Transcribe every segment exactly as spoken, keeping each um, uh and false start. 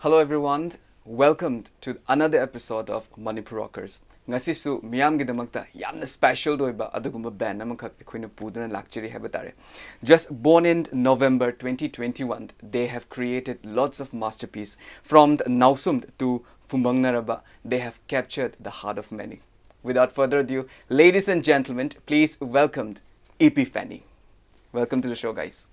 Hello everyone, welcome to another episode of Manipur Rockers. ꯉꯁꯤꯁꯨ ꯃꯤꯌꯥꯝꯒꯤꯗꯃꯛꯇ ꯌꯥꯝꯅ special ꯑꯣꯏꯕ ꯑꯗꯨꯒꯨꯝꯕ band ꯑꯃꯈꯛ ꯑꯩꯈꯣꯏꯅ ꯄꯨꯗꯨꯅ ꯂꯥꯛꯆꯔꯤ ꯍꯥꯏꯕ ꯇꯥꯔꯦ꯫ Just born in November twenty twenty-one, they have created lots of masterpiece. From the Nausum to Fumbang Naraba, they have captured the heart of many. Without further ado, ladies and gentlemen, please welcome Epiphany. Welcome to the show, guys.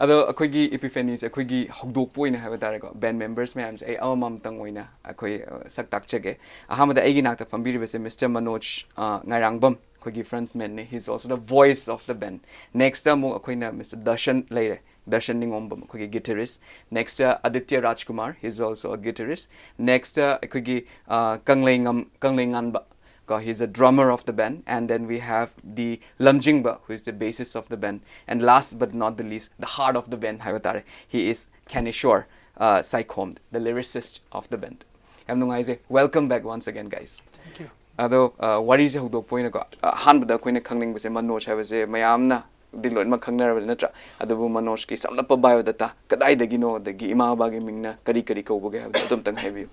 ꯑꯗꯣ ꯑꯩꯈꯣꯏꯒꯤ Epiphanyꯁꯦ ꯑꯩꯈꯣꯏꯒꯤ ꯍꯧꯗꯣꯛꯄ ꯑꯣꯏꯅ ꯍꯥꯏꯕ ꯇꯥꯔꯦꯀꯣ, band members ꯃꯌꯥꯝꯁꯦ ꯑꯩ ꯑꯃꯃꯝꯇꯪ ꯑꯣꯏꯅ ꯑꯩꯈꯣꯏ, ꯑ, ꯁꯛ ꯇꯥꯛꯆꯒꯦ꯫ ꯑꯍꯥꯟꯕꯗ ꯑꯩꯒꯤ ꯅꯥꯛꯇ ꯐꯝꯕꯤꯔꯤꯕꯁꯦ Mister Manoj, ꯑ, ꯉꯥꯏꯔꯥꯡꯕꯝ, ꯑꯩꯈꯣꯏꯒꯤ frontmanꯅꯤ, he is also the voice of the band. Nextꯇ ꯑꯃꯨꯛ ꯑꯩꯈꯣꯏꯅ Mister Darshan ꯂꯩꯔꯦ, Darshan ꯅꯤꯉꯣꯝꯕꯝ, ꯑꯩꯈꯣꯏꯒꯤ guitarist. Nextꯇ Aditya Rajkumar, he is also a guitarist. Nextꯇ ꯑꯩꯈꯣꯏꯒꯤ, ꯑ, ꯀꯪꯂꯩꯉꯝ-, ꯀꯪꯂꯩꯉꯥꯟꯕ, ꯀꯣ, he is a drummer of the band. And then we have the Lamjingba, who is the bassist of the band. And last but not the least, the heart of the band ꯍꯥꯏꯕ ꯇꯥꯔꯦ, he is Kanishwar, uh, Saikhom, the lyricist of the band. ꯌꯥꯝ ꯅꯨꯡꯉꯥꯏꯖꯩ꯫ Welcome back once again, guys. Thank you. ꯑꯗꯣ, ꯑ, ꯋꯥꯔꯤꯁꯦ ꯍꯧꯗꯣꯛꯄ ꯑꯣꯏꯅꯀꯣ, ꯑ, ꯑꯍꯥꯟꯕꯗ ꯑꯩꯈꯣꯏꯅ ꯈꯪꯅꯤꯡꯕꯁꯦ, ꯃꯅꯣꯖ ꯍꯥꯏꯕꯁꯦ ꯃꯌꯥꯝꯅꯗꯤ ꯂꯣꯏꯅꯃꯛ ꯈꯪꯅꯔꯕꯅꯤ ꯅꯠꯇ꯭ꯔꯥ? ꯑꯗꯨꯕꯨ ꯃꯅꯣꯖꯀꯤ ꯁꯝꯂꯞꯄ biodata, ꯀꯗꯥꯏꯗꯒꯤꯅꯣ, ꯑꯗꯒꯤ ꯏꯃꯥ ꯕꯕꯥꯒꯤ ꯃꯤꯡꯅ ꯀꯔꯤ ꯀꯔꯤ ꯀꯧꯕꯒꯦ ꯍꯥꯏꯕꯗꯣ ꯑꯗꯨꯝꯇꯪ ꯍꯥꯏꯕꯤꯌꯨ꯫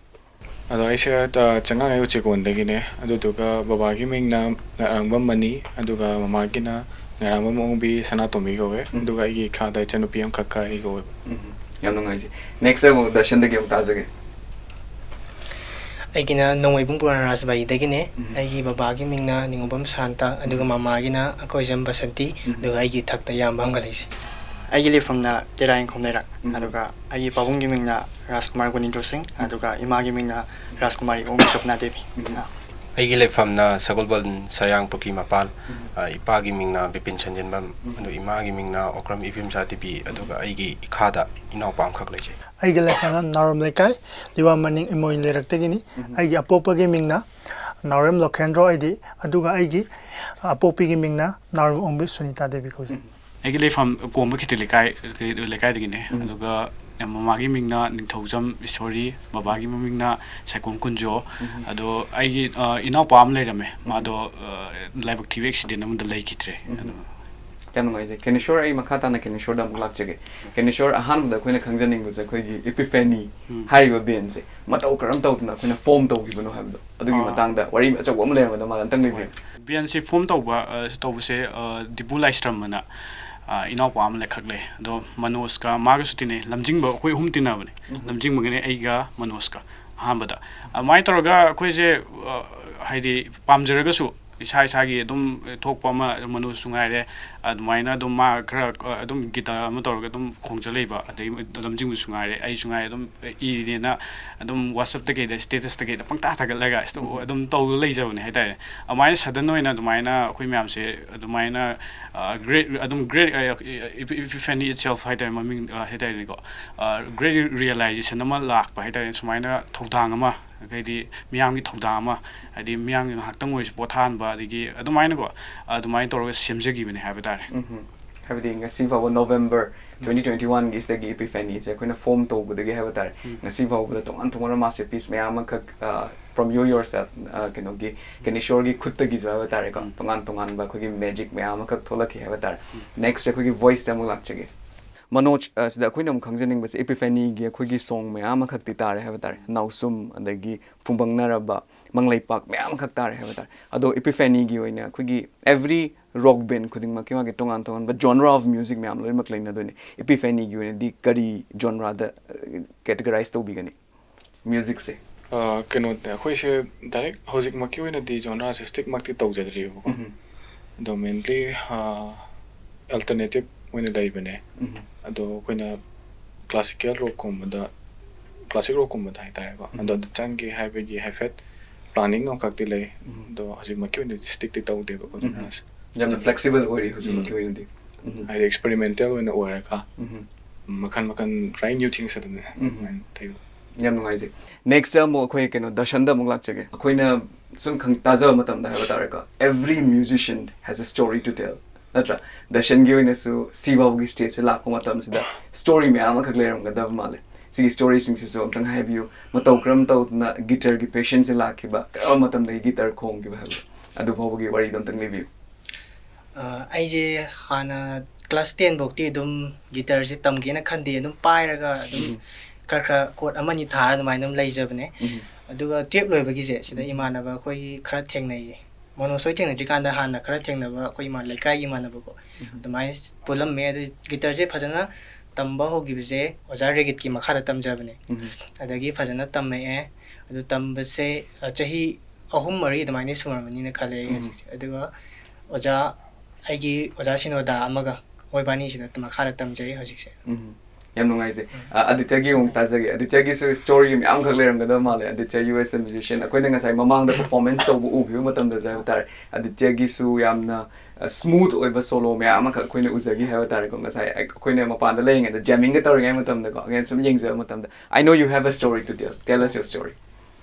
ꯑꯗꯣ ꯑꯩꯁꯦ, ꯑ, ꯆꯉꯥꯡꯉꯩ ꯎꯆꯦꯛꯀꯣꯟꯗꯒꯤꯅꯦ꯫ ꯑꯗꯨꯗꯨꯒ ꯕꯕꯥꯒꯤ ꯃꯤꯡꯅ ꯉꯥꯏꯔꯥꯡꯕꯝ ꯃꯅꯤ, ꯑꯗꯨꯒ ꯃꯃꯥꯒꯤꯅ ꯉꯥꯏꯔꯥꯡꯕꯝ ꯑꯣꯡꯕꯤ ꯁꯅꯥꯇꯣꯝꯕꯤ ꯀꯧꯋꯦ꯫ ꯎꯝ꯫ ꯑꯗꯨꯒ ꯑꯩꯒꯤ ꯏꯈꯥꯗ ꯏꯆꯟꯅꯨꯄꯤ ꯑꯃꯈꯛꯀ ꯑꯩꯒ ꯑꯣꯏꯕ꯫ ꯎꯝ, ꯌꯥꯝ ꯅꯨꯡꯉꯥꯏꯖꯩ꯫ Next ꯑꯃꯨꯛ ꯗꯔꯁꯟꯗꯒꯤ ꯑꯃꯨꯛ ꯇꯥꯖꯒꯦ꯫ ꯑꯩꯒꯤꯅ ꯅꯣꯡꯃꯩꯕꯨꯡ ꯄꯨꯔꯥꯅ ꯔꯥꯖꯕꯥꯔꯤꯗꯒꯤꯅꯦ꯫ ꯎꯝ꯫ ꯑꯩꯒꯤ ꯕꯕꯥꯒꯤ ꯃꯤꯡꯅ ꯅꯤꯉꯣꯝꯕꯝ ꯁꯥꯟꯇ, ꯑꯗꯨꯒ ꯃꯃꯥꯒꯤꯅ ꯑꯀꯣꯏꯖꯝ ꯕꯁꯟꯇꯤ, ꯎꯝ꯫ ꯑꯗꯨꯒ ꯑꯩꯒꯤ ꯏꯊꯛꯇ ꯏꯌꯥꯝꯕ ꯑꯃꯒ ꯂꯩꯖꯩ꯫ ꯑꯩꯒꯤ ꯂꯩꯐꯝꯅ ꯇꯦꯔꯥ ꯏꯪꯈꯣꯝ ꯂꯩꯔꯛ꯫ ꯎꯝ꯫ ꯑꯗꯨꯒ ꯑꯩꯒꯤ ꯄꯥꯕꯨꯡꯒꯤ ꯃꯤꯡꯅ ꯔꯥꯖꯀꯨꯃꯥꯔ ꯒꯣꯅꯤꯟꯗ꯭ꯔꯣ ꯁꯤꯡ, ꯎꯝ꯫ ꯑꯗꯨꯒ ꯏꯃꯥꯒꯤ ꯃꯤꯡꯅ ꯔꯥꯖꯀꯨꯃꯥꯔꯤ ꯑꯣꯡꯕꯤ ꯁꯣꯞꯅꯥ ꯗꯦꯕꯤ꯫ ꯎꯝ꯫ ꯑꯥ꯫ ꯑꯩꯒꯤ ꯂꯩꯐꯝꯅ ꯁꯒꯣꯜꯕꯟ ꯁꯌꯥꯡ ꯄꯨꯈ꯭ꯔꯤ ꯃꯄꯥꯜ꯫ ꯎꯝ꯫ ꯑ, ꯏꯄꯥꯒꯤ ꯃꯤꯡꯅ ꯕꯤꯄꯤꯟ ꯁꯟꯖꯦꯟꯕꯝ, ꯎꯝ꯫ ꯑꯗꯨ ꯏꯃꯥꯒꯤ ꯃꯤꯡꯅ ꯑꯣꯀ꯭ꯔꯝ ꯏꯕꯦꯝꯆꯥ ꯇꯤꯕꯤ, ꯑꯗꯨꯒ ꯑꯩꯒꯤ ꯏꯈꯥꯗ ꯏꯅꯥꯎꯄꯥ ꯑꯃꯈꯛ ꯂꯩꯖꯩ꯫ ꯑꯩꯒꯤ ꯂꯩꯐꯝꯅ ꯅꯥꯎꯔꯦꯝ ꯂꯩꯀꯥꯏ, ꯂꯤꯋꯥ ꯃꯅꯤꯡ ꯏꯃꯣꯏ ꯂꯩꯔꯛꯇꯒꯤꯅꯤ꯫ ꯎꯝ꯫ ꯑꯩꯒꯤ ꯑꯄꯣꯛꯄꯒꯤ ꯃꯤꯡꯅ ꯅꯥꯎꯔꯦꯝ ꯂꯣꯈꯦꯟꯗ꯭ꯔꯣ ꯑꯩꯗꯤ, ꯑꯗꯨꯒ ꯑꯩꯒꯤ ꯑꯄꯣꯛꯄꯤꯒꯤ ꯃꯤꯡꯅ ꯅꯥꯎꯔꯦꯝ ꯑꯣꯡꯕꯤ ꯁꯨꯅꯤꯇꯥ ꯗꯦꯕꯤ ꯀꯧꯖꯩ꯫ ꯑꯩꯒꯤ ꯂꯩꯐꯝ ꯀꯣꯝꯕ ꯈꯦꯇ꯭ꯔꯤ ꯂꯩꯀꯥꯏ, ꯂꯩꯀꯥꯏꯗꯒꯤꯅꯦ꯫ ꯎꯝ꯫ ꯑꯗꯨꯒ ꯃꯃꯥꯒꯤ ꯃꯤꯡꯅ ꯅꯤꯡꯊꯧꯖꯝ ꯏꯁꯣꯔꯤ, ꯕꯕꯥꯒꯤ ꯃꯃꯤꯡꯅ ꯁꯥꯏꯈꯣꯝ ꯀꯨꯟꯖꯣ꯫ ꯎꯝ꯫ ꯑꯗꯣ ꯑꯩꯒꯤ, ꯑ, ꯏꯅꯥꯎꯄꯥ ꯑꯃ ꯂꯩꯔꯝꯃꯦ꯫ ꯃꯥꯗꯣ, ꯑ, ꯂꯥꯏꯕꯛ ꯊꯤꯕ accident ꯑꯃꯗ ꯂꯩꯈꯤꯗ꯭ꯔꯦ꯫ ꯎꯝ꯫ ꯑꯗꯣ ꯌꯥꯝ ꯅꯨꯡꯉꯥꯏꯖꯩ꯫ ꯀꯦꯅꯤꯁꯣꯔ, ꯑꯩ ꯃꯈꯥ ꯇꯥꯅ ꯀꯦꯅꯤꯁꯣꯔꯗ ꯑꯃꯨꯛ ꯂꯥꯛꯆꯒꯦ꯫ ꯀꯦꯅꯤꯁꯣꯔ, ꯑꯍꯥꯟꯕꯗ ꯑꯩꯈꯣꯏꯅ ꯈꯪꯖꯅꯤꯡꯕꯁꯦ ꯑꯩꯈꯣꯏꯒꯤ ꯏꯄꯤꯐꯦꯅꯤ ꯎꯝ꯫ ꯍꯥꯏꯔꯤꯕ ꯕꯦꯟꯁꯦ ꯃꯇꯧ ꯀꯔꯝ ꯇꯧꯗꯅ ꯑꯩꯈꯣꯏꯅ ꯐꯣꯝ ꯇꯧꯈꯤꯕꯅꯣ ꯍꯥꯏꯕꯗꯣ, ꯑꯗꯨꯒꯤ ꯑꯥ꯫ ꯃꯇꯥꯡꯗ ꯋꯥꯔꯤ ꯑꯆꯧꯕ ꯑꯃ ꯂꯩꯔꯝꯒꯗꯧ ꯃꯥꯜꯂꯦ, ꯑꯝꯇꯪ ꯂꯤꯕꯤꯌꯨ꯫ ꯕꯦꯟꯁꯤ ꯐꯣꯝ ꯇꯧꯕ, ꯑ, ꯇꯧꯕꯁꯦ, ꯑ, ꯗꯤꯕꯨ ꯂꯥꯏꯁ꯭ꯔꯝ ꯑꯅ, ꯑ, ꯏꯅꯥꯎꯄꯥ ꯑꯃ ꯂꯩꯈꯛ ꯂꯩ꯫ ꯑꯗꯣ ꯃꯅꯣꯖꯀ ꯃꯥꯒꯁꯨ ꯇꯤꯟꯅꯩ꯫ ꯂꯝꯖꯤꯡꯕ ꯑꯩꯈꯣꯏ ꯑꯍꯨꯝ ꯇꯤꯟꯅꯕꯅꯦ꯫ ꯎꯝ꯫ ꯂꯝꯖꯤꯡꯕꯒꯤꯅꯦ ꯑꯩꯒ ꯃꯅꯣꯖꯀ ꯑꯍꯥꯟꯕꯗ꯫ ꯑꯗꯨꯃꯥꯏꯅ ꯇꯧꯔꯒ ꯑꯩꯈꯣꯏꯁꯦ, ꯑ, ꯍꯥꯏꯗꯤ ꯄꯥꯝꯖꯔꯒꯁꯨ ꯏꯁꯥ ꯏꯁꯥꯒꯤ ꯑꯗꯨꯝ ꯊꯣꯛꯄ ꯑꯃ, ꯃꯅꯣꯖꯁꯨ ꯉꯥꯏꯔꯦ, ꯑꯗꯨꯃꯥꯏꯅ ꯑꯗꯨꯝ ꯃꯥ ꯈꯔ, ꯑ, ꯑꯗꯨꯝ ꯒꯤꯇꯥꯔ ꯑꯃ ꯇꯧꯔꯒ ꯑꯗꯨꯝ ꯈꯣꯡꯖ ꯂꯩꯕ, ꯑꯗꯩ ꯂꯝꯖꯤꯡꯕꯁꯨ ꯉꯥꯏꯔꯦ, ꯑꯩꯁꯨ ꯉꯥꯏꯔꯦ, ꯑꯗꯨꯝ ꯏꯔꯤꯅꯦꯅ ꯑꯗꯨꯝ WhatsApp-ꯇ ꯀꯩꯗ status-ꯇ ꯀꯩꯗ ꯄꯪꯊꯥ ꯊꯥꯒꯠꯂꯒ ꯑꯁ ꯎꯝ꯫ ꯑꯗꯨꯝ ꯇꯧꯔ ꯂꯩꯖꯕꯅꯦ ꯍꯥꯏꯇꯥꯔꯦ꯫ ꯑꯗꯨꯃꯥꯏꯅ sudden ꯑꯣꯏꯅ ꯑꯗꯨꯃꯥꯏꯅ ꯑꯩꯈꯣꯏ ꯃꯌꯥꯝꯁꯦ ꯑꯗꯨꯃꯥꯏꯅ, ꯑ, great, ꯑꯗꯨꯝ great, ꯑ, Epiph-, Epiphany itself ꯍꯥꯏꯇꯥꯔꯦ, ꯃꯃꯤꯡ, ꯑ, ꯍꯥꯏꯇꯥꯔꯦꯅꯦꯀꯣ꯫ ꯑ, great realization ꯑꯃ ꯂꯥꯛꯄ ꯍꯥꯏꯇꯥꯔꯦ, ꯁꯨꯃꯥꯏꯅ ꯊꯧꯗꯥꯡ ꯑꯃ, ꯍꯥꯏꯗꯤ ꯃꯤꯌꯥꯝꯒꯤ ꯊꯧꯗꯥꯡ ꯑꯃ, ꯍꯥꯏꯗꯤ ꯃꯤꯌꯥꯝꯒꯤ ꯉꯥꯏꯍꯥꯛꯇꯪ ꯑꯣꯏꯔꯁꯨ ꯄꯣꯊꯥꯍꯟꯕ, ꯑꯗꯒꯤ ꯑꯗꯨꯃꯥꯏꯅꯀꯣ, ꯑꯗꯨꯃꯥꯏꯅ ꯇꯧꯔꯒ ꯁꯦꯝꯖꯈꯤꯕꯅꯦ ꯍꯥꯏꯕ ꯇꯥꯔꯦ꯫ ꯎꯝꯍꯨꯝ꯫ ꯍꯥꯏꯕꯗꯤ ꯉꯁꯤ ꯐꯥꯎꯕ November twenty twenty-one-ꯒꯤ ꯁꯤꯗꯒꯤ Epiphany-ꯁꯦ ꯑꯩꯈꯣꯏꯅ ꯐꯣꯝ ꯇꯧꯕꯗꯒꯤ ꯍꯥꯏꯕ ꯇꯥꯔꯦ, ꯎꯝ꯫ ꯉꯁꯤ ꯐꯥꯎꯕꯗ ꯇꯣꯉꯥꯟ ꯇꯣꯉꯥꯟꯕ masterpiece ꯃꯌꯥꯝ ꯑꯃꯈꯛ, ꯑ, From You Yourself, ꯑ, ꯀꯩꯅꯣꯒꯤ, ꯀꯦꯅꯤꯁꯣꯔꯒꯤ ꯈꯨꯠꯇꯒꯤꯁꯨ ꯍꯥꯏꯕ ꯇꯥꯔꯦꯀꯣ, ꯎꯝ꯫ ꯇꯣꯉꯥꯟ ꯇꯣꯉꯥꯟꯕ ꯑꯩꯈꯣꯏꯒꯤ magic ꯃꯌꯥꯝ ꯑꯃꯈꯛ ꯊꯣꯛꯂꯛꯈꯤ ꯍꯥꯏꯕ ꯇꯥꯔꯦ꯫ ꯎꯝ꯫ Next ꯑꯩꯈꯣꯏꯒꯤ voice-ꯇ ꯑꯃꯨꯛ ꯂꯥꯛꯆꯒꯦ꯫ ꯃꯅꯣꯖ, ꯑ, ꯁꯤꯗ ꯑꯩꯈꯣꯏꯅ ꯑꯃꯨꯛ ꯈꯪꯖꯅꯤꯡꯕꯁꯦ Epiphany-ꯒꯤ ꯑꯩꯈꯣꯏꯒꯤ song ꯃꯌꯥꯝ ꯑꯃꯈꯛꯇꯤ ꯇꯥꯔꯦ ꯍꯥꯏꯕ ꯇꯥꯔꯦ, ꯅꯥꯎꯁꯨꯝ, ꯑꯗꯒꯤ ꯐꯨꯝꯕꯪꯅꯔꯕ, ꯃꯪꯂꯩꯄꯥꯛ ꯃꯌꯥꯝ ꯑꯃꯈꯛ ꯇꯥꯔꯦ ꯍꯥꯏꯕ ꯇꯥꯔꯦ꯫ ꯑꯗꯣ Epiphany-ꯒꯤ ꯑꯣꯏꯅ ꯑꯩꯈꯣꯏꯒꯤ every rock band ꯈꯨꯗꯤꯡꯃꯛꯀꯤ ꯃꯥꯒꯤ ꯇꯣꯉꯥꯟ ꯇꯣꯉꯥꯟꯕ genre of music ꯃꯌꯥꯝ ꯂꯣꯏꯅꯃꯛ ꯂꯩꯅꯗꯣꯏꯅꯦ꯫ Epiphany-ꯒꯤ ꯑꯣꯏꯅꯗꯤ ꯀꯔꯤ genre-ꯗ, ꯑ, categorize ꯇꯧꯕꯤꯒꯅꯤ? Music-ꯁꯦ꯫ ꯑ, ꯀꯩꯅꯣꯗ ꯑꯩꯈꯣꯏꯁꯦ direct ꯍꯧꯖꯤꯛꯃꯛꯀꯤ ꯑꯣꯏꯅꯗꯤ genre-ꯁꯦ stick-ꯃꯛꯇꯤ ꯇꯧꯖꯗ꯭ꯔꯤꯕꯀꯣ꯫ ꯎꯝꯍꯨꯝ꯫ ꯑꯗꯣ mainly, ꯑ, alternative ꯑꯣꯏꯅ ꯂꯩꯕꯅꯦ꯫ ꯎꯝꯍꯨꯝ꯫ ꯑꯗꯣ ꯑꯩꯈꯣꯏꯅ classical rock-ꯀꯨꯝꯕꯗ, classic rock-ꯀꯨꯝꯕꯗ ꯍꯥꯏꯇꯥꯔꯦꯀꯣ꯫ ꯎꯝꯍꯨꯝ꯫ ꯑꯗꯣ ꯑꯗꯨ ꯆꯪꯒꯦ ꯍꯥꯏꯕꯒꯤ ꯍꯥꯏꯐꯦꯠ planning ꯑꯃꯈꯛꯇꯤ ꯂꯩ꯫ ꯎꯝꯍꯨꯝ꯫ ꯑꯗꯣ ꯍꯧꯖꯤꯛꯃꯛꯀꯤ ꯑꯣꯏꯅꯗꯤ stick-ꯇꯤ ꯇꯧꯗꯦꯕꯀꯣ ꯎꯝꯍꯨꯝ꯫ Genre-ꯁꯦ꯫ ꯌꯥꯝꯅ flexible ꯑꯣꯏꯔꯤ ꯍꯧꯖꯤꯛꯃꯛꯀꯤ ꯎꯝ꯫ ꯑꯣꯏꯅꯗꯤ꯫ ꯎꯝꯍꯨꯝ꯫ ꯍꯥꯏꯗꯤ experimental ꯑꯣꯏꯅ ꯑꯣꯏꯔꯒ ꯎꯝꯍꯨꯝ꯫ ꯃꯈꯜ ꯃꯈꯜ try new things ꯑꯗꯨꯝ ꯎꯝꯍꯨꯝ꯫ ꯑꯗꯨꯃꯥꯏꯅ ꯇꯧꯕ꯫ ꯌꯥꯝ ꯅꯨꯡꯉꯥꯏꯖꯩ꯫ Next ꯑꯃꯨꯛ ꯑꯩꯈꯣꯏ ꯀꯩꯅꯣ ꯗꯔꯁꯟꯗ ꯑꯃꯨꯛ ꯂꯥꯛꯆꯒꯦ꯫ ꯑꯩꯈꯣꯏꯅ ꯁꯨꯝ ꯈꯪ-, ꯇꯥꯖꯕ ꯃꯇꯝꯗ ꯍꯥꯏꯕ ꯇꯥꯔꯦꯀꯣ, every musician has a story to tell, ꯅꯠꯇ꯭ꯔꯥ? ꯗꯔꯁꯟꯒꯤ ꯑꯣꯏꯅꯁꯨ ꯁꯤꯐꯥꯎꯒꯤ stage-ꯁꯦ ꯂꯥꯛꯄ ꯃꯇꯝꯁꯤꯗ story ꯃꯌꯥꯝ ꯑꯃꯈꯛ ꯂꯩꯔꯝꯒꯗꯕ ꯃꯥꯜꯂꯦ꯫ ꯁꯤꯒꯤ story-ꯁꯤꯡꯁꯤꯁꯨ ꯑꯝꯇꯪ ꯍꯥꯏꯕꯤꯌꯨ꯫ ꯃꯇꯧ ꯀꯔꯝ ꯇꯧꯗꯅ guitar-ꯒꯤ passion-ꯁꯦ ꯂꯥꯛꯈꯤꯕ, ꯀꯔꯝꯕ ꯃꯇꯝꯗꯒꯤ guitar ꯈꯣꯡꯈꯤꯕ ꯍꯥꯏꯕꯗꯣ, ꯑꯗꯨ ꯐꯥꯎꯕꯒꯤ ꯋꯥꯔꯤꯗꯣ ꯑꯝꯇꯪ ꯂꯤꯕꯤꯌꯨ꯫ ꯑ, ꯑꯩꯁꯦ ꯍꯥꯟꯅ class ten ꯐꯥꯎꯗꯤ ꯑꯗꯨꯝ guitarꯁꯦ ꯇꯝꯒꯦꯅ ꯈꯟꯗꯦ, ꯑꯗꯨꯝ ꯄꯥꯏꯔꯒ ꯑꯗꯨꯝ ꯎꯝ꯫ ꯈꯔ ꯈꯔ chord ꯑꯃꯅꯤ ꯊꯥꯔ ꯑꯗꯨꯃꯥꯏꯅ ꯑꯗꯨꯝ ꯂꯩꯖꯕꯅꯦ꯫ ꯎꯝ꯫ ꯑꯗꯨꯒ twelve ꯂꯣꯏꯕꯒꯤꯁꯦ ꯁꯤꯗ ꯎꯝ꯫ ꯏꯃꯥꯟꯅꯕ ꯑꯩꯈꯣꯏꯒꯤ ꯈꯔ ꯊꯦꯡꯅꯩꯌꯦ꯫ ꯃꯣꯅꯣꯁ ꯍꯣꯏ ꯊꯦꯡꯅꯗ꯭ꯔꯤꯀꯥꯟꯗ ꯍꯥꯟꯅ ꯈꯔ ꯊꯦꯡꯅꯕ ꯑꯩꯈꯣꯏ ꯏꯃꯥ-, ꯂꯩꯀꯥꯏꯒꯤ ꯏꯃꯥꯟꯅꯕꯀꯣ꯫ ꯎꯝ꯫ ꯑꯗꯨꯃꯥꯏꯅ ꯄꯨꯜꯂꯝꯃꯦ꯫ ꯑꯗꯨ guitarꯁꯦ ꯐꯖꯅ ꯇꯝꯕ ꯍꯧꯈꯤꯕꯁꯦ ꯑꯣꯖꯥ ꯔꯦꯒꯤꯠꯀꯤ ꯃꯈꯥꯗ ꯇꯝꯖꯕꯅꯦ꯫ ꯎꯝ꯫ ꯑꯗꯒꯤ ꯐꯖꯅ ꯇꯝꯃꯛꯑꯦ꯫ ꯑꯗꯨ ꯇꯝꯕꯁꯦ, ꯑ, ꯆꯍꯤ ꯑꯍꯨꯝ ꯃꯔꯤ ꯑꯗꯨꯃꯥꯏꯅ ꯁꯨꯔꯝꯃꯅꯤꯅ ꯈꯜꯂꯦ ꯑꯩ ꯎꯝ꯫ ꯍꯧꯖꯤꯛꯁꯦ꯫ ꯑꯗꯨꯒ ꯑꯣꯖꯥ, ꯑꯩꯒꯤ ꯑꯣꯖꯥ ꯁꯤꯅꯣꯗꯥ ꯑꯃꯒ ꯃꯣꯏꯕꯥꯅꯤꯁꯤꯗ ꯃꯈꯥꯗ ꯇꯝꯖꯩ ꯍꯧꯖꯤꯛꯁꯦ꯫ ꯎꯝ꯫ ꯌꯥꯝ ꯅꯨꯡꯉꯥꯏꯖꯩ꯫ ꯎꯝ꯫ ꯑ, ꯑꯥꯗꯤꯇ꯭ꯌꯒꯤ ꯑꯃꯨꯛ ꯇꯥꯖꯒꯦ꯫ ꯑꯥꯗꯤꯇ꯭ꯌꯒꯤꯁꯨ story ꯃꯌꯥꯝꯈꯛ ꯂꯩꯔꯝꯒꯗꯕ ꯃꯥꯜꯂꯦ꯫ Aditya, you as a musician, ꯑꯩꯈꯣꯏꯅ ꯉꯁꯥꯏ ꯃꯃꯥꯡꯗ performance ꯇꯧꯕ ꯎꯈꯤꯕ ꯃꯇꯝꯗꯁꯨ ꯍꯥꯏꯕ ꯇꯥꯔꯦ, ꯑꯥꯗꯤꯇ꯭ꯌꯒꯤꯁꯨ ꯌꯥꯝꯅ, ꯑ, smooth ꯑꯣꯏꯕ solo ꯃꯌꯥꯝ ꯑꯃꯈꯛ ꯑꯩꯈꯣꯏꯅ ꯎꯖꯈꯤ ꯍꯥꯏꯕ ꯇꯥꯔꯦꯀꯣ꯫ ꯉꯁꯥꯏ ꯑꯩ-, ꯑꯩꯈꯣꯏꯅ ꯃꯄꯥꯟꯗ ꯂꯩꯔꯤꯉꯩꯗ, jammingꯒ ꯇꯧꯔꯤꯉꯩ ꯃꯇꯝꯗꯀꯣ, again ꯁꯨꯝ ꯌꯦꯡꯖꯕ ꯃꯇꯝꯗ, I know you have a story to tell. Tell us your story.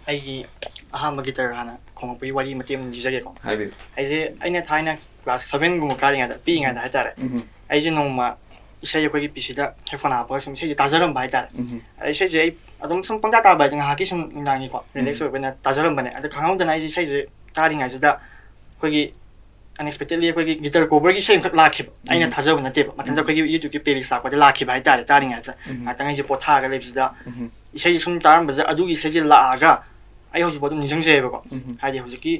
ꯑꯩꯒꯤ ꯑꯍꯥꯟꯕ guitar ꯍꯥꯟꯅ ꯈꯣꯡꯉꯛꯄꯒꯤ ꯋꯥꯔꯤ ꯃꯇꯦꯛ ꯑꯃ ꯂꯤꯖꯒꯦꯀꯣ꯫ ꯍꯥꯏꯕꯤꯌꯨ꯫ ꯑꯩꯁꯦ, ꯑꯩꯅ ꯊꯥꯏꯅ class sevenꯒꯨꯝꯕ ꯀꯥꯔꯤꯉꯩꯗ, ꯄꯤꯛꯏꯉꯩꯗ ꯍꯥꯏꯇꯥꯔꯦ, ꯎꯝ꯫ ꯑꯩꯁꯦ ꯅꯣꯡꯃ ꯏꯁꯩ ꯑꯩꯈꯣꯏꯒꯤ PCꯗ headphone ꯍꯥꯞꯄꯒ ꯁꯨꯝ ꯏꯁꯩꯁꯦ ꯇꯥꯖꯔꯝꯕ ꯍꯥꯏꯇꯥꯔꯦ꯫ ꯎꯝ꯫ ꯑꯗ ꯏꯁꯩꯁꯦ ꯑꯩ ꯑꯗꯨꯝ ꯁꯨꯝ ꯄꯪꯇꯥ ꯇꯥꯕ ꯍꯥꯏꯗꯤ ꯉꯥꯏꯍꯥꯛꯀꯤ ꯁꯨꯝ ꯅꯨꯡꯗꯥꯡꯒꯤꯀꯣ, relax ꯎꯝ꯫ ꯑꯣꯏꯕ ꯑꯣꯏꯅ ꯇꯥꯖꯔꯝꯕꯅꯦ꯫ ꯑꯗ ꯈꯪꯍꯧꯗꯅ ꯑꯩꯁꯦ ꯏꯁꯩꯁꯦ ꯇꯥꯔꯤꯉꯩꯁꯤꯗ ꯑꯩꯈꯣꯏꯒꯤ unexpectedly ꯑꯩꯈꯣꯏꯒꯤ guitar coverꯒꯤ ꯏꯁꯩ ꯑꯃꯈꯛ ꯂꯥꯛꯈꯤꯕ꯫ ꯑꯩꯅ ꯎꯝ꯫ ꯊꯥꯖꯕ ꯅꯠꯇꯦꯕ꯫ ꯃꯊꯟꯇ ꯎꯝ꯫ ꯑꯩꯈꯣꯏꯒꯤ YouTubeꯀꯤ playlist ꯂꯥꯛꯄꯗ ꯂꯥꯛꯈꯤꯕ ꯍꯥꯏꯇꯥꯔꯦ, ꯇꯥꯔꯤꯉꯩꯗ꯫ ꯎꯝ꯫ ꯉꯥꯛꯇꯪ ꯑꯩꯁꯦ ꯄꯣꯊꯥꯔꯒ ꯂꯩꯕꯁꯤꯗ ꯎꯝ꯫ ꯏꯁꯩꯁꯦ ꯁꯨꯝ ꯇꯥꯔꯝꯕꯁꯦ, ꯑꯗꯨꯒꯤ ꯏꯁꯩꯁꯦ ꯂꯥꯛꯑꯒ ꯑꯩ ꯍꯧꯖꯤꯛꯐꯥꯎ ꯑꯗꯨꯝ ꯅꯤꯡꯁꯤꯡꯖꯩꯌꯦꯕꯀꯣ꯫ ꯎꯝ꯫ ꯍꯥꯏꯗꯤ ꯍꯧꯖꯤꯛꯀꯤ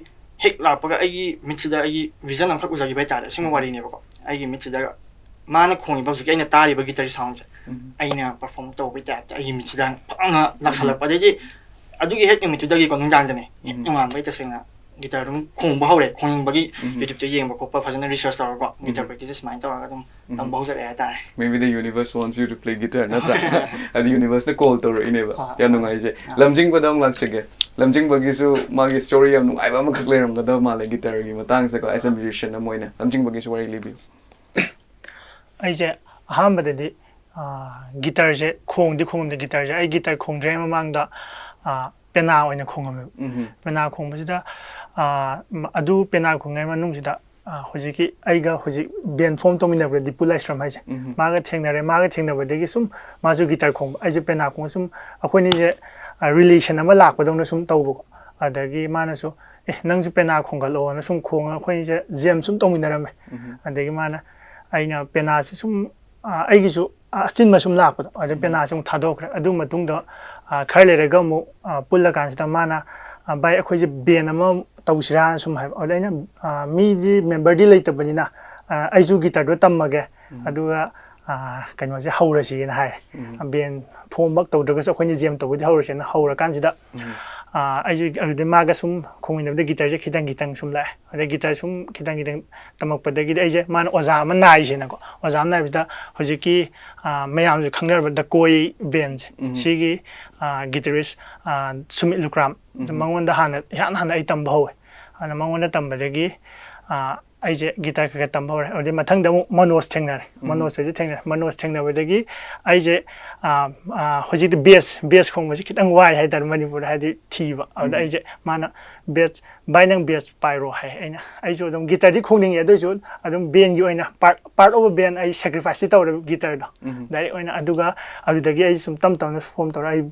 ꯍꯦꯛ ꯂꯥꯛꯄꯒ ꯑꯩꯒꯤ ꯃꯤꯠꯁꯤꯗ ꯑꯩꯒꯤ vision ꯑꯃꯈꯛ ꯎꯖꯈꯤꯕ ꯍꯥꯏꯇꯥꯔꯦ, ꯑꯁꯦꯡꯕ ꯎꯝ꯫ ꯋꯥꯔꯤꯅꯦꯕꯀꯣ꯫ ꯑꯩꯒꯤ ꯃꯤꯠꯁꯤꯗ ꯃꯥꯅ ꯈꯣꯡꯉꯤꯕ ꯍꯧꯖꯤꯛꯀꯤ ꯑꯩꯅ ꯇꯥꯔꯤꯕ guitarꯒꯤ soundꯁꯦ ꯎꯝ꯫ ꯑꯩꯅ perform ꯇꯧꯕꯒꯤ typeꯇ ꯑꯩꯒꯤ ꯃꯤꯠꯁꯤꯗ ꯐꯖꯅ ꯂꯥꯛꯁꯜꯂꯛꯄ꯫ ꯎꯝ꯫ ꯑꯗꯩꯗꯤ ꯑꯗꯨꯒꯤ ꯍꯦꯛ ꯅꯨꯃꯤꯠꯇꯨꯗꯒꯤꯀꯣ, ꯅꯨꯡꯗꯥꯡꯗꯅꯦ, ꯍꯦꯛ ꯎꯝ꯫ ꯅꯣꯡꯉꯥꯟꯕꯒꯤ ꯇꯁꯦꯡꯅ guitar ꯑꯗꯨꯝ ꯈꯣꯡꯕ ꯍꯧꯔꯦ꯫ ꯈꯣꯡꯅꯤꯡꯕꯒꯤ ꯎꯝ꯫ YouTubeꯇ ꯌꯦꯡꯕ ꯈꯣꯠꯄ, ꯐꯖꯅ research ꯇꯧꯔꯒꯀꯣ, guitar ꯎꯝ꯫ practiceꯁꯦ ꯁꯨꯃꯥꯏꯅ ꯇꯧꯔꯒ ꯑꯗꯨꯝ ꯎꯝ꯫ ꯇꯝꯕ ꯍꯧꯖꯔꯛꯑꯦ ꯍꯥꯏꯇꯥꯔꯦ꯫ Maybe the universe wants you to play guitar, ꯅꯠꯇ꯭ꯔꯥ? ꯑꯗꯨ universeꯅ call ꯇꯧꯔꯛꯏꯅꯦꯕ꯫ ꯍꯣꯏ, ꯍꯣꯏ꯫ ꯌꯥꯝ ꯅꯨꯡꯉꯥꯏꯖꯩ꯫ ꯑꯥ꯫ ꯂꯝꯖꯤꯡꯕꯗ ꯑꯃꯨꯛ ꯂꯥꯛꯆꯒꯦ꯫ ꯂꯝꯖꯤꯡꯕꯒꯤꯁꯨ ꯃꯥꯒꯤ story ꯌꯥꯝ ꯅꯨꯡꯉꯥꯏꯕ ꯑꯃꯈꯛ ꯂꯩꯔꯝꯒꯗꯕ ꯃꯥꯜꯂꯦ guitarꯒꯤ ꯃꯇꯥꯡꯁꯦꯀꯣ, as a musician ꯑꯃ ꯑꯣꯏꯅ꯫ ꯂꯝꯖꯤꯡꯕꯒꯤꯁꯨ ꯋꯥꯔꯤ ꯂꯤꯕꯤꯌꯨ꯫ ꯑꯩꯁꯦ ꯑꯍꯥꯟꯕꯗꯗꯤ, ꯑꯥ, guitarꯁꯦ ꯈꯣꯡꯗꯤ ꯈꯣꯡꯉꯝꯗꯦ꯫ Guitarꯁꯦ ꯑꯩ guitar ꯈꯣꯡꯗ꯭ꯔꯤꯉꯩ ꯃꯃꯥꯡꯗ, ꯑꯥ, ꯄꯦꯅꯥ ꯑꯣꯏꯅ ꯈꯣꯡꯉꯝꯃꯦꯕ꯫ ꯎꯝ꯫ ꯄꯦꯅꯥ ꯈꯣꯡꯕꯁꯤꯗ, ꯑꯥ, ꯃ-, ꯑꯗꯨ ꯄꯦꯅꯥ ꯈꯣꯡꯉꯤꯉꯩ ꯃꯅꯨꯡꯁꯤꯗ, ꯑꯥ, ꯍꯧꯖꯤꯛꯀꯤ ꯑꯩꯒ ꯍꯧꯖꯤꯛ band form ꯇꯧꯃꯤꯟꯅꯕꯗ ꯗꯤꯄꯨ ꯂꯥꯏꯁ꯭ꯔꯝ ꯍꯥꯏꯁꯦ, ꯎꯝ꯫ ꯃꯥꯒ ꯊꯦꯡꯅꯔꯦ꯫ ꯃꯥꯒ ꯊꯦꯡꯅꯕꯗꯒꯤ ꯁꯨꯝ ꯃꯥꯁꯨ guitar ꯈꯣꯡꯕ, ꯑꯩꯁꯨ ꯄꯦꯅꯥ ꯈꯣꯡꯕ, ꯁꯨꯝ ꯑꯩꯈꯣꯏꯅꯤꯁꯦ, ꯑꯥ, relation ꯑꯃ ꯂꯥꯛꯄꯗꯧꯅ ꯁꯨꯝ ꯇꯧꯕꯀꯣ꯫ ꯑꯗꯒꯤ ꯃꯥꯅꯁꯨ, "ꯑꯦ, ꯅꯪꯁꯨ ꯄꯦꯅꯥ ꯈꯣꯡꯒꯠꯂꯛꯑꯣꯅ" ꯁꯨꯝ ꯈꯣꯡꯉꯒ ꯑꯩꯈꯣꯏꯁꯦ ꯖꯦꯝ ꯁꯨꯝ ꯇꯧꯃꯤꯟꯅꯔꯝꯃꯦ꯫ ꯑꯗꯒꯤ ꯃꯥꯅ, ꯑꯩꯅ ꯄꯦꯅꯥꯁꯤ ꯁꯨꯝ, ꯑ, ꯑꯩꯒꯤꯁꯨ, ꯑ, ꯑꯆꯤꯟꯕ ꯁꯨꯝ ꯂꯥꯛꯄꯗꯣ, ꯑꯗꯩ ꯄꯦꯅꯥꯁꯤ ꯑꯃꯨꯛ ꯊꯥꯗꯣꯛꯈ꯭ꯔꯦ꯫ ꯑꯗꯨ ꯃꯇꯨꯡꯗ, ꯑ, ꯈꯔ ꯂꯩꯔꯒ ꯑꯃꯨꯛ, ꯑ, ꯄꯨꯜꯂꯀꯥꯟꯁꯤꯗ ꯃꯥꯅ, ꯑ, "ꯚꯥꯏ, ꯑꯩꯈꯣꯏꯁꯦ ꯕꯦꯟ ꯑꯃ ꯇꯧꯁꯤꯔꯥꯅ" ꯁꯨꯝ ꯍꯥꯏꯕ꯫ ꯑꯗꯨꯗ ꯑꯩꯅ, "ꯑ, ꯃꯤꯗꯤ ꯃꯦꯝꯕꯔꯗꯤ ꯂꯩꯇꯕꯅꯤꯅ, ꯑ, ꯑꯩꯁꯨ ꯒꯤꯇꯔꯗꯣ ꯇꯝꯃꯒꯦ, ꯑꯗꯨꯒ, ꯑ, ꯀꯩꯅꯣꯁꯦ ꯍꯧꯔꯁꯤꯅ" ꯍꯥꯏꯔꯦ꯫ ꯕꯦꯟ ꯐꯣꯝꯃꯛ ꯇꯧꯗ꯭ꯔꯒꯁꯨ ꯑꯩꯈꯣꯏꯅ ꯖꯦꯝ ꯇꯧꯕꯗꯤ ꯍꯧꯔꯁꯦꯅ ꯍꯧꯔꯀꯥꯟꯁꯤꯗ, ꯑ, ꯑꯩꯁꯨ ꯑꯗꯨꯗꯩ ꯃꯥꯒ ꯁꯨꯝ ꯈꯣꯡꯃꯤꯟꯅꯕꯗ ꯒꯤꯇꯔꯁꯦ ꯈꯤꯇꯪ ꯈꯤꯇꯪ ꯁꯨꯝ ꯂꯥꯛꯑꯦ꯫ ꯑꯗꯩ ꯒꯤꯇꯔ ꯁꯨꯝ ꯈꯤꯇꯪ ꯈꯤꯇꯪ ꯇꯝꯃꯛꯄꯗꯒꯤꯗꯤ ꯑꯩꯁꯦ, ꯃꯥꯅ ꯑꯣꯖꯥ ꯑꯃ ꯅꯥꯏꯁꯦꯅꯀꯣ, ꯑꯣꯖꯥ ꯑꯃ ꯅꯥꯏꯕꯗ ꯍꯧꯖꯤꯛꯀꯤ, ꯑ, ꯃꯌꯥꯝꯁꯨ ꯈꯪꯅꯔꯕ ꯗ ꯀꯣꯏ ꯕꯦꯟꯁꯦ, ꯁꯤꯒꯤ, ꯑ, ꯒꯤꯇꯔꯤꯁ, ꯑ, ꯁꯨꯃꯤꯠ ꯂꯨꯀ꯭ꯔꯥꯝ, ꯃꯉꯣꯟꯗ ꯍꯥꯟꯅ, ꯏꯍꯥꯟ ꯍꯥꯟꯅ ꯑꯩ ꯇꯝꯕ ꯍꯧꯋꯦ꯫ ꯑꯗꯨꯅ ꯃꯉꯣꯟꯗ ꯇꯝꯕꯗꯒꯤ, ꯑ, ꯑꯩꯁꯦ ꯒꯤꯇꯔ ꯈꯔ ꯈꯔ ꯇꯝꯕ ꯍꯧꯔꯦ꯫ ꯑꯗꯨꯗꯩ ꯃꯊꯪꯗ ꯑꯃꯨꯛ ꯃꯅꯣꯖ ꯊꯦꯡꯅꯔꯦ꯫ ꯃꯅꯣꯖ ꯍꯣꯏꯁꯦ ꯊꯦꯡꯅꯔꯦ꯫ ꯃꯅꯣꯖ ꯊꯦꯡꯅꯕꯗꯒꯤ ꯑꯩꯁꯦ, ꯑ, ꯑ, ꯍꯧꯖꯤꯛꯇꯤ ꯕꯦꯁ, ꯕꯦꯁ ꯈꯣꯡꯕꯁꯤ ꯈꯤꯇꯪ ꯋꯥꯏ ꯍꯥꯏꯇꯥꯔꯦ, ꯃꯅꯤꯄꯨꯔꯗ ꯍꯥꯏꯗꯤ ꯊꯤꯕ꯫ ꯑꯗꯨꯗ ꯑꯩꯁꯦ, ꯃꯥꯅ ꯕꯦꯁ, "ꯚꯥꯏ, ꯅꯪ ꯕꯦꯁ ꯄꯥꯏꯔꯣ" ꯍꯥꯏ꯫ ꯑꯩꯅ, ꯑꯩꯁꯨ ꯑꯗꯨꯝ ꯒꯤꯇꯔꯗꯤ ꯈꯣꯡꯅꯤꯡꯉꯦ, ꯑꯗꯨ ꯑꯣꯏꯁꯨ ꯑꯗꯨꯝ ꯕꯦꯟꯒꯤ ꯑꯣꯏꯅ part, part of a band ꯑꯩ sacrificeꯇꯤ ꯇꯧꯔꯦꯕ ꯒꯤꯇꯔꯗꯣ꯫ ꯗꯥꯏꯔꯦꯛ ꯑꯣꯏꯅ꯫ ꯑꯗꯨꯒ ꯑꯗꯨꯗꯒꯤ ꯑꯩ ꯁꯨꯝ ꯇꯞ ꯇꯞꯅ ꯐꯣꯝ ꯇꯧꯔ ꯑꯩ,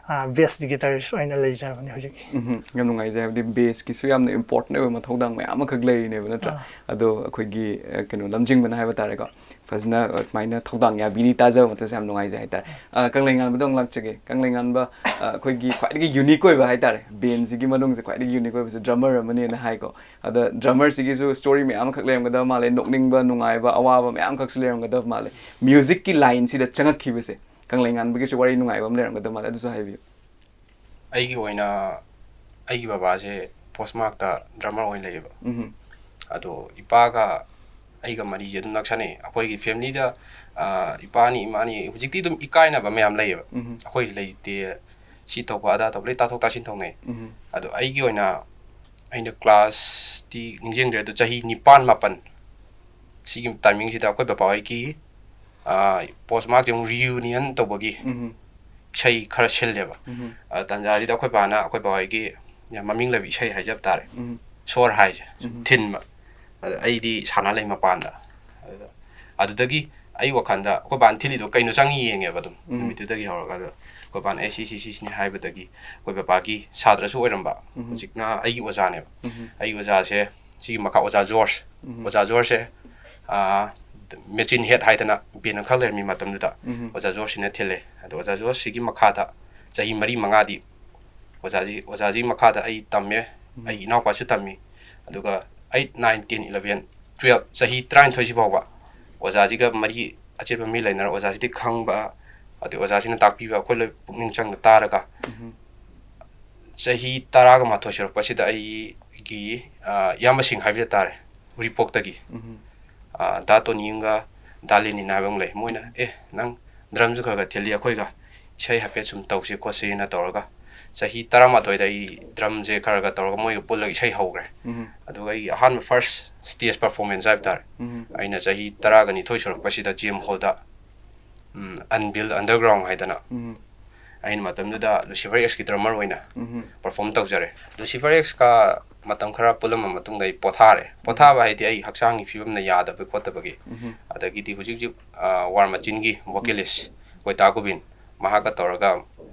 ꯑ, ꯕꯦꯁ ꯒꯤꯇꯔꯤꯁ ꯑꯣꯏꯅ ꯂꯩꯖꯔꯕꯅꯦ ꯍꯧꯖꯤꯛ꯫ ꯎꯝ, ꯌꯥꯝ ꯅꯨꯡꯉꯥꯏꯖꯩ꯫ ꯍꯥꯏꯕꯗꯤ ꯕꯦꯁꯀꯤꯁꯨ ꯌꯥꯝꯅ important ꯑꯣꯏꯕ ꯃꯊꯧꯗꯥꯡ ꯃꯌꯥꯝ ꯑꯃꯈꯛ ꯂꯩꯔꯤꯅꯦꯕ, ꯅꯠꯇ꯭ꯔꯥ? ꯑꯥ꯫ ꯑꯗꯣ ꯑꯩꯈꯣꯏꯒꯤ, ꯑ, ꯀꯩꯅꯣ, ꯂꯝꯖꯤꯡꯕꯅ ꯍꯥꯏꯕ ꯇꯥꯔꯦꯀꯣ, ꯐꯖꯅ ꯑꯗꯨꯃꯥꯏꯅ ꯊꯧꯗꯥꯡ ꯌꯥꯕꯤꯔꯤ, ꯇꯥꯖꯕ ꯃꯇꯝꯗ ꯌꯥꯝ ꯅꯨꯡꯉꯥꯏꯖꯩ ꯍꯥꯏꯇꯥꯔꯦ꯫ ꯑ, ꯀꯪꯂꯩꯉꯥꯟꯕꯗ ꯑꯃꯨꯛ ꯂꯥꯛꯆꯒꯦ꯫ ꯀꯪꯂꯩꯉꯥꯟꯕ, ꯑ, ꯑꯩꯈꯣꯏꯒꯤ ꯈ꯭ꯋꯥꯏꯗꯒꯤ unique ꯑꯣꯏꯕ ꯍꯥꯏꯇꯥꯔꯦ, ꯕꯦꯟꯁꯤꯒꯤ ꯃꯅꯨꯡꯁꯦ ꯈ꯭ꯋꯥꯏꯗꯒꯤ unique ꯑꯣꯏꯕꯁꯦ drummer ꯑꯃꯅꯦꯅ ꯍꯥꯏꯀꯣ꯫ ꯑꯗ drummerꯁꯤꯒꯤꯁꯨ story ꯃꯌꯥꯝ ꯑꯃꯈꯛ ꯂꯩꯔꯝꯒꯗꯕ ꯃꯥꯜꯂꯦ, ꯅꯣꯛꯅꯤꯡꯕ, ꯅꯨꯡꯉꯥꯏꯕ, ꯑꯋꯥꯕ ꯃꯌꯥꯝ ꯑꯃꯈꯛꯁꯨ ꯂꯩꯔꯝꯒꯗꯕ ꯃꯥꯜꯂꯦ꯫ Musicꯀꯤ lineꯁꯤꯗ ꯆꯪꯉꯛꯈꯤꯕꯁꯦ ꯀꯪꯂꯩꯉꯥꯟꯕꯒꯤꯁꯨ ꯋꯥꯔꯤ ꯅꯨꯡꯉꯥꯏꯕ ꯑꯃ ꯂꯩꯔꯝꯒꯗꯕ ꯃꯥꯜꯂꯦ, ꯑꯗꯨꯁꯨ ꯍꯥꯏꯕꯤꯌꯨ꯫ ꯑꯩꯒꯤ ꯑꯣꯏꯅ ꯑꯩꯒꯤ ꯕꯕꯥꯁꯦ ꯄꯣꯁꯃꯥꯛꯇ drummer ꯑꯣꯏꯅ ꯂꯩꯌꯦꯕ꯫ ꯎꯝ꯫ ꯑꯗꯣ ꯏꯄꯥꯒ ꯑꯩꯒ ꯃꯔꯤꯁꯦ ꯑꯗꯨꯝ ꯅꯛꯁꯟꯅꯩ꯫ ꯑꯩꯈꯣꯏꯒꯤ familyꯗ, ꯑ, ꯏꯄꯥꯅꯤ, ꯏꯃꯥꯅꯤ ꯍꯧꯖꯤꯛꯇꯤ ꯑꯗꯨꯝ ꯏꯀꯥꯏꯅꯕ ꯃꯌꯥꯝ ꯂꯩꯌꯦꯕ꯫ ꯎꯝ꯫ "ꯑꯩꯈꯣꯏ ꯂꯩꯇꯦ, ꯁꯤ ꯇꯧꯕ, ꯑꯗꯥ ꯇꯧꯕ", ꯂꯣꯏ ꯇꯥꯊꯣꯛ ꯇꯥꯁꯤꯟ ꯇꯧꯅꯩ꯫ ꯎꯝ꯫ ꯑꯗꯣ ꯑꯩꯒꯤ ꯑꯣꯏꯅ, ꯑꯩꯅ classꯇꯤ ꯅꯤꯡꯁꯤꯡꯗ꯭ꯔꯦ, ꯑꯗꯣ ꯆꯍꯤ ꯅꯤꯄꯥꯟ, ꯃꯥꯄꯟ ꯁꯤꯒꯤ timingꯁꯤꯗ ꯑꯩꯈꯣꯏ ꯕꯕꯥ ꯍꯣꯏꯒꯤ, ꯑ, ꯄꯣꯁꯃꯥꯛꯁꯦ ꯑꯃꯨꯛ reunion ꯇꯧꯕꯒꯤ ꯎꯝ꯫ ꯏꯁꯩ ꯈꯔ ꯁꯤꯜꯂꯦꯕ꯫ ꯎꯝ꯫ ꯑ, ꯇꯥꯟꯖꯥꯁꯤꯗ ꯑꯩꯈꯣꯏ ꯕꯥꯅ ꯑꯩꯈꯣꯏ ꯕꯥ ꯍꯣꯏꯒꯤ ꯌꯥꯝ ꯃꯃꯤꯡ ꯂꯩꯕ ꯏꯁꯩ ꯍꯥꯏꯖꯕ ꯇꯥꯔꯦ꯫ ꯎꯝ꯫ ꯁꯣꯔ ꯍꯥꯏꯁꯦ ꯁꯨꯝ ꯎꯝ꯫ ꯊꯤꯟꯕ꯫ ꯑꯗ ꯑꯩꯗꯤ ꯁꯥꯟꯅ ꯂꯩ ꯃꯄꯥꯟꯗ꯫ ꯑꯗꯨꯗ, ꯑꯗꯨꯗꯒꯤ ꯑꯩ ꯋꯥꯈꯜꯗ ꯑꯩꯈꯣꯏ ꯕꯥꯅ ꯊꯤꯜꯂꯤꯗꯣ ꯀꯩꯅꯣ ꯆꯪꯉꯤ ꯌꯦꯡꯉꯦꯕ ꯑꯗꯨꯝ ꯎꯝ꯫ ꯅꯨꯃꯤꯠꯇꯨꯗꯒꯤ ꯍꯧꯔꯒ꯫ ꯑꯗꯣ ꯑꯩꯈꯣꯏ ꯕꯥꯅ ꯑꯦ ꯁꯤ ꯁꯤ ꯁꯤꯁꯤꯅꯤ ꯍꯥꯏꯕꯗꯒꯤ ꯑꯩꯈꯣꯏ ꯕꯕꯥꯒꯤ ꯁꯥꯇ꯭ꯔꯁꯨ ꯑꯣꯏꯔꯝꯕ, ꯎꯝ꯫ ꯍꯧꯖꯤꯛꯅ ꯑꯩꯒꯤ ꯑꯣꯖꯥꯅꯦꯕ꯫ ꯎꯝ꯫ ꯑꯩꯒꯤ ꯑꯣꯖꯥꯁꯦ ꯁꯤꯒꯤ ꯃꯈꯥ ꯑꯣꯖꯥ ꯖꯣꯔꯖ, ꯎꯝ꯫ ꯑꯣꯖꯥ ꯖꯣꯔꯖꯁꯦ ꯃꯦꯆꯤꯟ ꯍꯦꯠ ꯍꯥꯏꯗꯅ ꯕꯦꯟ ꯑꯃꯈꯛ ꯂꯩꯔꯝꯃꯤ ꯃꯇꯝꯗꯨꯗ꯫ ꯎꯝ꯫ ꯑꯣꯖꯥ ꯖꯣꯔꯖꯁꯤꯅ ꯊꯤꯜꯂꯦ꯫ ꯑꯗꯣ ꯑꯣꯖꯥ ꯖꯣꯔꯖꯁꯤꯒꯤ ꯃꯈꯥꯗ ꯆꯍꯤ ꯃꯔꯤ ꯃꯉꯥꯗꯤ ꯑꯣꯖꯥꯁꯤ, ꯑꯣꯖꯥꯁꯤꯒꯤ ꯃꯈꯥꯗ ꯑꯩ ꯇꯝꯃꯦ꯫ ꯎꯝ꯫ ꯑꯩ ꯏꯅꯥꯎꯄꯥꯁꯨ ꯇꯝꯃꯤ꯫ ꯑꯗꯨꯒ eight, nine, ten, eleven, twelve, ꯆꯍꯤ ꯇꯔꯥꯅꯤꯊꯣꯏꯁꯤ ꯐꯥꯎꯕ ꯑꯣꯖꯥꯁꯤꯒ ꯃꯔꯤ ꯑꯆꯦꯠꯄ ꯃꯔꯤ ꯂꯩꯅꯔ ꯑꯣꯖꯥꯁꯤꯗꯤ ꯈꯪꯕ, ꯑꯗꯩ ꯑꯣꯖꯥꯁꯤꯅ ꯇꯥꯛꯄꯤꯕ ꯑꯩꯈꯣꯏ ꯂꯣꯏ ꯄꯨꯛꯅꯤꯡ ꯆꯪꯅ ꯇꯥꯔꯒ ꯎꯝ꯫ ꯆꯍꯤ ꯇꯔꯥꯒ ꯃꯥꯊꯣꯏ ꯁꯨꯔꯛꯄꯁꯤꯗ ꯑꯩꯒꯤ, ꯑ, ꯏꯌꯥꯝꯕꯁꯤꯡ ꯍꯥꯏꯕ ꯇꯥꯔꯦ, ꯎꯔꯤꯄꯣꯛꯇꯒꯤ, ꯎꯝ꯫ ꯑ, ꯗꯥ ꯇꯣꯅꯤ ꯑꯃꯒ ꯗꯥ ꯂꯦꯅꯤꯟ ꯍꯥꯏꯕ ꯑꯃ ꯂꯩ꯫ ꯃꯣꯏꯅ, "ꯑꯦ, ꯅꯪ ꯗ꯭ꯔꯝꯁꯨ ꯈꯔ ꯈꯔ ꯊꯤꯜꯂꯤ, ꯑꯩꯈꯣꯏꯒ ꯏꯁꯩ ꯍꯥꯏꯐꯦꯠ ꯁꯨꯝ ꯇꯧꯁꯤ ꯈꯣꯠꯁꯤꯅ" ꯇꯧꯔꯒ ꯆꯍꯤ ꯇꯔꯥꯃꯥꯊꯣꯏꯗ ꯑꯩ ꯗ꯭ꯔꯝꯁꯦ ꯈꯔ ꯈꯔ ꯇꯧꯔꯒ ꯃꯣꯏꯒ ꯄꯨꯜꯂꯒ ꯏꯁꯩ ꯍꯧꯈ꯭ꯔꯦ꯫ ꯎꯝ꯫ ꯑꯗꯨꯒ ꯑꯩꯒꯤ ꯑꯍꯥꯟꯕ first stage performance ꯍꯥꯏꯕ ꯇꯥꯔꯦ, ꯎꯝ꯫ ꯑꯩꯅ ꯆꯍꯤ ꯇꯔꯥꯒ ꯅꯤꯊꯣꯏ ꯁꯨꯔꯛꯄꯁꯤꯗ ꯖꯤ ꯑꯦꯝ ꯍꯣꯜꯗ, ꯎꯝ, Unveiled Underground ꯍꯥꯏꯗꯅ ꯎꯝ꯫ ꯑꯩꯅ ꯃꯇꯝꯗꯨꯗ ꯂꯨꯁꯤꯐꯔ ꯑꯦꯛꯁꯀꯤ ꯗ꯭ꯔꯃꯔ ꯑꯣꯏꯅ ꯎꯝ꯫ ꯄꯔꯐꯣꯔꯝ ꯇꯧꯖꯔꯦ꯫ ꯂꯨꯁꯤꯐꯔ ꯑꯦꯛꯁꯀ ꯃꯇꯝ ꯈꯔ ꯄꯨꯜꯂꯝꯕ ꯃꯇꯨꯡꯗ ꯑꯩ ꯄꯣꯊꯥꯔꯦ꯫ ꯄꯣꯊꯥꯕ ꯍꯥꯏꯗꯤ ꯑꯩ ꯍꯛꯆꯥꯡꯒꯤ ꯐꯤꯕꯝꯅ ꯌꯥꯗꯕ ꯈꯣꯠꯇꯕꯒꯤ꯫ ꯎꯝ꯫ ꯑꯗꯒꯤꯗꯤ ꯍꯧꯖꯤꯛ ꯍꯧꯖꯤꯛ, ꯑ, ꯋꯥꯔ ꯃꯆꯤꯟꯒꯤ vocalist ꯑꯩꯈꯣꯏ ꯗꯥ ꯒꯣꯕꯤꯟ, ꯃꯍꯥꯛꯀ ꯇꯧꯔꯒ,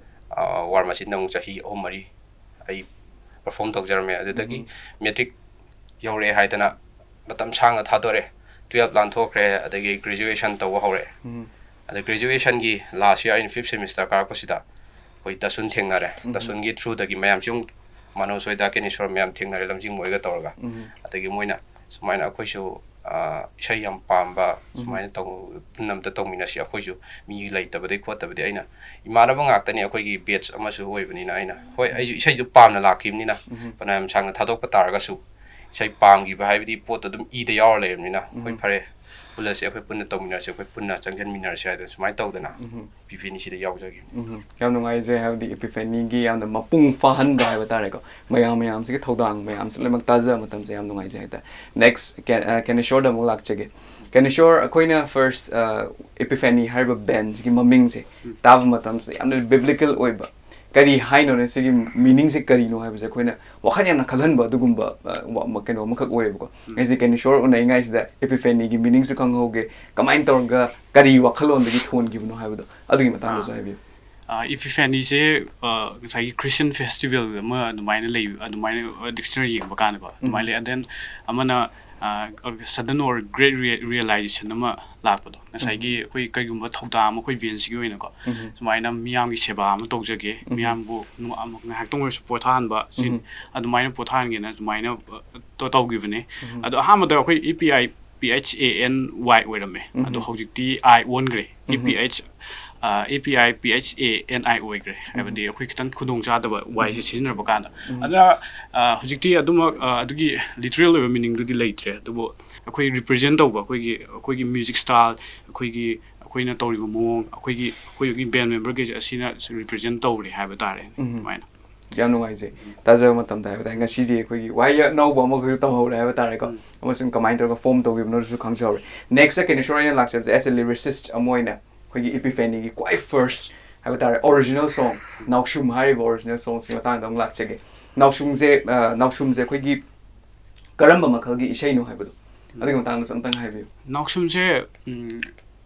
ꯑ, ꯋꯥꯔ ꯃꯆꯤꯟꯗ ꯑꯃꯨꯛ ꯆꯍꯤ ꯑꯍꯨꯝ ꯃꯔꯤ ꯑꯩ ꯄꯔꯐꯣꯔꯝ ꯇꯧꯖꯔꯝꯃꯦ꯫ ꯑꯗꯨꯗꯒꯤ ꯎꯝ꯫ ꯃꯦꯇ꯭ꯔꯤꯛ ꯌꯧꯔꯛꯑꯦ ꯍꯥꯏꯗꯅ ꯃꯇꯝ ꯁꯥꯡꯅ ꯊꯥꯗꯣꯔꯦ꯫ ꯇꯨꯌꯦꯜꯞ ꯂꯥꯟꯊꯣꯛꯈ꯭ꯔꯦ, ꯑꯗꯒꯤ ꯒ꯭ꯔꯦꯖꯨꯑꯦꯁꯟ ꯇꯧꯕ ꯍꯧꯔꯛꯑꯦ꯫ ꯎꯝ꯫ ꯑꯗ ꯒ꯭ꯔꯦꯖꯨꯑꯦꯁꯟꯒꯤ ꯂꯥꯁ ꯏꯌꯥꯔ ꯑꯩꯅ ꯐꯤꯐ ꯁꯦꯃꯤꯁꯇꯔ ꯀꯥꯔꯛꯄꯁꯤꯗ ꯑꯩꯈꯣꯏ ꯗꯁꯨꯟ ꯊꯦꯡꯅꯔꯦ꯫ ꯎꯝ꯫ ꯗꯁꯨꯟꯒꯤ ꯊ꯭ꯔꯨꯗꯒꯤ ꯃꯌꯥꯝꯁꯨ ꯑꯃꯨꯛ ꯃꯅꯣꯖ ꯍꯣꯏ, ꯗꯥ ꯀꯦꯅꯦꯁꯣꯔ ꯃꯌꯥꯝ ꯊꯦꯡꯅꯔꯦ, ꯂꯝꯖꯤꯡꯕ ꯍꯣꯏꯒ ꯇꯧꯔꯒ꯫ ꯎꯝ꯫ ꯑꯗꯒꯤ ꯃꯣꯏꯅ ꯁꯨꯃꯥꯏꯅ ꯑꯩꯈꯣꯏꯁꯨ, ꯑ, ꯏꯁꯩ ꯌꯥꯝ ꯄꯥꯝꯕ, ꯎꯝ꯫ ꯁꯨꯃꯥꯏꯅ ꯇꯧ-, ꯄꯨꯟꯅ ꯑꯝꯇ ꯇꯧꯃꯤꯟꯅꯁꯤ, ꯑꯩꯈꯣꯏꯁꯨ ꯃꯤ ꯂꯩꯇꯕꯗꯩ ꯈꯣꯠꯇꯕꯗꯩ꯫ ꯑꯩꯅ ꯏꯃꯥꯟꯅꯕ ꯉꯥꯛꯇꯅꯤ, ꯑꯩꯈꯣꯏꯒꯤ ꯕꯦꯠꯆ ꯑꯃꯁꯨ ꯑꯣꯏꯕꯅꯤꯅ꯫ ꯑꯩꯅ, ꯍꯣꯏ, ꯑꯩꯁꯨ ꯏꯁꯩꯗꯨ ꯄꯥꯝꯅ ꯂꯥꯛꯈꯤꯕꯅꯤꯅ ꯎꯝ꯫ ꯐꯅꯌꯥꯝ ꯁꯥꯡꯅ ꯊꯥꯗꯣꯛꯄ ꯇꯥꯔꯒꯁꯨ ꯏꯁꯩ ꯄꯥꯝꯈꯤꯕ ꯍꯥꯏꯕꯗꯤ ꯄꯣꯠꯇꯣ ꯑꯗꯨꯝ ꯏꯗ ꯌꯥꯎꯔ ꯂꯩꯔꯕꯅꯤꯅ, ꯍꯣꯏ, ꯎꯝ꯫ ꯐꯔꯦ, ꯄꯨꯜꯂꯁꯤ, ꯑꯩꯈꯣꯏ ꯄꯨꯟꯅ ꯇꯧꯃꯤꯟꯅꯔꯁꯤ, ꯑꯩꯈꯣꯏ ꯄꯨꯟꯅ ꯆꯪꯁꯤꯟꯃꯤꯟꯅꯔꯁꯤ ꯍꯥꯏꯗꯅ ꯁꯨꯃꯥꯏꯅ ꯇꯧꯗꯅ ꯎꯝ꯫ ꯏꯄꯤꯐꯦꯅꯤꯁꯤꯗ ꯌꯥꯎꯖꯈꯤꯕꯅꯤ꯫ ꯎꯝ꯫ ꯌꯥꯝ ꯅꯨꯡꯉꯥꯏꯖꯩ, ꯍꯥꯏꯕꯗꯤ ꯏꯄꯤꯐꯦꯅꯤꯒꯤ ꯌꯥꯝꯅ ꯃꯄꯨꯡ ꯐꯥꯍꯟꯕ ꯍꯥꯏꯕ ꯇꯥꯔꯦꯀꯣ, ꯃꯌꯥꯝ ꯃꯌꯥꯝꯁꯤꯒꯤ ꯊꯧꯗꯥꯡ ꯃꯌꯥꯝꯁꯤ ꯂꯣꯏꯅꯃꯛ ꯇꯥꯖꯕ ꯃꯇꯝꯁꯦ ꯌꯥꯝ ꯅꯨꯡꯉꯥꯏꯖꯩ ꯍꯥꯏꯇꯥꯔꯦ꯫ ꯅꯦꯛꯁ ꯀꯦ-, ꯑ, ꯀꯦꯅꯦꯁꯣꯔꯗ ꯑꯃꯨꯛ ꯂꯥꯛꯆꯒꯦ꯫ ꯀꯦꯅꯦꯁꯣꯔ, ꯑꯩꯈꯣꯏꯅ ꯐꯥꯔꯁ, ꯑ, ꯏꯄꯤꯐꯦꯅꯤ ꯍꯥꯏꯔꯤꯕ ꯕꯦꯟꯁꯤꯒꯤ ꯃꯃꯤꯡꯁꯦ ꯎꯝ꯫ ꯇꯥꯕ ꯃꯇꯝꯁꯤꯗ ꯌꯥꯝꯅ ꯕꯤꯕ꯭ꯂꯤꯀꯦꯜ ꯑꯣꯏꯕ, ꯀꯔꯤ ꯍꯥꯏꯅꯣꯅꯦ ꯁꯤꯒꯤ ꯃꯤꯅꯤꯡꯁꯦ ꯀꯔꯤꯅꯣ ꯍꯥꯏꯕꯁꯦ ꯑꯩꯈꯣꯏꯅ ꯋꯥꯈꯜ ꯌꯥꯝꯅ ꯈꯜꯍꯟꯕ ꯑꯗꯨꯒꯨꯝꯕ, ꯑ, ꯋꯥ-, ꯃ-, ꯀꯩꯅꯣ ꯑꯃꯈꯛ ꯑꯣꯏꯌꯦꯕꯀꯣ꯫ ꯎꯝ꯫ ꯑꯩꯁꯦ ꯀꯦꯅꯦꯁꯣꯔ ꯎꯅꯔꯤꯉꯩꯁꯤꯗ ꯏꯄꯤꯐꯦꯅꯤꯒꯤ ꯃꯤꯅꯤꯡꯁꯨ ꯈꯪꯍꯧꯒꯦ, ꯀꯃꯥꯏꯅ ꯇꯧꯔꯒ ꯀꯔꯤ ꯋꯥꯈꯜꯂꯣꯟꯗꯒꯤ ꯊꯣꯟꯈꯤꯕꯅꯣ ꯍꯥꯏꯕꯗꯣ ꯑꯗꯨꯒꯤ ꯃꯇꯥꯡꯗꯁꯨ ꯑꯥ꯫ ꯍꯥꯏꯕꯤꯌꯨ꯫ ꯑ, Epiphany ꯁꯦ, ꯑ, ꯉꯁꯥꯏꯒꯤ Christian festival ꯑꯃ ꯑꯗꯨꯃꯥꯏꯅ ꯂꯩ, ꯑꯗꯨꯃꯥꯏꯅ, ꯑ, dictionary ꯌꯦꯡꯕ ꯀꯥꯟꯗꯀꯣ, ꯑꯗꯨꯃꯥꯏꯅ ꯎꯝ꯫ ꯂꯩ꯫ And then ꯑꯃꯅ, ꯑ, sudden or great rea-, realization ꯑꯃ ꯂꯥꯛꯄꯗꯣ, ꯉꯁꯥꯏꯒꯤ ꯎꯝ꯫ ꯑꯩꯈꯣꯏ ꯀꯩꯒꯨꯝꯕ ꯊꯧꯗꯥꯡ ꯑꯃ ꯑꯩꯈꯣꯏ events ꯀꯤ ꯑꯣꯏꯅꯀꯣ, ꯎꯝ꯫ ꯁꯨꯃꯥꯏꯅ ꯃꯤꯌꯥꯝꯒꯤ ꯁꯦꯕꯥ ꯑꯃ ꯇꯧꯖꯒꯦ, ꯎꯝ꯫ ꯃꯤꯌꯥꯝꯕꯨ ꯅꯨꯡ-, ꯑꯃ ꯉꯥꯏꯍꯥꯛꯇꯪ ꯑꯣꯏꯔꯁꯨ ꯄꯣꯊꯥꯍꯟꯕ, ꯁꯤ ꯎꯝ꯫ ꯑꯗꯨꯃꯥꯏꯅ ꯄꯣꯊꯥꯍꯟꯒꯦꯅ ꯑꯗꯨꯃꯥꯏꯅ, ꯑ, ꯇꯧ-, ꯇꯧꯈꯤꯕꯅꯦ꯫ ꯎꯝ꯫ ꯑꯗꯣ ꯑꯍꯥꯟꯕꯗ ꯑꯩꯈꯣꯏ E P I P H A N Y ꯑꯣꯏꯔꯝꯃꯦ꯫ ꯑꯗꯣ ꯎꯝ꯫ ꯍꯧꯖꯤꯛꯇꯤ I ꯑꯣꯟꯈ꯭ꯔꯦ꯫ Um. E P H, ꯑ, E P I P H A N I ꯑꯣꯏꯈ꯭ꯔꯦ꯫ ꯎꯝ꯫ ꯍꯥꯏꯕꯗꯤ ꯑꯩꯈꯣꯏ ꯈꯤꯇꯪ ꯈꯨꯗꯣꯡ ꯆꯥꯗꯕ Y ꯁꯦ ꯎꯝ꯫ ꯁꯤꯖꯤꯟꯅꯔꯛꯄ ꯀꯥꯟꯗ꯫ ꯎꯝ꯫ ꯑꯗꯨꯅ, ꯑ, ꯍꯧꯖꯤꯛꯇꯤ ꯑꯗꯨꯃꯛ, ꯑ, ꯑꯗꯨꯒꯤ literal ꯑꯣꯏꯕ meaning ꯗꯨꯗꯤ ꯂꯩꯇ꯭ꯔꯦ꯫ ꯑꯗꯨꯕꯨ ꯑꯩꯈꯣꯏ represent ꯇꯧꯕ, ꯑꯩꯈꯣꯏꯒꯤ, ꯑꯩꯈꯣꯏꯒꯤ music style, ꯑꯩꯈꯣꯏꯒꯤ, ꯑꯩꯈꯣꯏꯅ ꯇꯧꯔꯤꯕ ꯃꯑꯣꯡ, ꯑꯩꯈꯣꯏꯒꯤ, ꯑꯩꯈꯣꯏꯒꯤ band member ꯈꯩꯁꯦ ꯑꯁꯤꯅ represent ꯇꯧꯔꯦ ꯍꯥꯏꯕ ꯇꯥꯔꯦ꯫ ꯎꯝ꯫ ꯑꯗꯨꯃꯥꯏꯅ꯫ ꯌꯥꯝ ꯅꯨꯡꯉꯥꯏꯖꯩ꯫ ꯇꯥꯖꯕ ꯃꯇꯝꯗ ꯍꯥꯏꯕ ꯇꯥꯔꯦ, ꯉꯁꯤꯗꯤ ꯑꯩꯈꯣꯏꯒꯤ ꯋꯥꯍꯩ ꯑꯅꯧꯕ ꯑꯃꯈꯛꯁꯨ ꯇꯝꯍꯧꯔꯦ ꯍꯥꯏꯕ ꯇꯥꯔꯦꯀꯣ꯫ ꯎꯝ꯫ ꯑꯃꯁꯨꯡ ꯀꯃꯥꯏꯅ ꯇꯧꯔꯒ form ꯇꯧꯈꯤꯕꯅꯣꯁꯨ ꯈꯪꯖꯍꯧꯔꯦ꯫ Next ꯀꯩꯅꯣ ꯁꯣꯔ ꯑꯩꯅ ꯂꯥꯛꯆꯕꯁꯦ, as a lyricist ꯑꯃ ꯑꯣꯏꯅ ꯑꯩꯈꯣꯏꯒꯤ Epiphany ꯒꯤ ꯈ꯭ꯋꯥꯏ first ꯍꯥꯏꯕ ꯇꯥꯔꯦ, original song, ꯅꯥꯎꯁꯨꯝ ꯍꯥꯏꯔꯤꯕ original song ꯁꯤ ꯃꯇꯥꯡꯗ ꯑꯃꯨꯛ ꯂꯥꯛꯆꯒꯦ꯫ ꯅꯥꯎꯁꯨꯝꯁꯦ, ꯑ, ꯅꯥꯎꯁꯨꯝꯁꯦ ꯑꯩꯈꯣꯏꯒꯤ ꯀꯔꯝꯕ ꯃꯈꯜꯒꯤ ꯏꯁꯩꯅꯣ ꯍꯥꯏꯕꯗꯣ, ꯎꯝ꯫ ꯑꯗꯨꯒꯤ ꯃꯇꯥꯡꯗꯁꯨ ꯑꯝꯇꯪ ꯍꯥꯏꯕꯤꯌꯨ꯫ ꯅꯥꯎꯁꯨꯝꯁꯦ, ꯎꯝ,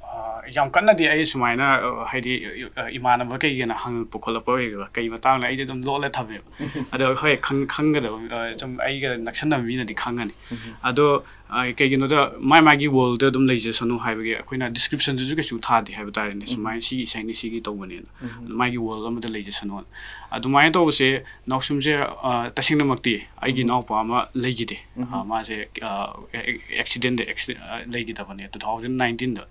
ꯑ, ꯌꯥꯝ ꯀꯟꯅꯗꯤ ꯑꯩ ꯁꯨꯃꯥꯏꯅ, ꯑ, ꯍꯥꯏꯗꯤ, ꯑ, ꯏꯃꯥꯟꯅꯕ ꯀꯩꯒꯤꯅ ꯍꯪꯉꯛꯄ ꯈꯣꯠꯂꯛꯄ ꯑꯣꯏꯒꯦꯕ, ꯀꯩ ꯃꯇꯥꯡꯗ ꯑꯩꯁꯦ ꯑꯗꯨꯝ ꯂꯣꯠꯂ ꯊꯝꯃꯦꯕ꯫ ꯑꯗꯣ ꯍꯣꯏ, ꯈꯪ-, ꯈꯪꯒꯗꯕ, ꯑ, ꯁꯨꯝ ꯑꯩꯒ ꯅꯛꯁꯟꯅꯕ ꯃꯤꯅꯗꯤ ꯈꯪꯉꯅꯤ꯫ ꯎꯝ꯫ ꯑꯗꯣ, ꯑ, ꯀꯩꯒꯤꯅꯣꯗ ꯃꯥꯏ ꯃꯥꯒꯤ world ꯗ ꯑꯗꯨꯝ ꯂꯩꯖꯁꯅꯨ ꯍꯥꯏꯕꯒꯤ ꯑꯩꯈꯣꯏꯅ description ꯗꯨꯁꯨ ꯀꯩꯁꯨ ꯊꯥꯗꯦ ꯍꯥꯏꯕ ꯇꯥꯔꯦꯅꯦ꯫ ꯎꯝ꯫ ꯁꯨꯃꯥꯏꯅ ꯁꯤꯒꯤ ꯏꯁꯩꯅꯤ, ꯁꯤꯒꯤ ꯇꯧꯕꯅꯦꯅ꯫ ꯎꯝ꯫ ꯑꯗꯨ ꯃꯥꯒꯤ world ꯑꯃꯗ ꯂꯩꯖꯁꯅꯨ꯫ ꯑꯗꯨꯃꯥꯏꯅ ꯇꯧꯕꯁꯦ ꯅꯥꯎꯁꯨꯝꯁꯦ, ꯑ, ꯇꯁꯦꯡꯅꯃꯛꯇꯤ ꯑꯩꯒꯤ ꯎꯝ꯫ ꯏꯅꯥꯎꯄꯥ ꯑꯃ ꯂꯩꯈꯤꯗꯦ꯫ ꯎꯝ꯫ ꯑ, ꯃꯥꯁꯦ, ꯑ, ꯑꯦ-, ꯑꯦ-, accident ꯗ ꯑꯦꯛꯁꯤ-, ꯑ, ꯂꯩꯈꯤꯗꯕꯅꯦ two thousand nineteen ꯗ꯫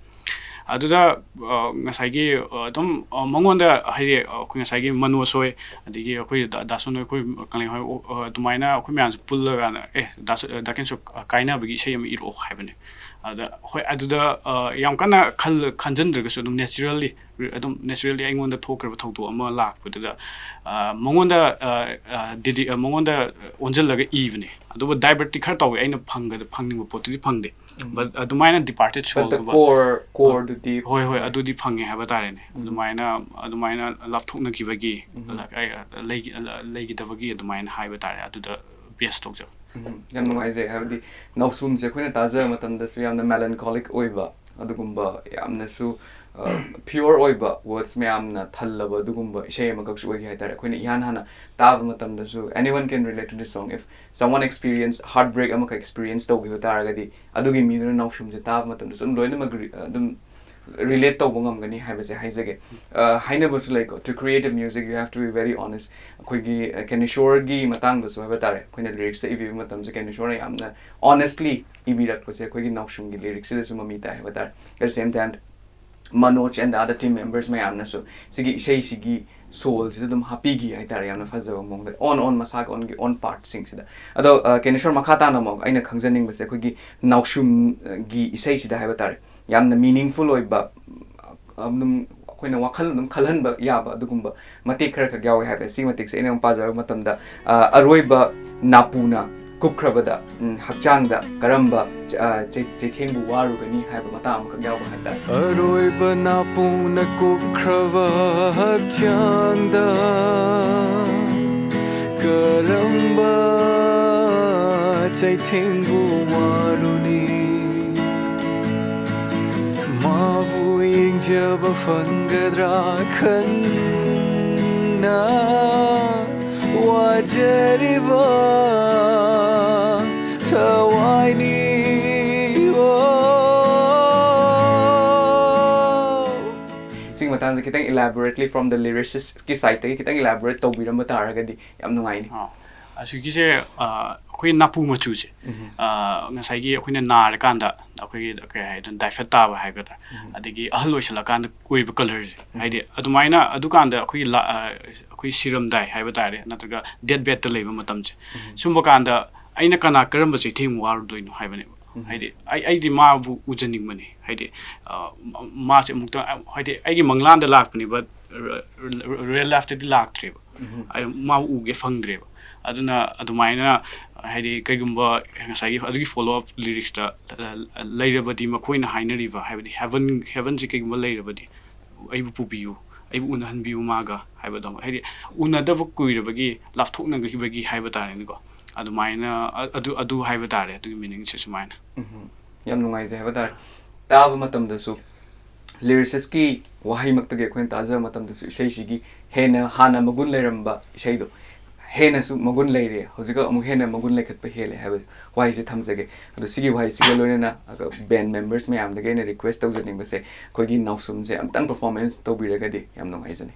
ꯑꯗꯨꯗ, ꯑ, ꯉꯁꯥꯏꯒꯤ, ꯑ, ꯑꯗꯨꯝ, ꯑ, ꯃꯉꯣꯟꯗ ꯍꯥꯏꯗꯤ, ꯑ, ꯑꯩꯈꯣꯏ ꯉꯁꯥꯏꯒꯤ ꯃꯅꯣꯖ ꯍꯣꯏ, ꯑꯗꯒꯤ ꯑꯩꯈꯣꯏ ꯗꯥ-, ꯗꯥꯁꯣꯟ ꯍꯣꯏ, ꯑꯩꯈꯣꯏ ꯀꯪꯂꯩ ꯍꯣꯏ, ꯑꯣ, ꯑ, ꯑꯗꯨꯃꯥꯏꯅ ꯑꯩꯈꯣꯏ ꯃꯌꯥꯝꯁꯦ ꯄꯨꯜꯂꯀꯥꯟꯗ, "ꯑꯦ, ꯗꯥꯁ-, ꯑ, ꯗꯥ ꯀꯦꯟꯁꯣ, ꯑ, ꯀꯥꯏꯅꯕꯒꯤ ꯏꯁꯩ ꯑꯃ ꯏꯔꯛꯑꯣ" ꯍꯥꯏꯕꯅꯦ꯫ ꯑꯗ ꯍꯣꯏ, ꯑꯗꯨꯗ, ꯑ, ꯌꯥꯝ ꯀꯟꯅ ꯈꯜ-, ꯈꯟꯖꯟꯗ꯭ꯔꯒꯁꯨ ꯑꯗꯨꯝ naturally, ꯑꯗꯨꯝ naturally ꯑꯩꯉꯣꯟꯗ ꯊꯣꯛꯈ꯭ꯔꯕ ꯊꯧꯗꯣꯛ ꯑꯃ ꯂꯥꯛꯄꯗꯨꯗ, ꯑ, ꯃꯉꯣꯟꯗ, ꯑ, ꯑ, ꯗꯤꯗꯤ-, ꯑ, ꯃꯉꯣꯟꯗ ꯑꯣꯟꯁꯤꯜꯂꯒ ꯏꯕꯅꯦ꯫ ꯑꯗꯨꯕꯨ divert ꯇꯤ ꯈꯔ ꯇꯧꯋꯦ, ꯑꯩꯅ ꯐꯪꯒꯗ-, ꯐꯪꯅꯤꯡꯕ ꯄꯣꯠꯇꯨꯗꯤ ꯐꯪꯗꯦ꯫ ꯎꯝ꯫ But ꯑꯗꯨꯃꯥꯏꯅ departed soul ꯒꯨꯝꯕ, core, core ꯗꯨꯗꯤ ꯍꯣꯏ, ꯍꯣꯏ, ꯐꯪꯉꯦ꯫ ꯑꯗꯨꯗꯤ ꯐꯪꯉꯦ ꯍꯥꯏꯕ ꯇꯥꯔꯦꯅꯦ꯫ ꯎꯝ꯫ ꯑꯗꯨꯃꯥꯏꯅ, ꯑꯗꯨꯃꯥꯏꯅ ꯂꯥꯞꯊꯣꯛꯅꯈꯤꯕꯒꯤ, ꯎꯝ꯫ ꯑꯩ, ꯂꯩꯈꯤ-, ꯂꯩꯈꯤꯗꯕꯒꯤ ꯑꯗꯨꯃꯥꯏꯅ ꯍꯥꯏꯕ ꯇꯥꯔꯦ, ꯑꯗꯨꯗ base ꯇꯧꯖꯕ꯫ ꯎꯝ, ꯌꯥꯝ ꯅꯨꯡꯉꯥꯏꯖꯩ꯫ ꯍꯥꯏꯕꯗꯤ ꯅꯥꯎꯁꯨꯝꯁꯦ ꯑꯩꯈꯣꯏꯅ ꯇꯥꯖꯕ ꯃꯇꯝꯗꯁꯨ ꯌꯥꯝꯅ melancholic ꯑꯣꯏꯕ, ꯑꯗꯨꯒꯨꯝꯕ ꯌꯥꯝꯅꯁꯨ, ꯄ꯭ꯌꯣꯔ ꯑꯣꯏꯕ ꯋꯥꯔꯗꯁ ꯃꯌꯥꯝꯅ ꯊꯜꯂꯕ ꯑꯗꯨꯒꯨꯝꯕ ꯏꯁꯩ ꯑꯃꯈꯛꯁꯨ ꯑꯣꯏꯈꯤ ꯍꯥꯏꯇꯥꯔꯦ꯫ ꯑꯩꯈꯣꯏꯅ ꯏꯍꯥꯟ ꯍꯥꯟꯅ ꯇꯥꯕ ꯃꯇꯝꯗꯁꯨ, anyone can relate to this song, if someone experience heartbreak ꯑꯃꯈꯛ ꯑꯦꯛꯁꯄꯤꯔꯤꯌꯦꯟꯁ ꯇꯧꯈꯤꯕ ꯇꯥꯔꯒꯗꯤ, ꯑꯗꯨꯒꯤ ꯃꯤꯗꯨꯅ ꯅꯥꯎꯁꯨꯝꯁꯦ ꯇꯥꯕ ꯃꯇꯝꯗꯁꯨ ꯑꯗꯨꯝ ꯂꯣꯏꯅꯃꯛ ꯔꯤ- ꯑꯗꯨꯝ ꯔꯤꯂꯦꯠ ꯇꯧꯕ ꯉꯝꯒꯅꯤ ꯍꯥꯏꯕꯁꯦ ꯍꯥꯏꯖꯒꯦ꯫ ꯑ, ꯍꯥꯏꯅꯕꯁꯨ ꯂꯩꯀꯣ, "To create a music, you have to be very honest." ꯑꯩꯈꯣꯏꯒꯤ, ꯑ, ꯀꯦꯅꯦꯁꯣꯔꯒꯤ ꯃꯇꯥꯡꯗꯁꯨ ꯍꯥꯏꯕ ꯇꯥꯔꯦ, ꯑꯩꯈꯣꯏꯅ ꯂꯤꯔꯤꯛꯁꯇ ꯏꯕꯤꯕ ꯃꯇꯝꯁꯦ ꯀꯦꯅꯦꯁꯣꯔꯅ ꯌꯥꯝꯅ ꯑꯣꯅꯦꯁꯂꯤ ꯏꯕꯤꯔꯛꯄꯁꯦ ꯑꯩꯈꯣꯏꯒꯤ ꯅꯥꯎꯁꯨꯝꯒꯤ ꯂꯤꯔꯤꯛꯁꯤꯗꯁꯨ ꯃꯃꯤ ꯇꯥꯏ ꯍꯥꯏꯕ ꯇꯥꯔꯦ꯫ At the same time, Manoj and the other team members ꯃꯌꯥꯝꯅꯁꯨ ꯁꯤꯒꯤ ꯏꯁꯩꯁꯤꯒꯤ ꯁꯣꯜꯁꯤꯁꯨ ꯑꯗꯨꯝ ꯍꯥꯞꯄꯤꯈꯤ ꯍꯥꯏꯇꯥꯔꯦ, ꯌꯥꯝꯅ ꯐꯖꯕ ꯃꯑꯣꯡꯗ, ꯑꯣꯟ ꯑꯣꯟ ꯃꯁꯥꯒꯤ ꯑꯣꯟꯒꯤ ꯑꯣꯟ ꯄꯥꯔꯠꯁꯤꯡꯁꯤꯗ꯫ ꯑꯗꯣ, ꯑ, ꯀꯦꯅꯦꯁꯣꯔ, ꯃꯈꯥ ꯇꯥꯅ ꯑꯃꯨꯛ ꯑꯩꯅ ꯈꯪꯖꯅꯤꯡꯕꯁꯦ, ꯑꯩꯈꯣꯏꯒꯤ ꯅꯥꯎꯁꯨꯝꯒꯤ ꯏꯁꯩꯁꯤꯗ ꯍꯥꯏꯕ ꯇꯥꯔꯦ, ꯌꯥꯝꯅ ꯃꯤꯅꯤꯡꯐꯨꯜ ꯑꯣꯏꯕ, ꯑꯗꯨꯝ ꯑꯩꯈꯣꯏꯅ ꯋꯥꯈꯜ ꯑꯗꯨꯝ ꯈꯜꯍꯟꯕ ꯌꯥꯕ ꯑꯗꯨꯒꯨꯝꯕ ꯃꯇꯦꯛ ꯈꯔ ꯈꯛ ꯌꯥꯎꯋꯦ ꯍꯥꯏꯕ꯫ ꯁꯤ ꯃꯇꯦꯛꯁꯦ ꯑꯩꯅ ꯑꯃꯨꯛ ꯄꯥꯖꯕ ꯃꯇꯝꯗ, ꯑ, "ꯑꯔꯣꯏꯕ ꯅꯥꯄꯨꯅ ꯀꯨꯞꯈ꯭ꯔꯕꯗ, ꯎꯝ, ꯍꯛꯆꯥꯡꯗ ꯀꯔꯝꯕ, ꯑ, ꯆꯩ-, ꯆꯩꯊꯦꯡꯕꯨ ꯋꯥꯔꯨꯒꯅꯤ?" ꯍꯥꯏꯕ ꯃꯇꯥꯡ ꯑꯃꯈꯛ ꯌꯥꯎꯕ ꯍꯥꯏꯇꯥꯔꯦ꯫ "ꯑꯔꯣꯏꯕ ꯅꯥꯄꯨꯅ ꯀꯨꯞꯈ꯭ꯔꯕ ꯍꯛꯆꯥꯡꯗ ꯀꯔꯝꯕ ꯆꯩꯊꯦꯡꯕꯨ ꯋꯥꯔꯨꯅꯤ? ꯃꯥꯕꯨ ꯌꯦꯡꯖꯕ ꯐꯪꯒꯗ꯭ꯔꯥ ꯈꯟꯅ ꯋꯥꯖꯔꯤꯕ ꯊꯋꯥꯏꯅꯤ꯫ ꯑꯣ꯫ ꯁꯤꯒꯤ ꯃꯇꯥꯡꯁꯦ ꯈꯤꯇꯪ ꯏꯂꯥꯕꯣꯔꯦꯠꯂꯤ, from the lyricistꯀꯤ ꯁꯥꯏꯠꯇꯒꯤ ꯈꯤꯇꯪ ꯏꯂꯥꯕꯣꯔꯦꯠ ꯇꯧꯕꯤꯔꯝꯕ ꯇꯥꯔꯒꯗꯤ ꯌꯥꯝ ꯅꯨꯡꯉꯥꯏꯅꯤ꯫ ꯑꯥ, ꯑꯁꯤꯒꯤꯁꯦ, ꯑ, ꯑꯩꯈꯣꯏ ꯅꯥꯄꯨ ꯃꯆꯨꯁꯦ, ꯎꯝ꯫ ꯑ, ꯉꯁꯥꯏꯒꯤ ꯑꯩꯈꯣꯏꯅ ꯅꯥꯔꯀꯥꯟꯗ ꯑꯩꯈꯣꯏꯒꯤ ꯀꯩ ꯍꯥꯏꯗꯣꯏꯅꯣ, ꯗꯥꯏꯐꯠ ꯇꯥꯕ ꯍꯥꯏꯒꯗ꯭ꯔꯥ, ꯎꯝ꯫ ꯑꯗꯒꯤ ꯑꯍꯜ ꯑꯣꯏꯁꯜꯂꯛꯀꯥꯟꯗ ꯑꯣꯏꯕ ꯀꯂꯔꯁꯦ, ꯎꯝ꯫ ꯍꯥꯏꯗꯤ ꯑꯗꯨꯃꯥꯏꯅ ꯑꯗꯨꯀꯥꯟꯗ ꯑꯩꯈꯣꯏꯒꯤ ꯂꯥ-, ꯑ, ꯑꯩꯈꯣꯏ ꯁꯤꯔꯝꯗꯥꯏ ꯍꯥꯏꯕ ꯇꯥꯔꯦ, ꯅꯠꯇ꯭ꯔꯒ ꯗꯦꯠ ꯕꯦꯗꯇ ꯂꯩꯕ ꯃꯇꯝꯁꯦ, ꯎꯝ꯫ ꯁꯨꯝꯕ ꯀꯥꯟꯗ ꯑꯩꯅ ꯀꯅꯥ, ꯀꯔꯝꯕ ꯆꯩꯊꯦꯡ ꯋꯥꯔꯨꯗꯣꯏꯅꯣ ꯍꯥꯏꯕꯅꯦꯕ꯫ ꯎꯝ꯫ ꯍꯥꯏꯗꯤ ꯑꯩ, ꯑꯏꯗꯤ ꯃꯥꯕꯨ ꯎꯖꯅꯤꯡꯕꯅꯤ꯫ ꯍꯥꯏꯗꯤ, ꯑ, ꯃ-, ꯃꯥꯁꯦ ꯑꯃꯨꯛꯇ, ꯍꯥꯏꯗꯤ ꯑꯩꯒꯤ ꯃꯪꯂꯥꯟꯗ ꯂꯥꯛꯄꯅꯦꯕ, ꯔ-, ꯔ-, ꯔ-, ꯔꯤꯌꯦꯜ ꯂꯥꯏꯐꯇꯗꯤ ꯂꯥꯛꯇ꯭ꯔꯦꯕ꯫ ꯎꯝ꯫ ꯑꯩ ꯃꯥꯕꯨ ꯎꯒꯦ ꯐꯪꯗ꯭ꯔꯦꯕ꯫ ꯑꯗꯨꯅ ꯑꯗꯨꯃꯥꯏꯅ, ꯍꯥꯏꯗꯤ ꯀꯩꯒꯨꯝꯕ ꯉꯁꯥꯏꯒꯤ ꯑꯗꯨꯒꯤ ꯐꯣꯂꯣ ꯑꯞ ꯂꯤꯔꯤꯛꯁꯇ, ꯑ, ꯂꯩꯔꯕꯗꯤ, ꯃꯈꯣꯏꯅ ꯍꯥꯏꯅꯔꯤꯕ, ꯍꯥꯏꯕꯗꯤ ꯍꯦꯕꯟ, ꯍꯦꯕꯟꯁꯤ ꯀꯩꯒꯨꯝꯕ ꯂꯩꯔꯕꯗꯤ, ꯑꯩꯕꯨ ꯄꯨꯕꯤꯌꯨ, ꯑꯩꯕꯨ ꯎꯅꯍꯟꯕꯤꯌꯨ ꯃꯥꯒ ꯍꯥꯏꯕꯗꯣ꯫ ꯍꯥꯏꯗꯤ ꯎꯅꯗꯕ ꯀꯨꯏꯔꯕꯒꯤ, ꯂꯥꯞꯊꯣꯛꯅꯈꯤꯕꯒꯤ ꯍꯥꯏꯕ ꯇꯥꯔꯦꯅꯦꯀꯣ꯫ ꯑꯗꯨꯃꯥꯏꯅ, ꯑ-, ꯑꯗꯨ, ꯑꯗꯨ ꯍꯥꯏꯕ ꯇꯥꯔꯦ, ꯑꯗꯨꯒꯤ ꯃꯤꯅꯤꯡꯁꯦ ꯁꯨꯃꯥꯏꯅ꯫ ꯎꯝ꯫ ꯌꯥꯝ ꯅꯨꯡꯉꯥꯏꯖꯩ ꯍꯥꯏꯕ ꯇꯥꯔꯦ꯫ ꯇꯥꯕ ꯃꯇꯝꯗꯁꯨ ꯂꯤꯔꯤꯁꯤꯁꯀꯤ ꯋꯥꯍꯩꯃꯛꯇꯒꯤ ꯑꯩꯈꯣꯏꯅ ꯇꯥꯖꯕ ꯃꯇꯝꯗꯁꯨ ꯏꯁꯩꯁꯤꯒꯤ ꯍꯦꯟꯅ ꯍꯥꯟꯅ ꯃꯒꯨꯟ ꯂꯩꯔꯝꯕ ꯏꯁꯩꯗꯣ ꯍꯦꯟꯅꯁꯨ ꯃꯒꯨꯟ ꯂꯩꯔꯦ, ꯍꯧꯖꯤꯛꯀ ꯑꯃꯨꯛ ꯍꯦꯟꯅ ꯃꯒꯨꯟ ꯂꯩꯈꯠꯄ ꯍꯦꯜꯂꯦ ꯍꯥꯏꯕ ꯋꯥꯍꯩꯁꯦ ꯊꯝꯖꯒꯦ꯫ ꯑꯗꯣ ꯁꯤꯒꯤ ꯋꯥꯍꯩꯁꯤꯒ ꯂꯣꯏꯅꯅ band members ꯃꯌꯥꯝꯗꯒꯤ ꯑꯩꯅ request ꯇꯧꯖꯅꯤꯡꯕꯁꯦ, ꯑꯩꯈꯣꯏꯒꯤ ꯅꯥꯎꯁꯨꯝꯁꯦ ꯑꯝꯇꯪ performance ꯇꯧꯕꯤꯔꯒꯗꯤ ꯌꯥꯝ ꯅꯨꯡꯉꯥꯏꯖꯅꯤ꯫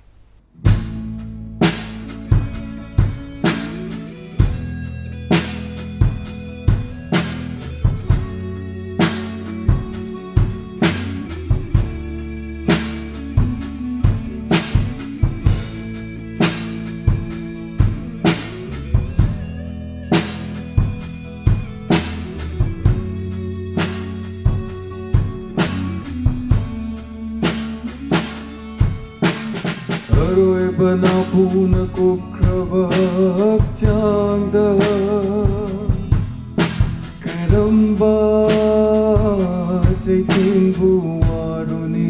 ꯑꯔꯣꯏꯕ ꯅꯥꯄꯨꯅ ꯀꯨꯞꯈ꯭ꯔꯕ ꯍꯛꯆꯥꯡꯗ ꯀꯔꯝꯕ ꯆꯩꯊꯦꯡꯕꯨ ꯋꯥꯔꯨꯅꯤ?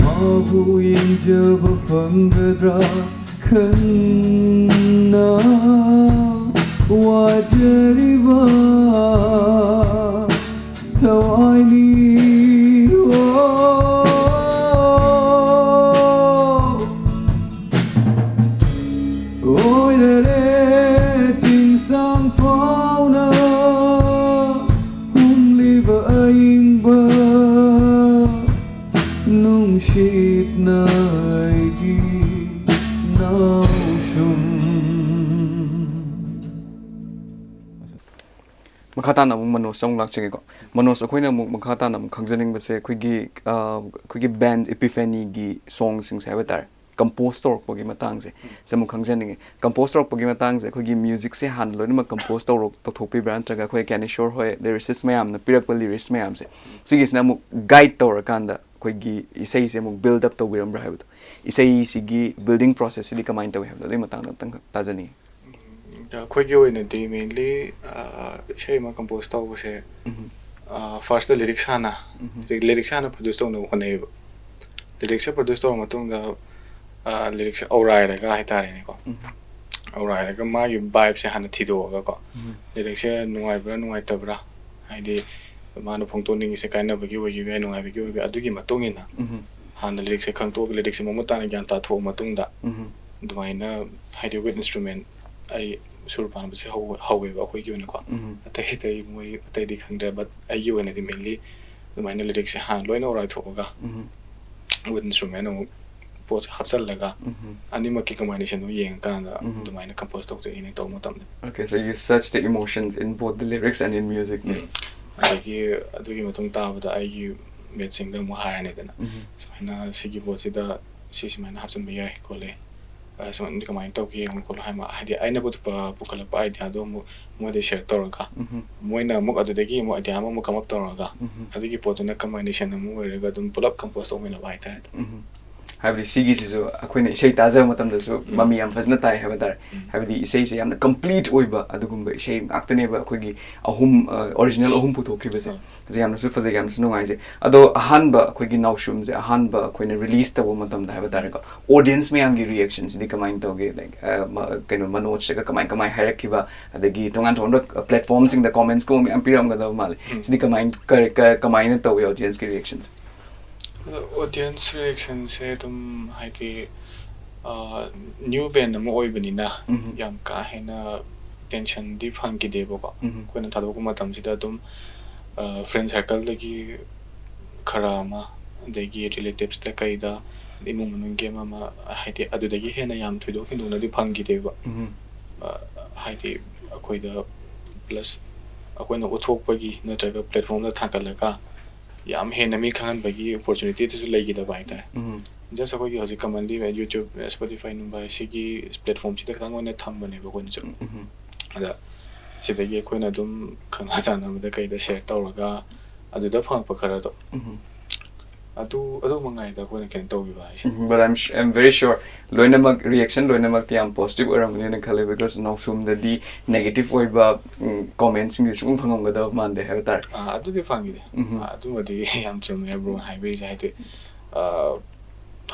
ꯃꯥꯕꯨ ꯌꯦꯡꯖꯕ ꯐꯪꯒꯗ꯭ꯔꯥ ꯈꯟꯅ ꯋꯥꯖꯔꯤꯕ ꯊꯋꯥꯏꯅꯤ꯫ ꯑꯣ, ꯑꯣꯏꯔꯔꯦ ꯆꯤꯡꯁꯥꯡ ꯐꯥꯎꯅ ꯍꯨꯝꯂꯤꯕ ꯑꯏꯪꯕ ꯅꯨꯡꯁꯤꯠꯅ ꯑꯩꯒꯤ ꯅꯥꯎꯁꯨꯝ꯫ ꯃꯈꯥ ꯇꯥꯅ ꯑꯃꯨꯛ ꯃꯅꯣꯖꯇ ꯑꯃꯨꯛ ꯂꯥꯛꯆꯒꯦꯀꯣ꯫ ꯃꯅꯣꯖ, ꯑꯩꯈꯣꯏꯅ ꯑꯃꯨꯛ ꯃꯈꯥ ꯇꯥꯅ ꯑꯃꯨꯛ ꯈꯪꯖꯅꯤꯡꯕꯁꯦ ꯑꯩꯈꯣꯏꯒꯤ, ꯑ, ꯑꯩꯈꯣꯏꯒꯤ band Epiphanyꯒꯤ songꯁꯤꯡꯁꯦ ꯍꯥꯏꯕ ꯇꯥꯔꯦ, compose ꯇꯧꯔꯛꯄꯒꯤ ꯃꯇꯥꯡꯁꯦ, ꯁꯤ ꯑꯃꯨꯛ ꯈꯪꯖꯅꯤꯡꯉꯦ꯫ Compose ꯇꯧꯔꯛꯄꯒꯤ ꯃꯇꯥꯡꯁꯦ ꯑꯩꯈꯣꯏꯒꯤ musicꯁꯦ ꯍꯥꯟꯅ ꯂꯣꯏꯅꯃꯛ compose ꯇꯧꯔꯛ-, ꯇꯧꯊꯣꯛꯄꯤꯕ꯭ꯔꯥ, ꯅꯠꯇ꯭ꯔꯒ ꯑꯩꯈꯣꯏ ꯀ꯭ꯌꯥꯅꯦꯁꯣꯔ ꯍꯣꯏ, lyricist ꯃꯌꯥꯝꯅ ꯄꯤꯔꯛꯄ lyrics ꯃꯌꯥꯝꯁꯦ, ꯁꯤꯒꯤꯁꯤꯅ ꯑꯃꯨꯛ guide ꯇꯧꯔꯀꯥꯟꯗ ꯑꯩꯈꯣꯏꯒꯤ ꯏꯁꯩꯁꯦ ꯑꯃꯨꯛ build up ꯇꯧꯕꯤꯔꯝꯕ꯭ꯔꯥ ꯍꯥꯏꯕꯗꯣ, ꯏꯁꯩꯁꯤꯒꯤ building processꯁꯤꯗꯤ ꯀꯃꯥꯏꯅ ꯇꯧꯏ ꯍꯥꯏꯕꯗꯣ, ꯑꯗꯨꯒꯤ ꯃꯇꯥꯡꯗ ꯑꯝꯇꯪ ꯇꯥꯖꯅꯤꯡꯉꯤ꯫ ꯑꯗ ꯑꯩꯈꯣꯏꯒꯤ ꯑꯣꯏꯅꯗꯤ mainly, ꯑ, ꯏꯁꯩ ꯑꯃ compose ꯇꯧꯕꯁꯦ, ꯎꯝ꯫ ꯑ, firstꯇ lyrics ꯍꯥꯟꯅ, ꯎꯝ꯫ Lyrics ꯍꯥꯟꯅ produce ꯇꯧꯅꯕ ꯍꯣꯠꯅꯩꯌꯦꯕ꯫ Lyricsꯁꯦ produce ꯇꯧꯔ ꯃꯇꯨꯡꯗ, ꯑ, lyricsꯁꯦ ꯑꯧꯔꯥꯏꯔꯒ ꯍꯥꯏꯇꯥꯔꯦꯅꯦꯀꯣ꯫ ꯎꯝ꯫ ꯑꯧꯔꯥꯏꯔꯒ ꯃꯥꯒꯤ vibeꯁꯦ ꯍꯥꯟꯅ ꯊꯤꯗꯣꯛꯑꯒꯀꯣ꯫ ꯎꯝ꯫ Lyricsꯁꯦ ꯅꯨꯡꯉꯥꯏꯕ꯭ꯔꯥ ꯅꯨꯡꯉꯥꯏꯇꯕ꯭ꯔꯥ? ꯍꯥꯏꯗꯤ, ꯃꯥꯅ ꯐꯣꯡꯗꯣꯛꯅꯤꯡꯉꯤꯁꯦ ꯀꯥꯏꯅꯕꯒꯤ ꯑꯣꯏꯒꯦꯔꯥ, ꯅꯨꯡꯉꯥꯏꯕꯒꯤ ꯑꯣꯏꯒꯦꯔꯥ, ꯑꯗꯨꯒꯤ ꯃꯇꯨꯡ ꯏꯟꯅ ꯎꯝ. ꯍꯥꯟꯅ ꯂꯤꯔꯤꯛꯁꯦ ꯈꯪꯗꯣꯛꯑꯒ, ꯂꯤꯔꯤꯛꯁꯦ ꯃꯃꯨꯠ ꯇꯥꯅ ꯒ꯭ꯌꯥꯟ ꯇꯥꯊꯣꯛꯑ ꯃꯇꯨꯡꯗ ꯎꯝ. ꯑꯗꯨꯃꯥꯏꯅ, ꯍꯥꯏꯗꯤ, with instrument, ꯑꯩ ꯁꯨꯔ ꯄꯥꯟꯕꯁꯦ ꯍꯧ- ꯍꯧꯋꯦꯕ ꯑꯩꯈꯣꯏꯒꯤ ꯑꯣꯏꯅꯀꯣ꯫ ꯎꯝ. ꯑꯇꯩ ꯑꯇꯩ ꯃꯣꯏ ꯑꯇꯩꯗꯤ ꯈꯪꯗ꯭ꯔꯦ, but ꯑꯩꯒꯤ ꯑꯣꯏꯅꯗꯤ mainly ꯑꯗꯨꯃꯥꯏꯅ ꯂꯤꯔꯤꯛꯁꯦ ꯍꯥꯟꯅ ꯂꯣꯏꯅ ꯑꯣꯔꯥꯏꯊꯣꯛꯑꯒ, ꯎꯝ. with instrument ꯑꯃꯨꯛ ꯄꯣꯠꯁꯦ ꯍꯥꯞꯆꯜꯂꯒ, ꯎꯝ. ꯑꯅꯤꯃꯛꯀꯤ combination ꯗꯨ ꯌꯦꯡꯉꯀꯥꯟꯗ ꯎꯝ. ꯑꯗꯨꯃꯥꯏꯅ compose ꯇꯧꯖꯩꯅꯦ ꯇꯧꯕ ꯃꯇꯝꯗ꯫ Okay, so you search the emotions in both the lyrics and in music. ꯎꯝ. ꯑꯗꯒꯤ ꯑꯗꯨꯒꯤ ꯃꯇꯨꯡ ꯇꯥꯕꯗ ꯑꯩꯒꯤ mates ꯁꯤꯡꯗ ꯑꯃꯨꯛ ꯍꯥꯏꯔꯅꯤꯗꯅ, ꯎꯝ. ꯁꯨꯃꯥꯏꯅ ꯁꯤꯒꯤ ꯄꯣꯠꯁꯤꯗ ꯁꯤ ꯁꯨꯃꯥꯏꯅ ꯍꯥꯞꯆꯤꯟꯕ ꯌꯥꯏ ꯈꯣꯠꯂꯦ, ꯑ, ꯁꯨꯃꯥꯏꯅ ꯀꯃꯥꯏꯅ ꯇꯧꯒꯦ ꯌꯦꯡꯉꯨ ꯈꯣꯠꯂꯨ ꯍꯥꯏꯕ, ꯍꯥꯏꯗꯤ ꯑꯩꯅ ꯄꯨꯊꯣꯛꯄ, ꯄꯨꯈꯠꯂꯛꯄ idea ꯗꯣ ꯑꯃꯨꯛ ꯃꯣꯏꯗ share ꯇꯧꯔꯒ, ꯎꯝ. ꯃꯣꯏꯅ ꯑꯃꯨꯛ ꯑꯗꯨꯗꯒꯤ ꯑꯃꯨꯛ idea ꯑꯃꯃꯨꯛ come up ꯇꯧꯔꯒ, ꯎꯝ. ꯑꯗꯨꯒꯤ ꯄꯣꯠꯇꯨꯅ combination ꯑꯃ ꯑꯣꯏꯔꯒ ꯑꯗꯨꯝ ꯄꯨꯂꯞ compose ꯇꯧꯃꯤꯟꯅꯕ ꯍꯥꯏꯇꯥꯔꯦ꯫ ꯎꯝ. ꯍꯥꯏꯕꯗꯤ ꯁꯤꯒꯤꯁꯤꯁꯨ ꯑꯩꯈꯣꯏꯅ ꯏꯁꯩ ꯇꯥꯖꯕ ꯃꯇꯝꯗꯁꯨ ꯎꯝ. ꯃꯃꯤ ꯌꯥꯝ ꯐꯖꯅ ꯇꯥꯏ ꯍꯥꯏꯕ ꯇꯥꯔꯦ꯫ ꯎꯝ. ꯍꯥꯏꯕꯗꯤ ꯏꯁꯩꯁꯦ ꯌꯥꯝꯅ complete ꯑꯣꯏꯕ ꯑꯗꯨꯒꯨꯝꯕ ꯏꯁꯩ ꯉꯥꯛꯇꯅꯦꯕ ꯑꯩꯈꯣꯏꯒꯤ ꯑꯍꯨꯝ, ꯑ, original ꯑꯍꯨꯝ ꯄꯨꯊꯣꯛꯈꯤꯕꯁꯦ꯫ ꯎꯝ. ꯁꯤ ꯌꯥꯝꯅꯁꯨ ꯐꯖꯩ, ꯌꯥꯝꯅꯁꯨ ꯅꯨꯡꯉꯥꯏꯖꯩ꯫ ꯑꯗꯣ ꯑꯍꯥꯟꯕ ꯑꯩꯈꯣꯏꯒꯤ ꯅꯥꯎꯁꯨꯝꯁꯦ ꯑꯍꯥꯟꯕ ꯑꯩꯈꯣꯏꯅ release ꯇꯧꯕ ꯃꯇꯝꯗ ꯍꯥꯏꯕ ꯇꯥꯔꯦꯀꯣ, audience ꯃꯌꯥꯝꯒꯤ reaction ꯁꯤꯗꯤ ꯀꯃꯥꯏꯅ ꯇꯧꯒꯦ? Like, ꯑ, ꯃ-, ꯀꯩꯅꯣ, ꯃꯅꯣꯖꯇꯒ ꯀꯃꯥꯏ ꯀꯃꯥꯏ ꯍꯥꯏꯔꯛꯈꯤꯕ, ꯑꯗꯒꯤ ꯇꯣꯉꯥꯟ ꯇꯣꯉꯥꯟꯕ platform ꯁꯤꯡꯗ comments ꯀꯨꯝꯕ ꯃꯌꯥꯝ ꯄꯤꯔꯝꯒꯗꯕ ꯃꯥꯜꯂꯦ꯫ ꯎꯝ. ꯁꯤꯗꯤ ꯀꯃꯥꯏꯅ, ꯀ-, ꯀ-, ꯀꯃꯥꯏꯅ ꯇꯧꯋꯤ audience ꯀꯤ reaction ꯁꯦ? ꯑꯗꯣ audience reaction ꯁꯦ ꯑꯗꯨꯝ, ꯍꯥꯏꯗꯤ, ꯑ, new band ꯑꯃ ꯑꯣꯏꯕꯅꯤꯅ ꯎꯝ. ꯌꯥꯝ ꯀꯥ ꯍꯦꯟꯅ attention ꯗꯤ ꯐꯪꯈꯤꯗꯦꯕꯀꯣ꯫ ꯎꯝ. ꯑꯩꯈꯣꯏꯅ ꯊꯥꯗꯣꯛꯄ ꯃꯇꯝꯁꯤꯗ ꯑꯗꯨꯝ, ꯑ, friend circle ꯗꯒꯤ ꯈꯔ ꯑꯃ, ꯑꯗꯒꯤ relatives ꯇ ꯀꯩꯗ, ꯏꯃꯨꯡ ꯃꯅꯨꯡꯒꯤ ꯑꯃ ꯑꯃ, ꯍꯥꯏꯗꯤ ꯑꯗꯨꯗꯒꯤ ꯍꯦꯟꯅ ꯌꯥꯝ ꯊꯣꯏꯗꯣꯛ ꯍꯦꯟꯗꯣꯛꯅꯗꯤ ꯐꯪꯈꯤꯗꯦꯕ꯫ ꯎꯝ. ꯑ, ꯍꯥꯏꯗꯤ ꯑꯩꯈꯣꯏꯗ, plus ꯑꯩꯈꯣꯏꯅ ꯎꯠꯊꯣꯛꯄꯒꯤ ꯅꯠꯇ꯭ꯔꯒ platform ꯗ ꯊꯥꯡꯒꯠꯂꯒ ꯌꯥꯝ ꯍꯦꯟꯅ ꯃꯤ ꯈꯪꯍꯟꯕꯒꯤ opportunity ꯗꯨꯁꯨ ꯂꯩꯈꯤꯗꯕ ꯍꯥꯏꯇꯥꯔꯦ꯫ ꯎꯝ. Just ꯑꯩꯈꯣꯏꯒꯤ ꯍꯧꯖꯤꯛ commonly YouTube, Spotify ꯅꯨꯡꯕꯥꯏ ꯁꯤꯒꯤ platform ꯁꯤꯗ ꯈꯤꯇꯪ ꯑꯣꯏꯅ ꯊꯝꯕꯅꯦꯕ ꯑꯩꯈꯣꯏꯅꯁꯨ꯫ ꯎꯝ. ꯑꯗ ꯁꯤꯗꯒꯤ ꯑꯩꯈꯣꯏꯅ ꯑꯗꯨꯝ ꯈꯪꯅ ꯆꯥꯟꯅꯕꯗ ꯀꯩꯗ share ꯇꯧꯔꯒ ꯑꯗꯨꯗ ꯐꯪꯉꯛꯄ ꯈꯔꯗꯣ꯫ ꯎꯝ. ꯑꯗꯨ, ꯑꯗꯨ ꯃꯉꯥꯏꯗ ꯑꯩꯈꯣꯏꯅ ꯀꯩꯅꯣ ꯇꯧꯈꯤꯕ ꯍꯥꯏꯁꯦ꯫ ꯎꯝ, but I'm su-, I'm very sure ꯂꯣꯏꯅꯃꯛ, reaction ꯂꯣꯏꯅꯃꯛꯇꯤ ꯌꯥꯝ positive ꯑꯣꯏꯔꯝꯒꯅꯤꯅ ꯈꯜꯂꯦ, because ꯅꯥꯎꯁꯨꯝꯗꯗꯤ negative ꯑꯣꯏꯕ, ꯎꯝ, comment ꯁꯤꯡꯁꯦ ꯁꯨꯝ ꯐꯪꯉꯝꯒꯗꯕ ꯃꯥꯟꯗꯦ ꯍꯥꯏꯕ ꯇꯥꯔꯦ꯫ ꯑꯥ, ꯑꯗꯨꯗꯤ ꯐꯪꯈꯤꯗꯦ꯫ ꯎꯝ. ꯑꯥ, ꯑꯗꯨꯃꯗꯤ ꯌꯥꯝ ꯆꯨꯝꯃꯦ bro ꯅ ꯍꯥꯏꯕꯤꯔꯤꯁꯦ, ꯍꯥꯏꯗꯤ, ꯑꯥ,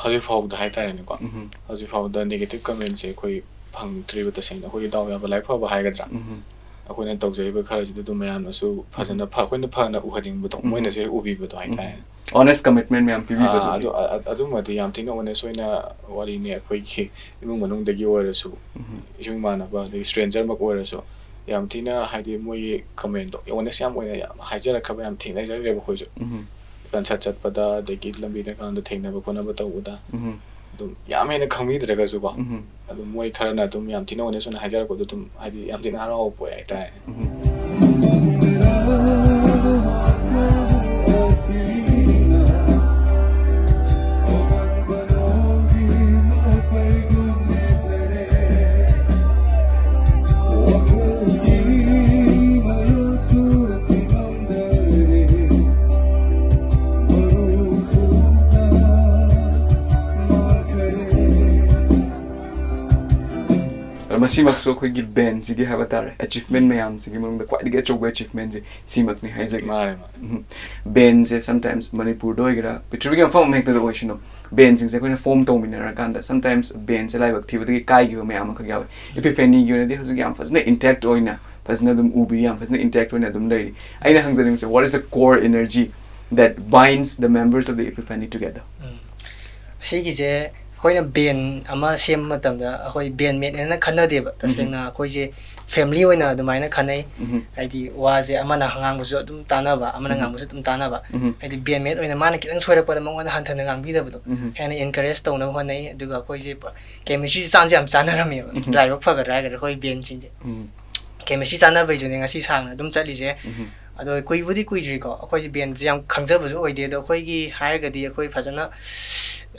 ꯍꯧꯖꯤꯛ ꯐꯥꯎꯕꯗ ꯍꯥꯏꯇꯥꯔꯦꯅꯦꯀꯣ, ꯎꯝ. ꯍꯧꯖꯤꯛ ꯐꯥꯎꯕꯗ negative comment ꯁꯦ ꯑꯩꯈꯣꯏ ꯐꯪꯗ꯭ꯔꯤꯕ, ꯇꯁꯦꯡꯅ ꯑꯩꯈꯣꯏꯒꯤ ꯗꯥꯎ ꯌꯥꯕ ꯂꯥꯏꯕꯛ ꯐꯕ ꯍꯥꯏꯒꯗ꯭ꯔꯥ, ꯎꯝ. ꯑꯩꯈꯣꯏꯅ ꯇꯧꯖꯔꯤꯕ ꯈꯔꯁꯤꯗ ꯑꯗꯨꯝ ꯃꯌꯥꯝꯅꯁꯨ ꯐꯖꯅ ꯐ- ꯑꯩꯈꯣꯏꯅ ꯐꯅ ꯎꯍꯟꯅꯤꯡꯕꯗꯣ, ꯎꯝ꯫ ꯃꯣꯏꯅꯁꯨ ꯍꯦꯛ ꯎꯕꯤꯕꯗꯣ ꯍꯥꯏꯇꯥꯔꯦ꯫ Honest commitment ꯃꯌꯥꯝ ꯑꯥ, ꯄꯤꯕꯤꯕꯗꯨꯗꯤ꯫ ꯑꯗꯨ ꯑ- ꯑ- ꯑꯗꯨꯃꯗꯤ ꯌꯥꯝ ꯊꯤꯅ honest ꯑꯣꯏꯅ ꯋꯥꯔꯤꯅꯤ, ꯑꯩꯈꯣꯏꯒꯤ ꯏꯃꯨꯡ ꯃꯅꯨꯡꯗꯒꯤ ꯑꯣꯏꯔꯁꯨ, ꯎꯝ꯫ ꯏꯁꯨꯡ ꯏꯃꯥꯟꯅꯕ ꯑꯗꯒꯤ stranger ꯃꯛ ꯑꯣꯏꯔꯁꯨ ꯌꯥꯝ ꯊꯤꯅ, ꯍꯥꯏꯗꯤ, ꯃꯣꯏꯒꯤ commentꯗꯣ honest ꯌꯥꯝ ꯑꯣꯏꯅ ꯌꯥꯝ ꯍꯥꯏꯖꯔꯛꯈ꯭ꯔꯕ ꯌꯥꯝ ꯊꯦꯡꯅꯖꯈ꯭ꯔꯦꯕ ꯑꯩꯈꯣꯏꯁꯨ꯫ ꯎꯝ꯫ Concert ꯆꯠꯄꯗ, ꯑꯗꯒꯤ ꯂꯝꯕꯤꯗ ꯀꯥꯟꯗ ꯊꯦꯡꯅꯕ ꯈꯣꯠꯅꯕ ꯇꯧꯕꯗ ꯎꯝ꯫ ꯑꯗꯨꯝ ꯌꯥꯝ ꯍꯦꯟꯅ ꯈꯪꯕꯤꯗ꯭ꯔꯒꯁꯨꯀꯣ, ꯎꯝ꯫ ꯑꯗꯨꯝ ꯃꯣꯏ ꯈꯔꯅ ꯑꯗꯨꯝ ꯌꯥꯝ ꯊꯤꯅ honest ꯑꯣꯏꯅ ꯍꯥꯏꯖꯔꯛꯄꯗꯣ ꯑꯗꯨꯝ, ꯍꯥꯏꯗꯤ, ꯌꯥꯝ ꯊꯤꯅ ꯍꯔꯥꯎꯕ ꯄꯣꯛꯑꯦ ꯍꯥꯏꯇꯥꯔꯦ꯫ ꯎꯝ꯫ ꯑꯗꯣ ꯃꯁꯤꯃꯛꯁꯨ ꯑꯩꯈꯣꯏꯒꯤ bandꯁꯤꯒꯤ ꯍꯥꯏꯕ ꯇꯥꯔꯦ, achievement ꯃꯌꯥꯝꯁꯤꯒꯤ ꯃꯅꯨꯡꯗ ꯈ꯭ꯋꯥꯏꯗꯒꯤ ꯑꯆꯧꯕ achievementꯁꯦ ꯁꯤꯃꯛꯅꯤ ꯍꯥꯏꯖꯒꯦ꯫ ꯃꯥꯅꯦ, ꯃꯥꯅꯦ꯫ ꯎꯝ꯫ Bandꯁꯦ sometimes ꯃꯅꯤꯄꯨꯔꯗ ꯑꯣꯏꯒꯦꯔꯥ, ꯄ꯭ꯔꯤꯊꯤꯕꯤꯒꯤ ꯃꯐꯝ ꯑꯃ ꯍꯦꯛꯇꯗ ꯑꯣꯏꯁꯅꯨ, bandꯁꯤꯡꯁꯦ ꯑꯩꯈꯣꯏꯅ form ꯇꯧꯃꯤꯟꯅꯔꯀꯥꯟꯗ sometimes bandꯁꯦ ꯂꯥꯏꯕꯛ ꯊꯤꯕꯗꯒꯤ ꯀꯥꯏꯈꯤꯕ ꯃꯌꯥꯝ ꯑꯃꯈꯛ ꯌꯥꯎꯋꯦ꯫ Epiphaneꯒꯤ ꯑꯣꯏꯅꯗꯤ ꯍꯧꯖꯤꯛ ꯌꯥꯝ ꯐꯖꯅ intact ꯑꯣꯏꯅ ꯐꯖꯅ ꯑꯗꯨꯝ ꯎꯕꯤꯔꯤ, ꯌꯥꯝ ꯐꯖꯅ intact ꯑꯣꯏꯅ ꯑꯗꯨꯝ ꯂꯩꯔꯤ꯫ ꯑꯩꯅ ꯍꯪꯖꯅꯤꯡꯕꯁꯦ, what is the core energy that binds the members of the Epiphany together? ꯎꯝ꯫ ꯁꯤꯒꯤꯁꯦ ꯑꯩꯈꯣꯏꯅ band ꯑꯃ ꯁꯦꯝꯕ ꯃꯇꯝꯗ ꯑꯩꯈꯣꯏ bandmate ꯍꯥꯏꯅ ꯈꯟꯅꯗꯦꯕ꯫ ꯇꯁꯦꯡꯅ ꯑꯩꯈꯣꯏꯁꯦ family ꯑꯣꯏꯅ ꯑꯗꯨꯃꯥꯏꯅ ꯈꯟꯅꯩ꯫ ꯎꯝ꯫ ꯍꯥꯏꯗꯤ ꯋꯥꯁꯦ ꯑꯃꯅ ꯉꯥꯡꯕꯁꯨ ꯑꯗꯨꯝ ꯇꯥꯟꯅꯕ, ꯑꯃꯅ ꯎꯝ꯫ ꯉꯥꯡꯕꯁꯨ ꯑꯗꯨꯝ ꯇꯥꯟꯅꯕ꯫ ꯎꯝ꯫ ꯍꯥꯏꯗꯤ bandmate ꯑꯣꯏꯅ ꯃꯥꯅ ꯈꯤꯇꯪ ꯁꯣꯏꯔꯛꯄꯗ ꯃꯉꯣꯟꯗ ꯍꯟꯊꯅ ꯉꯥꯡꯕꯤꯗꯕꯗꯣ꯫ ꯎꯝ꯫ ꯍꯦꯟꯅ encourage ꯇꯧꯅꯕ ꯍꯣꯠꯅꯩ꯫ ꯑꯗꯨꯒ ꯑꯩꯈꯣꯏꯁꯦ chemistry ꯆꯥꯟꯁꯦ ꯌꯥꯝ ꯆꯥꯟꯅꯔꯝꯃꯦꯕ꯫ ꯎꯝ꯫ ꯂꯥꯏꯕꯛ ꯐꯒꯗ꯭ꯔꯥ ꯍꯥꯏꯒꯗ꯭ꯔꯥ, ꯑꯩꯈꯣꯏ bandꯁꯤꯡꯁꯦ꯫ ꯎꯝ꯫ Chemistry ꯆꯥꯟꯅꯕꯩꯁꯨꯅꯦ ꯉꯁꯤ ꯁꯥꯡꯅ ꯑꯗꯨꯝ ꯆꯠꯂꯤꯁꯦ꯫ ꯎꯝ꯫ ꯑꯗꯣ ꯀꯨꯏꯕꯨꯗꯤ ꯀꯨꯏꯗ꯭ꯔꯤꯀꯣ, ꯑꯩꯈꯣꯏꯁꯦ bandꯁꯦ ꯌꯥꯝ ꯈꯪꯖꯕꯁꯨ ꯑꯣꯏꯗꯦ꯫ ꯑꯗꯣ ꯑꯩꯈꯣꯏꯒꯤ ꯍꯥꯏꯔꯒꯗꯤ ꯑꯩꯈꯣꯏ ꯐꯖꯅ,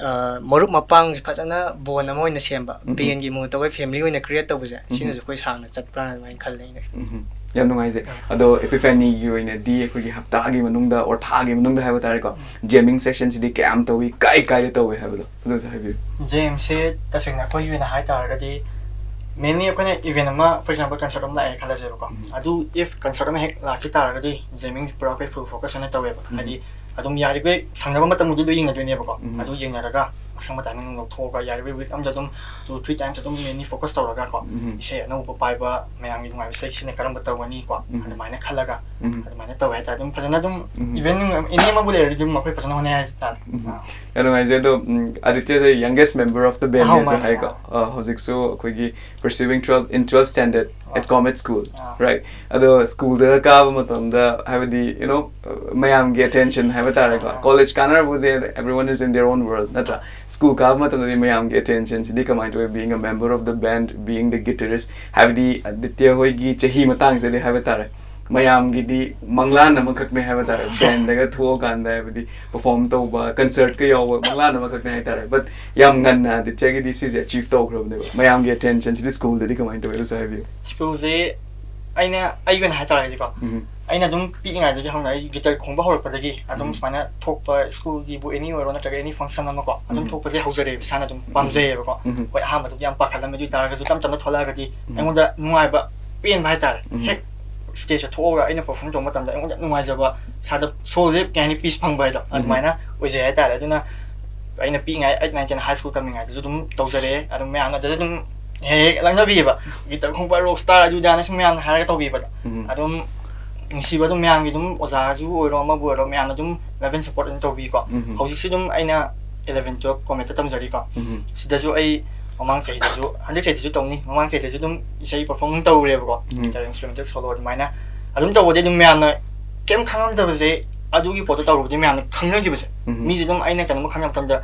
ꯑ, ꯃꯔꯨꯞ ꯃꯄꯥꯡ ꯐꯖꯅ bond ꯑꯃ ꯑꯣꯏꯅ ꯁꯦꯝꯕ, ꯎꯝ꯫ bandꯀꯤ ꯃꯍꯨꯠꯇ ꯑꯩꯈꯣꯏ family ꯑꯣꯏꯅ create ꯇꯧꯕꯁꯦ, ꯎꯝ꯫ ꯁꯤꯅꯁꯨ ꯑꯩꯈꯣꯏ ꯁꯥꯡꯅ ꯆꯠꯄ꯭ꯔꯥꯅ ꯑꯗꯨꯃꯥꯏꯅ ꯈꯜꯂꯦ ꯑꯩꯅ꯫ ꯎꯝ꯫ ꯌꯥꯝ ꯅꯨꯡꯉꯥꯏꯖꯩ꯫ ꯑꯗꯣ Epiphanyꯒꯤ ꯑꯣꯏꯅꯗꯤ ꯑꯩꯈꯣꯏꯒꯤ ꯍꯞꯇꯥꯒꯤ ꯃꯅꯨꯡꯗ or ꯊꯥꯒꯤ ꯃꯅꯨꯡꯗ ꯍꯥꯏꯕ ꯇꯥꯔꯦꯀꯣ, jamming sessionꯁꯤꯗꯤ ꯀꯌꯥꯝ ꯇꯧꯏ, ꯀꯥꯏ ꯀꯥꯏꯗ ꯇꯧꯏ ꯍꯥꯏꯕꯗꯣ ꯑꯗꯨꯁꯨ ꯍꯥꯏꯕꯤꯌꯨ꯫ Jamꯁꯦ ꯇꯁꯦꯡꯅ ꯑꯩꯈꯣꯏꯒꯤ ꯑꯣꯏꯅ ꯍꯥꯏ ꯇꯥꯔꯒꯗꯤ, mainly ꯑꯩꯈꯣꯏꯅ event ꯑꯃ, for example, concert ꯑꯃ ꯂꯥꯛꯑꯦ ꯈꯜꯂꯁꯦꯕꯀꯣ꯫ ꯎꯝ꯫ ꯑꯗꯨ if concert ꯑꯃ ꯍꯦꯛ ꯂꯥꯛꯈꯤ ꯇꯥꯔꯒꯗꯤ jammingꯁꯦ ꯄꯨꯔꯥ ꯑꯩꯈꯣꯏ full focus ꯑꯣꯏꯅ ꯇꯧꯋꯦꯕ꯫ ꯎꯝ꯫ ꯍꯥꯏꯗꯤ ꯑꯗꯨꯝ ꯌꯥꯔꯤꯈꯩ ꯁꯪꯅꯕ ꯃꯇꯝꯕꯨꯗꯤ ꯂꯣꯏ ꯌꯦꯡꯅꯗꯣꯏꯅꯦꯕꯀꯣ꯫ ꯎꯝ꯫ ꯑꯗꯨ ꯌꯦꯡꯅꯔꯒ ꯑꯁꯪꯕ timing ꯂꯧꯊꯣꯛꯑꯒ ꯌꯥꯔꯤꯕ week ꯑꯃꯗ ꯑꯗꯨꯝ two three times ꯑꯗꯨꯝ mainly focus ꯇꯧꯔꯒ ꯀꯣ, ꯎꯝ. ꯏꯁꯩ ꯑꯅꯧꯕ ꯄꯥꯏꯕ, ꯃꯌꯥꯝꯒꯤ ꯅꯨꯡꯉꯥꯏꯕ ꯏꯁꯩꯁꯤꯅ ꯀꯔꯝꯕ ꯇꯧꯒꯅꯤ ꯀꯣ, ꯎꯝ. ꯑꯗꯨꯃꯥꯏꯅ ꯈꯜꯂꯒ ꯎꯝ. ꯑꯗꯨꯃꯥꯏꯅ ꯇꯧꯋꯦ ꯍꯥꯏꯇꯥꯔꯦ꯫ ꯑꯗꯨꯝ ꯐꯖꯅ ꯑꯗꯨꯝ ꯎꯝ. even any ꯑꯃꯕꯨ ꯂꯩꯔꯗꯤ ꯑꯗꯨꯝ ꯑꯩꯈꯣꯏ ꯐꯖꯅ ꯍꯣꯠꯅꯩ ꯍꯥꯏꯇꯥꯔꯦ꯫ ꯎꯝ. ꯑꯥ. ꯌꯥꯝ ꯅꯨꯡꯉꯥꯏꯖꯩ꯫ ꯑꯗꯣ, ꯎꯝ, ꯑꯗꯤꯇ꯭ꯌꯁꯦ youngest member of the band ꯑꯍꯥꯎ, ꯅꯦꯁꯨ ꯃꯥꯅꯦ, ꯍꯥꯏꯀꯣ꯫ ꯑꯥ. ꯑ, ꯍꯧꯖꯤꯛꯁꯨ ꯑꯩꯈꯣꯏꯒꯤ pursuing twelve in twelfth standard at ah. Comet School, ah. right? ꯑꯗꯣ school ꯗ ꯀꯥꯕ ꯃꯇꯝꯗ, ꯍꯥꯏꯕꯗꯤ, you know, ꯃꯌꯥꯝꯒꯤ attention ꯍꯥꯏꯕ ꯇꯥꯔꯦꯀꯣ꯫ ꯑꯥ. College ꯀꯥꯟꯅꯔꯕꯨꯗꯤ everyone is in their own world, ꯅꯠꯇ꯭ꯔꯥ? School ꯀꯥꯕ ꯃꯇꯝꯗꯗꯤ ꯃꯌꯥꯝꯒꯤ attention ꯁꯤꯗꯤ ꯀꯃꯥꯏꯅ ꯇꯧꯋꯤ, being a member of the band, being the guitarist? ꯍꯥꯏꯕꯗꯤ ꯑꯗꯤꯇ꯭ꯌ ꯍꯣꯏꯒꯤ ꯆꯍꯤ ꯃꯇꯥꯡꯁꯤꯗꯗꯤ ꯍꯥꯏꯕ ꯇꯥꯔꯦ, ꯃꯌꯥꯝꯒꯤꯗꯤ ꯃꯪꯂꯥꯟ ꯑꯃꯈꯛꯅꯦ ꯍꯥꯏꯕ ꯇꯥꯔꯦ꯫ Band ꯗꯒ ꯊꯣꯛꯑꯀꯥꯟꯗ, ꯍꯥꯏꯕꯗꯤ, perform ꯇꯧꯕ, concert ꯀ ꯌꯥꯎꯕ, ꯃꯪꯂꯥꯟ ꯑꯃꯈꯛꯅꯦ ꯍꯥꯏꯇꯥꯔꯦ꯫ But ꯌꯥꯝ ꯉꯟꯅ ꯑꯗꯤꯇ꯭ꯌꯒꯤꯗꯤ ꯁꯤꯁꯦ achieve ꯇꯧꯈ꯭ꯔꯕꯅꯦꯕ꯫ ꯃꯌꯥꯝꯒꯤ attention ꯁꯤꯗꯤ school ꯗꯗꯤ ꯀꯃꯥꯏꯅ ꯇꯧꯋꯤ, ꯑꯗꯨꯁꯨ ꯍꯥꯏꯕꯤꯌꯨ꯫ School ꯁꯦ ꯑꯩꯅ, ꯑꯩꯒꯤ ꯑꯣꯏꯅ ꯍꯥꯏꯇꯥꯔꯒꯗꯤꯀꯣ, ꯎꯝ. ꯑꯩꯅ ꯑꯗꯨꯝ ꯄꯤꯛꯏꯉꯩꯗꯒꯤ ꯍꯧꯅ ꯑꯩ guitar ꯈꯣꯡꯕ ꯍꯧꯔꯛꯄꯗꯒꯤ ꯑꯗꯨꯝ ꯎꯝ. ꯁꯨꯃꯥꯏꯅ ꯊꯣꯛꯄ, school ꯒꯤꯕꯨ any ꯑꯣꯏꯔꯣ ꯅꯠꯇ꯭ꯔꯒ any function ꯑꯃꯀꯣ, ꯑꯗꯨꯝ ꯎꯝ. ꯊꯣꯛꯄꯁꯦ ꯍꯧꯖꯔꯛꯑꯦꯕ ꯏꯁꯥꯅ ꯑꯗꯨꯝ ꯎꯝ. ꯄꯥꯝꯖꯩꯌꯦꯕꯀꯣ꯫ ꯎꯝ. ꯍꯣꯏ, ꯑꯍꯥꯟꯕꯗꯗꯤ ꯌꯥꯝ ꯄꯥꯈꯠꯂꯝꯃꯦ, ꯑꯗꯨ ꯑꯣꯏ ꯇꯥꯔꯒꯁꯨ ꯇꯞ ꯇꯞꯅ ꯊꯣꯛꯂꯛꯑꯒꯗꯤ ꯎꯝ. ꯑꯩꯉꯣꯟꯗ ꯅꯨꯡꯉꯥꯏꯕ, ꯄꯦꯟꯕ ꯍꯥꯏꯇꯥꯔꯦ꯫ ꯎꯝ. ꯍꯦꯛ stage ꯇ ꯊꯣꯛꯑꯒ ꯑꯩꯅ perform ꯇꯧꯕ ꯃꯇꯝꯗ ꯑꯩꯉꯣꯟꯗ ꯅꯨꯡꯉꯥꯏꯖꯕ, ꯏꯁꯥꯗ soul ꯁꯦ, ꯀꯩ ꯍꯥꯏꯅꯤ, peace ꯐꯪꯕ ꯍꯥꯏꯗꯣ, ꯎꯝ. ꯑꯗꯨꯃꯥꯏꯅ ꯑꯣꯏꯖꯩ ꯍꯥꯏꯇꯥꯔꯦ꯫ ꯑꯗꯨꯅ ꯑꯩꯅ ꯄꯤꯛꯏꯉꯥꯏ eight, nine, ten high school ꯇꯝꯃꯤꯉꯩꯗꯁꯨ ꯑꯗꯨꯝ ꯇꯧꯖꯔꯛꯑꯦ꯫ ꯑꯗꯨꯝ ꯃꯌꯥꯝꯅ ꯑꯗꯨꯗ ꯑꯗꯨꯝ ꯍꯦꯛ ꯍꯦꯛ ꯂꯛꯅꯕꯤꯌꯦꯕ, "Guitar ꯈꯣꯡꯕ rock star ꯑꯗꯨ ꯑꯗꯥꯅ" ꯁꯨꯝ ꯃꯌꯥꯝꯅ ꯍꯥꯏꯔꯒ ꯇꯧꯕꯤꯕꯗꯣ꯫ ꯎꯝ. ꯑꯗꯨꯝ ꯅꯨꯡꯁꯤꯕ ꯑꯗꯨꯝ ꯃꯌꯥꯝꯒꯤ ꯑꯗꯨꯝ, ꯑꯣꯖꯥꯁꯨ ꯑꯣꯏꯔꯣ ꯑꯃꯕꯨ ꯑꯣꯏꯔꯣ, ꯃꯌꯥꯝꯅ ꯑꯗꯨꯝ love and support ꯑꯗꯨꯝ ꯇꯧꯕꯤꯀꯣ꯫ ꯎꯝ. ꯍꯧꯖꯤꯛꯁꯨ ꯑꯗꯨꯝ ꯑꯩꯅ eleven, twelve Comet ꯇ ꯇꯝꯖꯔꯤꯀꯣ꯫ ꯎꯝ. ꯁꯤꯗꯁꯨ ꯑꯩ ꯃꯃꯥꯡ ꯆꯍꯤꯗꯁꯨ, ꯍꯟꯗꯛ ꯆꯍꯤꯗꯁꯨ ꯇꯧꯅꯤ, ꯃꯃꯥꯡ ꯆꯍꯤꯗꯁꯨ ꯑꯗꯨꯝ ꯏꯁꯩ perform ꯑꯗꯨꯝ ꯇꯧꯔꯦꯕꯀꯣ꯫ ꯎꯝ. Guitar instrumental solo ꯑꯗꯨꯃꯥꯏꯅ ꯑꯗꯨꯝ ꯇꯧꯕꯗꯤ ꯑꯗꯨꯝ ꯃꯌꯥꯝꯅ ꯀꯩꯝ ꯈꯪꯉꯝꯗꯕꯁꯦ, ꯑꯗꯨꯒꯤ ꯄꯣꯠꯇꯣ ꯇꯧꯔꯨꯕꯗꯤ ꯃꯌꯥꯝꯅ ꯈꯪꯅꯈꯤꯕꯁꯦ꯫ ꯎꯝ. ꯃꯤꯁꯦ ꯑꯗꯨꯝ ꯑꯩꯅ ꯀꯩꯅꯣꯝꯃ ꯈꯟꯅꯕ ꯃꯇꯝꯗ,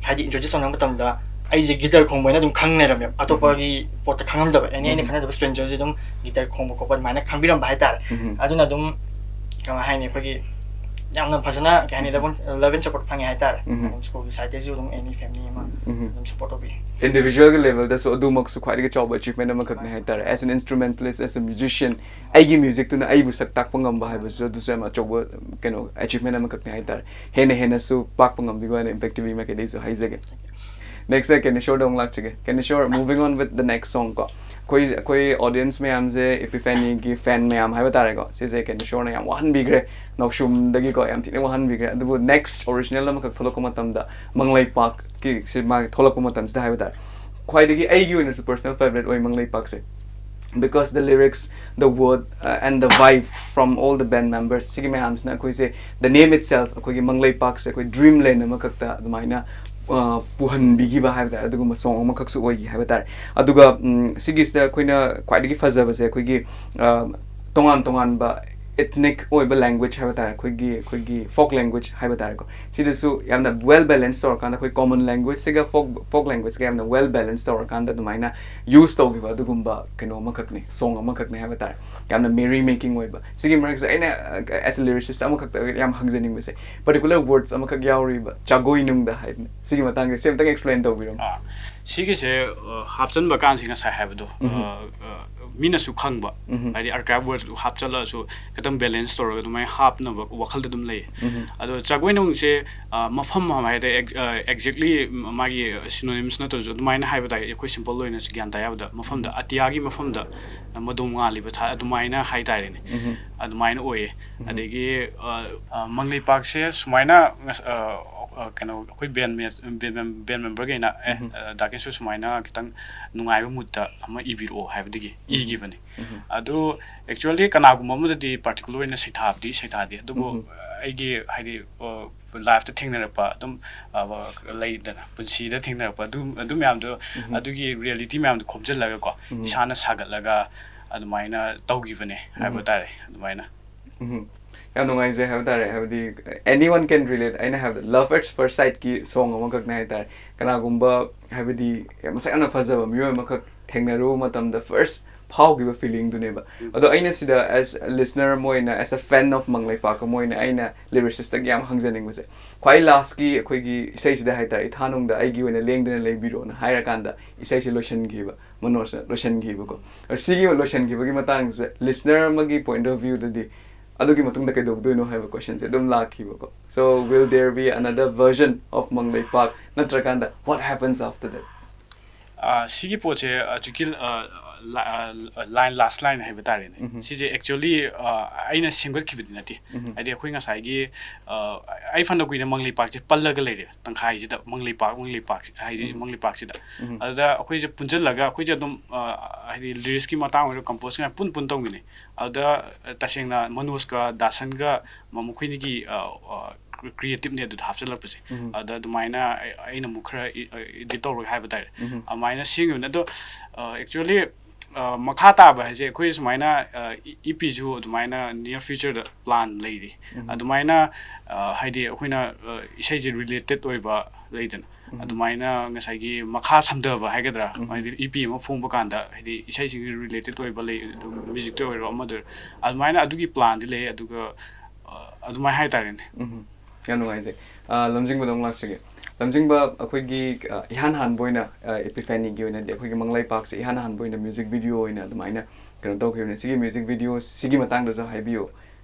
ꯍꯥꯏꯗꯤ introduce ꯇꯧꯅꯕ ꯃꯇꯝꯗ ꯑꯩꯁꯦ guitar ꯈꯣꯡꯕ ꯍꯥꯏꯅ ꯑꯗꯨꯝ ꯈꯪꯅꯔꯝꯃꯦꯕ, ꯑꯇꯣꯞꯄꯒꯤ ꯄꯣꯠꯇ ꯈꯪꯉꯝꯗꯕ, any ꯑꯩꯅ ꯎꯝ. ꯈꯪꯅꯗꯕ stranger ꯁꯦ ꯑꯗꯨꯝ guitar ꯈꯣꯡꯕ ꯈꯣꯠꯄ ꯑꯗꯨꯃꯥꯏꯅ ꯈꯪꯕꯤꯔꯝꯕ ꯍꯥꯏꯇꯥꯔꯦ꯫ ꯎꯝ. ꯑꯗꯨꯅ ꯑꯗꯨꯝ, ꯀꯃꯥꯏ ꯍꯥꯏꯅꯤ, ꯑꯩꯈꯣꯏꯒꯤ ꯌꯥꯝꯅ ꯐꯖꯅ, ꯀꯩ ꯍꯥꯏꯅꯤ, ꯎꯝ. love and, love and support ꯐꯪꯉꯦ ꯍꯥꯏꯇꯥꯔꯦ꯫ ꯎꯝ. ꯑꯗꯨꯝ school ꯒꯤ side ꯇꯩꯁꯨ ꯑꯗꯨꯝ any family ꯑꯃ ꯎꯝ. ꯑꯗꯨꯝ support ꯇꯧꯕꯤ꯫ Individual ꯒꯤ level ꯗꯁꯨ ꯑꯗꯨꯃꯛꯁꯨ ꯈ꯭ꯋꯥꯏꯗꯒꯤ ꯆꯥꯎꯕ achievement ꯑꯃꯈꯛꯅꯦ ꯍꯥꯏꯇꯥꯔꯦ꯫ As an instrumentalist, as a musician, ꯑꯩꯒꯤ music ꯇꯨꯅ ꯑꯩꯕꯨ ꯁꯛ ꯇꯥꯛꯄ ꯉꯝꯕ ꯍꯥꯏꯕꯁꯨ ꯑꯗꯨꯁꯨ ꯌꯥꯝ ꯑꯆꯧꯕ, ꯀꯩꯅꯣ, achievement ꯑꯃꯈꯛꯅꯦ ꯍꯥꯏꯇꯥꯔꯦ꯫ ꯍꯦꯟꯅ ꯍꯦꯟꯅꯁꯨ ꯄꯥꯛꯄ ꯉꯝꯕꯤꯌꯨ ꯍꯥꯏꯅ Impact TV ꯃꯥꯏꯀꯩꯗꯒꯤꯁꯨ ꯍꯥꯏꯖꯒꯦ꯫ Next ꯁꯦ ꯀꯦꯅꯤꯁꯣꯔꯗ ꯑꯃꯨꯛ ꯂꯥꯛꯆꯒꯦ꯫ ꯀꯦꯅꯤꯁꯣꯔ, moving on with the next song ꯀꯣ꯫ ꯑꯩꯈꯣꯏ ꯑꯩꯈꯣꯏ ꯑꯣꯗꯤꯌꯦꯟꯁ ꯃꯌꯥꯝꯁꯦ, ꯏꯄꯤꯐꯦꯅꯤꯒꯤ ꯐꯦꯟ ꯃꯌꯥꯝ ꯍꯥꯏꯕ ꯇꯥꯔꯦꯀꯣ, ꯁꯤꯁꯦ ꯀꯩꯅꯣ ꯏꯁꯣꯔꯅ ꯌꯥꯝ ꯋꯥꯍꯟꯕꯤꯈ꯭ꯔꯦ, ꯅꯥꯎꯁꯨꯝꯗꯒꯤꯀꯣ ꯌꯥꯝ ꯊꯤꯅ ꯋꯥꯍꯟꯕꯤꯈ꯭ꯔꯦ꯫ ꯑꯗꯨꯕꯨ ꯅꯦꯛꯁ ꯑꯣꯔꯤꯖꯤꯅꯦꯜ ꯑꯃꯈꯛ ꯊꯣꯛꯂꯛꯄ ꯃꯇꯝꯗ, ꯃꯪꯂꯩꯄꯥꯛꯀꯤ ꯁꯤ ꯃꯥꯒꯤ ꯊꯣꯛꯂꯛꯄ ꯃꯇꯝꯁꯤꯗ ꯍꯥꯏꯕ ꯇꯥꯔꯦ, ꯈ꯭ꯋꯥꯏꯗꯒꯤ ꯑꯩꯒꯤ ꯑꯣꯏꯅꯁꯨ ꯄꯔꯁꯅꯦꯜ ꯐꯦꯕꯔꯦꯠ ꯑꯣꯏ ꯃꯪꯂꯩꯄꯥꯛꯁꯦ, because the lyrics, the word, uh, and the vibe from all the band members, ꯁꯤꯒꯤ ꯃꯌꯥꯝꯁꯤꯅ ꯑꯩꯈꯣꯏꯁꯦ, the name itself, ꯑꯩꯈꯣꯏꯒꯤ ꯃꯪꯂꯩꯄꯥꯛꯁꯦ ꯑꯩꯈꯣꯏ ꯗ꯭ꯔꯤꯝ ꯂꯦꯟ ꯑꯃꯈꯛꯇ ꯑꯗꯨꯃꯥꯏꯅ ꯑ, ꯄꯨꯍꯟꯕꯤꯈꯤꯕ ꯍꯥꯏꯕ ꯇꯥꯔꯦ, ꯑꯗꯨꯒꯨꯝꯕ ꯁꯣꯡ ꯑꯃꯈꯛꯁꯨ ꯑꯣꯏꯈꯤ ꯍꯥꯏꯕ ꯇꯥꯔꯦ꯫ ꯑꯗꯨꯒ ꯎꯝ, ꯁꯤꯒꯤꯁꯤꯗ ꯑꯩꯈꯣꯏꯅ ꯈ꯭ꯋꯥꯏꯗꯒꯤ ꯐꯖꯕꯁꯦ ꯑꯩꯈꯣꯏꯒꯤ, ꯑ, ꯇꯣꯉꯥꯟ ꯇꯣꯉꯥꯟꯕ ꯏꯊꯅꯤꯛ ꯑꯣꯏꯕ ꯂꯦꯡꯒ꯭ꯋꯦꯖ ꯍꯥꯏꯕ ꯇꯥꯔꯦ, ꯑꯩꯈꯣꯏꯒꯤ ꯑꯩꯈꯣꯏꯒꯤ ꯐꯣꯛ ꯂꯦꯡꯒ꯭ꯋꯦꯖ ꯍꯥꯏꯕ ꯇꯥꯔꯦꯀꯣ꯫ ꯁꯤꯗꯁꯨ ꯌꯥꯝꯅ ꯋꯦꯜ ꯕꯦꯂꯦꯟꯁ ꯇꯧꯔꯀꯥꯟꯗ, ꯑꯩꯈꯣꯏ ꯀꯣꯃꯟ ꯂꯦꯡꯒ꯭ꯋꯦꯖꯁꯤꯒ ꯐꯣꯛ ꯐꯣꯛ ꯂꯦꯡꯒ꯭ꯋꯦꯖꯀ ꯌꯥꯝꯅ ꯋꯦꯜ ꯕꯦꯂꯦꯟꯁ ꯇꯧꯔꯀꯥꯟꯗ ꯑꯗꯨꯃꯥꯏꯅ ꯌꯨꯁ ꯇꯧꯈꯤꯕ ꯑꯗꯨꯒꯨꯝꯕ ꯀꯩꯅꯣ ꯑꯃꯈꯛꯅꯤ, ꯁꯣꯡ ꯑꯃꯈꯛꯅꯤ ꯍꯥꯏꯕ ꯇꯥꯔꯦ꯫ ꯌꯥꯝꯅ ꯃꯦꯔꯤ ꯃꯦꯀꯤꯡ ꯑꯣꯏꯕ꯫ ꯁꯤꯒꯤ ꯃꯔꯛꯁꯦ ꯑꯩꯅ, ꯑ, ꯑꯦꯁ ꯑꯦ ꯂꯤꯔꯤꯁꯤꯁ ꯑꯃꯈꯛꯇ ꯌꯥꯝ ꯍꯪꯖꯅꯤꯡꯕꯁꯦ, ꯄꯔꯇꯤꯀꯨꯂꯔ ꯋꯥꯔꯗꯁ ꯑꯃꯈꯛ ꯌꯥꯎꯔꯤꯕ ꯖꯒꯣꯏ ꯅꯨꯡꯗ ꯍꯥꯏꯗꯅ꯫ ꯁꯤꯒꯤ ꯃꯇꯥꯡꯁꯦ ꯁꯤ ꯑꯝꯇꯪ ꯑꯦꯛꯁꯄ꯭ꯂꯦꯟ ꯇꯧꯕꯤꯔꯝꯃꯣ꯫ ꯑꯥ, ꯁꯤꯒꯤꯁꯦ, ꯑ, ꯍꯥꯞꯆꯟꯕ ꯀꯥꯟꯁꯤ ꯉꯁꯥꯏ ꯍꯥꯏꯕꯗꯣ, ꯎꯝ꯫ ꯑ, ꯑ, ꯃꯤꯅꯁꯨ ꯈꯪꯕ, ꯎꯝ꯫ ꯍꯥꯏꯗꯤ ꯑꯥꯔꯀꯥꯏꯚ ꯋꯥꯔꯗ ꯍꯥꯞꯆꯜꯂꯁꯨ ꯈꯤꯇꯪ ꯕꯦꯂꯦꯟꯁ ꯇꯧꯔꯒ ꯑꯗꯨꯃꯥꯏꯅ ꯍꯥꯞꯅꯕ ꯋꯥꯈꯜꯗ ꯑꯗꯨꯝ ꯂꯩꯌꯦ꯫ ꯎꯝ꯫ ꯑꯗꯣ ꯖꯒꯣꯏ ꯅꯨꯡꯁꯦ, ꯑ, ꯃꯐꯝ ꯑꯃ ꯍꯥꯏꯗꯤ ꯑꯦꯛ-, ꯑ, ꯑꯦꯛꯖꯦꯛꯂꯤ ꯃꯥꯒꯤ ꯁꯤꯅꯣꯅꯤꯝꯁ ꯅꯠꯇ꯭ꯔꯁꯨ ꯑꯗꯨꯃꯥꯏꯅ ꯍꯥꯏꯕ ꯇꯥꯏ, ꯑꯩꯈꯣꯏ ꯁꯤꯝꯄꯜ ꯑꯣꯏꯅꯁꯨ ꯒ꯭ꯌꯥꯟ ꯇꯥ ꯌꯥꯕꯗ ꯃꯐꯝꯗ, ꯎꯝ꯫ ꯑꯇꯤꯌꯥꯒꯤ ꯃꯐꯝꯗ ꯃꯗꯣꯝ ꯉꯥꯜꯂꯤꯕ ꯊꯥ ꯑꯗꯨꯃꯥꯏꯅ ꯍꯥꯏꯇꯥꯔꯦꯅꯦ꯫ ꯎꯝ꯫ ꯑꯗꯨꯃꯥꯏꯅ ꯑꯣꯏꯌꯦ꯫ ꯎꯝ꯫ ꯑꯗꯒꯤ, ꯑ, ꯑ, ꯃꯪꯂꯩꯄꯥꯛꯁꯦ ꯁꯨꯃꯥꯏꯅ ꯉꯁ-, ꯑ, ꯑ, ꯀꯩꯅꯣ, ꯑꯩꯈꯣꯏ ꯕꯦꯟ ꯃꯦ-, ꯕꯦꯟ ꯃꯦꯝ-, ꯕꯦꯟ ꯃꯦꯝꯕꯔꯈꯩꯅ, "ꯑꯦ, ꯎꯝ꯫ ꯑ, ꯗꯥ ꯀꯦꯟꯁꯨ ꯁꯨꯃꯥꯏꯅ ꯈꯤꯇꯪ ꯅꯨꯡꯉꯥꯏꯕ ꯃꯨꯠꯇ ꯑꯃ ꯏꯕꯤꯔꯛꯑꯣ" ꯍꯥꯏꯕꯗꯒꯤ ꯎꯝ꯫ ꯏꯈꯤꯕꯅꯤ꯫ ꯎꯝ꯫ ꯑꯗꯨ ꯑꯦꯛꯆꯨꯋꯦꯜꯂꯤ ꯀꯅꯥꯒꯨꯝꯕ ꯑꯃꯗꯗꯤ ꯄꯥꯔꯇꯤꯀꯨꯂꯔ ꯑꯣꯏꯅ ꯁꯩꯊꯥꯕꯗꯤ ꯁꯩꯊꯥꯗꯦ, ꯑꯗꯨꯕꯨ ꯎꯝ꯫ ꯑꯩꯒꯤ ꯍꯥꯏꯗꯤ, ꯑ, ꯂꯥꯏꯐꯇ ꯊꯦꯡꯅꯔꯛꯄ ꯑꯗꯨꯝ, ꯑ, ꯂꯩꯗꯅ, ꯄꯨꯟꯁꯤꯗ ꯊꯦꯡꯅꯔꯛꯄ ꯑꯗꯨ, ꯑꯗꯨ ꯃꯌꯥꯝꯗꯣ, ꯎꯝ꯫ ꯑꯗꯨꯒꯤ ꯔꯤꯌꯦꯂꯤꯇꯤ ꯃꯌꯥꯝꯗꯣ ꯈꯣꯝꯖꯤꯜꯂꯒꯀꯣ, ꯎꯝ꯫ ꯏꯁꯥꯅ ꯁꯥꯒꯠꯂꯒ ꯑꯗꯨꯃꯥꯏꯅ ꯇꯧꯈꯤꯕꯅꯦ ꯍꯥꯏꯕ ꯎꯝ꯫ ꯇꯥꯔꯦ, ꯑꯗꯨꯃꯥꯏꯅ꯫ ꯎꯝ꯫ ꯌꯥꯝ ꯅꯨꯡꯉꯥꯏꯖꯩ ꯍꯥꯏꯕ ꯇꯥꯔꯦ, ꯍꯥꯏꯕꯗꯤ anyone can relate꯫ ꯑꯩꯅ ꯍꯥꯏꯕꯗ love at first sightꯀꯤ ꯁꯣꯡ ꯑꯃꯈꯛꯅꯦ ꯍꯥꯏ ꯇꯥꯔꯦ꯫ ꯀꯅꯥꯒꯨꯝꯕ, ꯍꯥꯏꯕꯗꯤ, ꯌꯥꯝ ꯃꯁꯛ ꯌꯥꯝꯅ ꯐꯖꯕ ꯃꯤꯑꯣꯏ ꯑꯃꯈꯛ ꯊꯦꯡꯅꯔꯨꯕ ꯃꯇꯝꯗ ꯐꯥꯔꯁ ꯐꯥꯎꯈꯤꯕ ꯐꯤꯂꯤꯡꯗꯨꯅꯦꯕ꯫ ꯎꯝ꯫ ꯑꯗꯣ ꯑꯩꯅ ꯁꯤꯗ as a listener ꯑꯃ ꯑꯣꯏꯅ, as a fan of ꯃꯪꯂꯩꯄꯥꯛ ꯑꯃ ꯑꯣꯏꯅ, ꯑꯩꯅ ꯂꯤꯔꯤꯁꯤꯁꯇꯒꯤ ꯌꯥꯝ ꯍꯪꯖꯅꯤꯡꯕꯁꯦ, ꯈ꯭ꯋꯥꯏ ꯂꯥꯁꯀꯤ ꯑꯩꯈꯣꯏꯒꯤ ꯏꯁꯩꯁꯤꯗ ꯍꯥꯏ ꯇꯥꯔꯦ, "ꯏꯊꯥ ꯅꯨꯡꯗ ꯑꯩꯒꯤ ꯑꯣꯏꯅ ꯂꯦꯡꯗꯅ ꯂꯩꯕꯤꯔꯣꯅ" ꯍꯥꯏꯔꯀꯥꯟꯗ ꯏꯁꯩꯁꯦ ꯂꯣꯏꯁꯤꯟꯈꯤꯕ, ꯃꯅꯣꯖꯅ ꯂꯣꯏꯁꯤꯟꯈꯤꯕꯀꯣ꯫ ꯑꯗꯣ ꯁꯤꯒꯤ ꯂꯣꯏꯁꯤꯟꯈꯤꯕꯒꯤ ꯃꯇꯥꯡꯁꯦ ꯂꯤꯁꯅꯔ ꯑꯃꯒꯤ ꯄꯣꯏꯟꯠ ꯑꯣꯐ ꯚ꯭ꯌꯨꯗꯗꯤ ꯑꯗꯨꯒꯤ ꯃꯇꯨꯡꯗ ꯀꯩꯗꯧꯗꯣꯏꯅꯣ ꯍꯥꯏꯕ ꯀꯣꯏꯁꯟꯁꯦ ꯑꯗꯨꯝ ꯂꯥꯛꯈꯤꯕꯀꯣ꯫ So, will there be another version of ꯃꯪꯂꯩꯄꯥꯛ? ꯅꯠꯇ꯭ꯔꯀꯥꯟꯗ, what happens after that? ꯑꯥ, ꯁꯤꯒꯤ ꯄꯣꯠꯁꯦ ꯍꯧꯖꯤꯛꯀꯤ, ꯑꯥ, line last line ꯍꯥꯏꯕ ꯇꯥꯔꯦꯅꯦ, ꯁꯤꯁꯦ actually ꯑꯩꯅ ꯁꯦꯝꯒꯠꯈꯤꯕꯗꯤ ꯅꯠꯇꯦ꯫ ꯍꯥꯏꯗꯤ ꯑꯩꯈꯣꯏ ꯉꯁꯥꯏꯒꯤ ꯑꯩ ꯐꯅ ꯀꯨꯏꯅ ꯃꯪꯂꯩꯄꯥꯛꯁꯦ ꯄꯜꯂꯒ ꯂꯩꯔꯦ, ꯇꯪꯈꯥꯏꯁꯤꯗ ꯃꯪꯂꯩꯄꯥꯛ ꯃꯪꯂꯩꯄꯥꯛ ꯍꯥꯏꯗꯤ ꯃꯪꯂꯩꯄꯥꯛꯁꯤꯗ꯫ ꯑꯗꯨꯗ ꯑꯩꯈꯣꯏꯁꯦ ꯄꯨꯟꯁꯤꯜꯂꯒ ꯑꯩꯈꯣꯏꯁꯦ ꯑꯗꯨꯝ ꯍꯥꯏꯗꯤ lyricsꯀꯤ ꯃꯇꯥꯡ ꯑꯣꯏꯔꯣ, composeꯀꯤ ꯃꯇꯥꯡ ꯄꯨꯟ ꯄꯨꯟ ꯇꯧꯃꯤꯟꯅꯩ꯫ ꯑꯗꯨꯗ ꯇꯁꯦꯡꯅ ꯃꯅꯣꯖꯀ ꯗꯥꯁꯟꯒ ꯃꯈꯣꯏꯅꯤꯒꯤ creativeꯅꯦ ꯑꯗꯨꯗ ꯍꯥꯞꯆꯤꯜꯂꯛꯄꯁꯦ꯫ ꯑꯗ ꯑꯗꯨꯃꯥꯏꯅ ꯑꯩꯅ ꯑꯃꯨꯛ ꯈꯔ edit ꯇꯧꯔꯒ ꯍꯥꯏꯕ ꯇꯥꯔꯦ, ꯑꯗꯨꯃꯥꯏꯅ ꯁꯦꯝꯈꯤꯕꯅꯦ꯫ ꯑꯗꯣ actually ꯃꯈꯥ ꯇꯥꯕ ꯍꯥꯏꯁꯦ ꯑꯩꯈꯣꯏ ꯁꯨꯃꯥꯏꯅ ꯏ ꯄꯤꯁꯨ ꯑꯗꯨꯃꯥꯏꯅ near futureꯗ plan ꯂꯩꯔꯤ꯫ ꯑꯗꯨꯃꯥꯏꯅ ꯍꯥꯏꯗꯤ ꯑꯩꯈꯣꯏꯅ ꯏꯁꯩꯁꯦ related ꯑꯣꯏꯕ ꯂꯩꯗꯅ, ꯑꯗꯨꯃꯥꯏꯅ ꯉꯁꯥꯏꯒꯤ ꯃꯈꯥ ꯁꯝꯊꯕ ꯍꯥꯏꯒꯗ꯭ꯔꯥ, ꯍꯥꯏꯗꯤ ꯏ ꯄꯤ ꯑꯃ ꯐꯣꯡꯕ ꯀꯥꯟꯗ ꯍꯥꯏꯗꯤ ꯏꯁꯩꯁꯤꯡꯒꯤ related ꯑꯣꯏꯕ ꯂꯩ, ꯑꯗꯨꯝ musicꯇ ꯑꯣꯏꯔꯣ ꯑꯃꯗ ꯑꯣꯏꯔꯣ, ꯑꯗꯨꯃꯥꯏꯅ ꯑꯗꯨꯒꯤ planꯗꯤ ꯂꯩ꯫ ꯑꯗꯨꯒ ꯑꯗꯨꯃꯥꯏꯅ ꯍꯥꯏꯇꯥꯔꯦꯅꯦ꯫ ꯌꯥꯝ ꯅꯨꯡꯉꯥꯏꯖꯩ꯫ ꯂꯝꯖꯤꯡꯕꯗ ꯑꯃꯨꯛ ꯂꯥꯛꯆꯒꯦ꯫ ꯂꯝꯖꯤꯡꯕ, ꯑꯩꯈꯣꯏꯒꯤ ꯏꯍꯥꯟ ꯍꯥꯟꯕ ꯑꯣꯏꯅ Epiphanyꯒꯤ ꯑꯣꯏꯅꯗꯤ ꯑꯩꯈꯣꯏꯒꯤ ꯃꯪꯂꯩꯄꯥꯛꯁꯦ ꯏꯍꯥꯟ ꯍꯥꯟꯕ ꯑꯣꯏꯅ music video ꯑꯣꯏꯅ ꯑꯗꯨꯃꯥꯏꯅ ꯀꯩꯅꯣ ꯇꯧꯈꯤꯕꯅꯦ꯫ ꯁꯤꯒꯤ music video ꯁꯤꯒꯤ ꯃꯇꯥꯡꯗꯁꯨ ꯍꯥꯏꯕꯤꯌꯨ꯫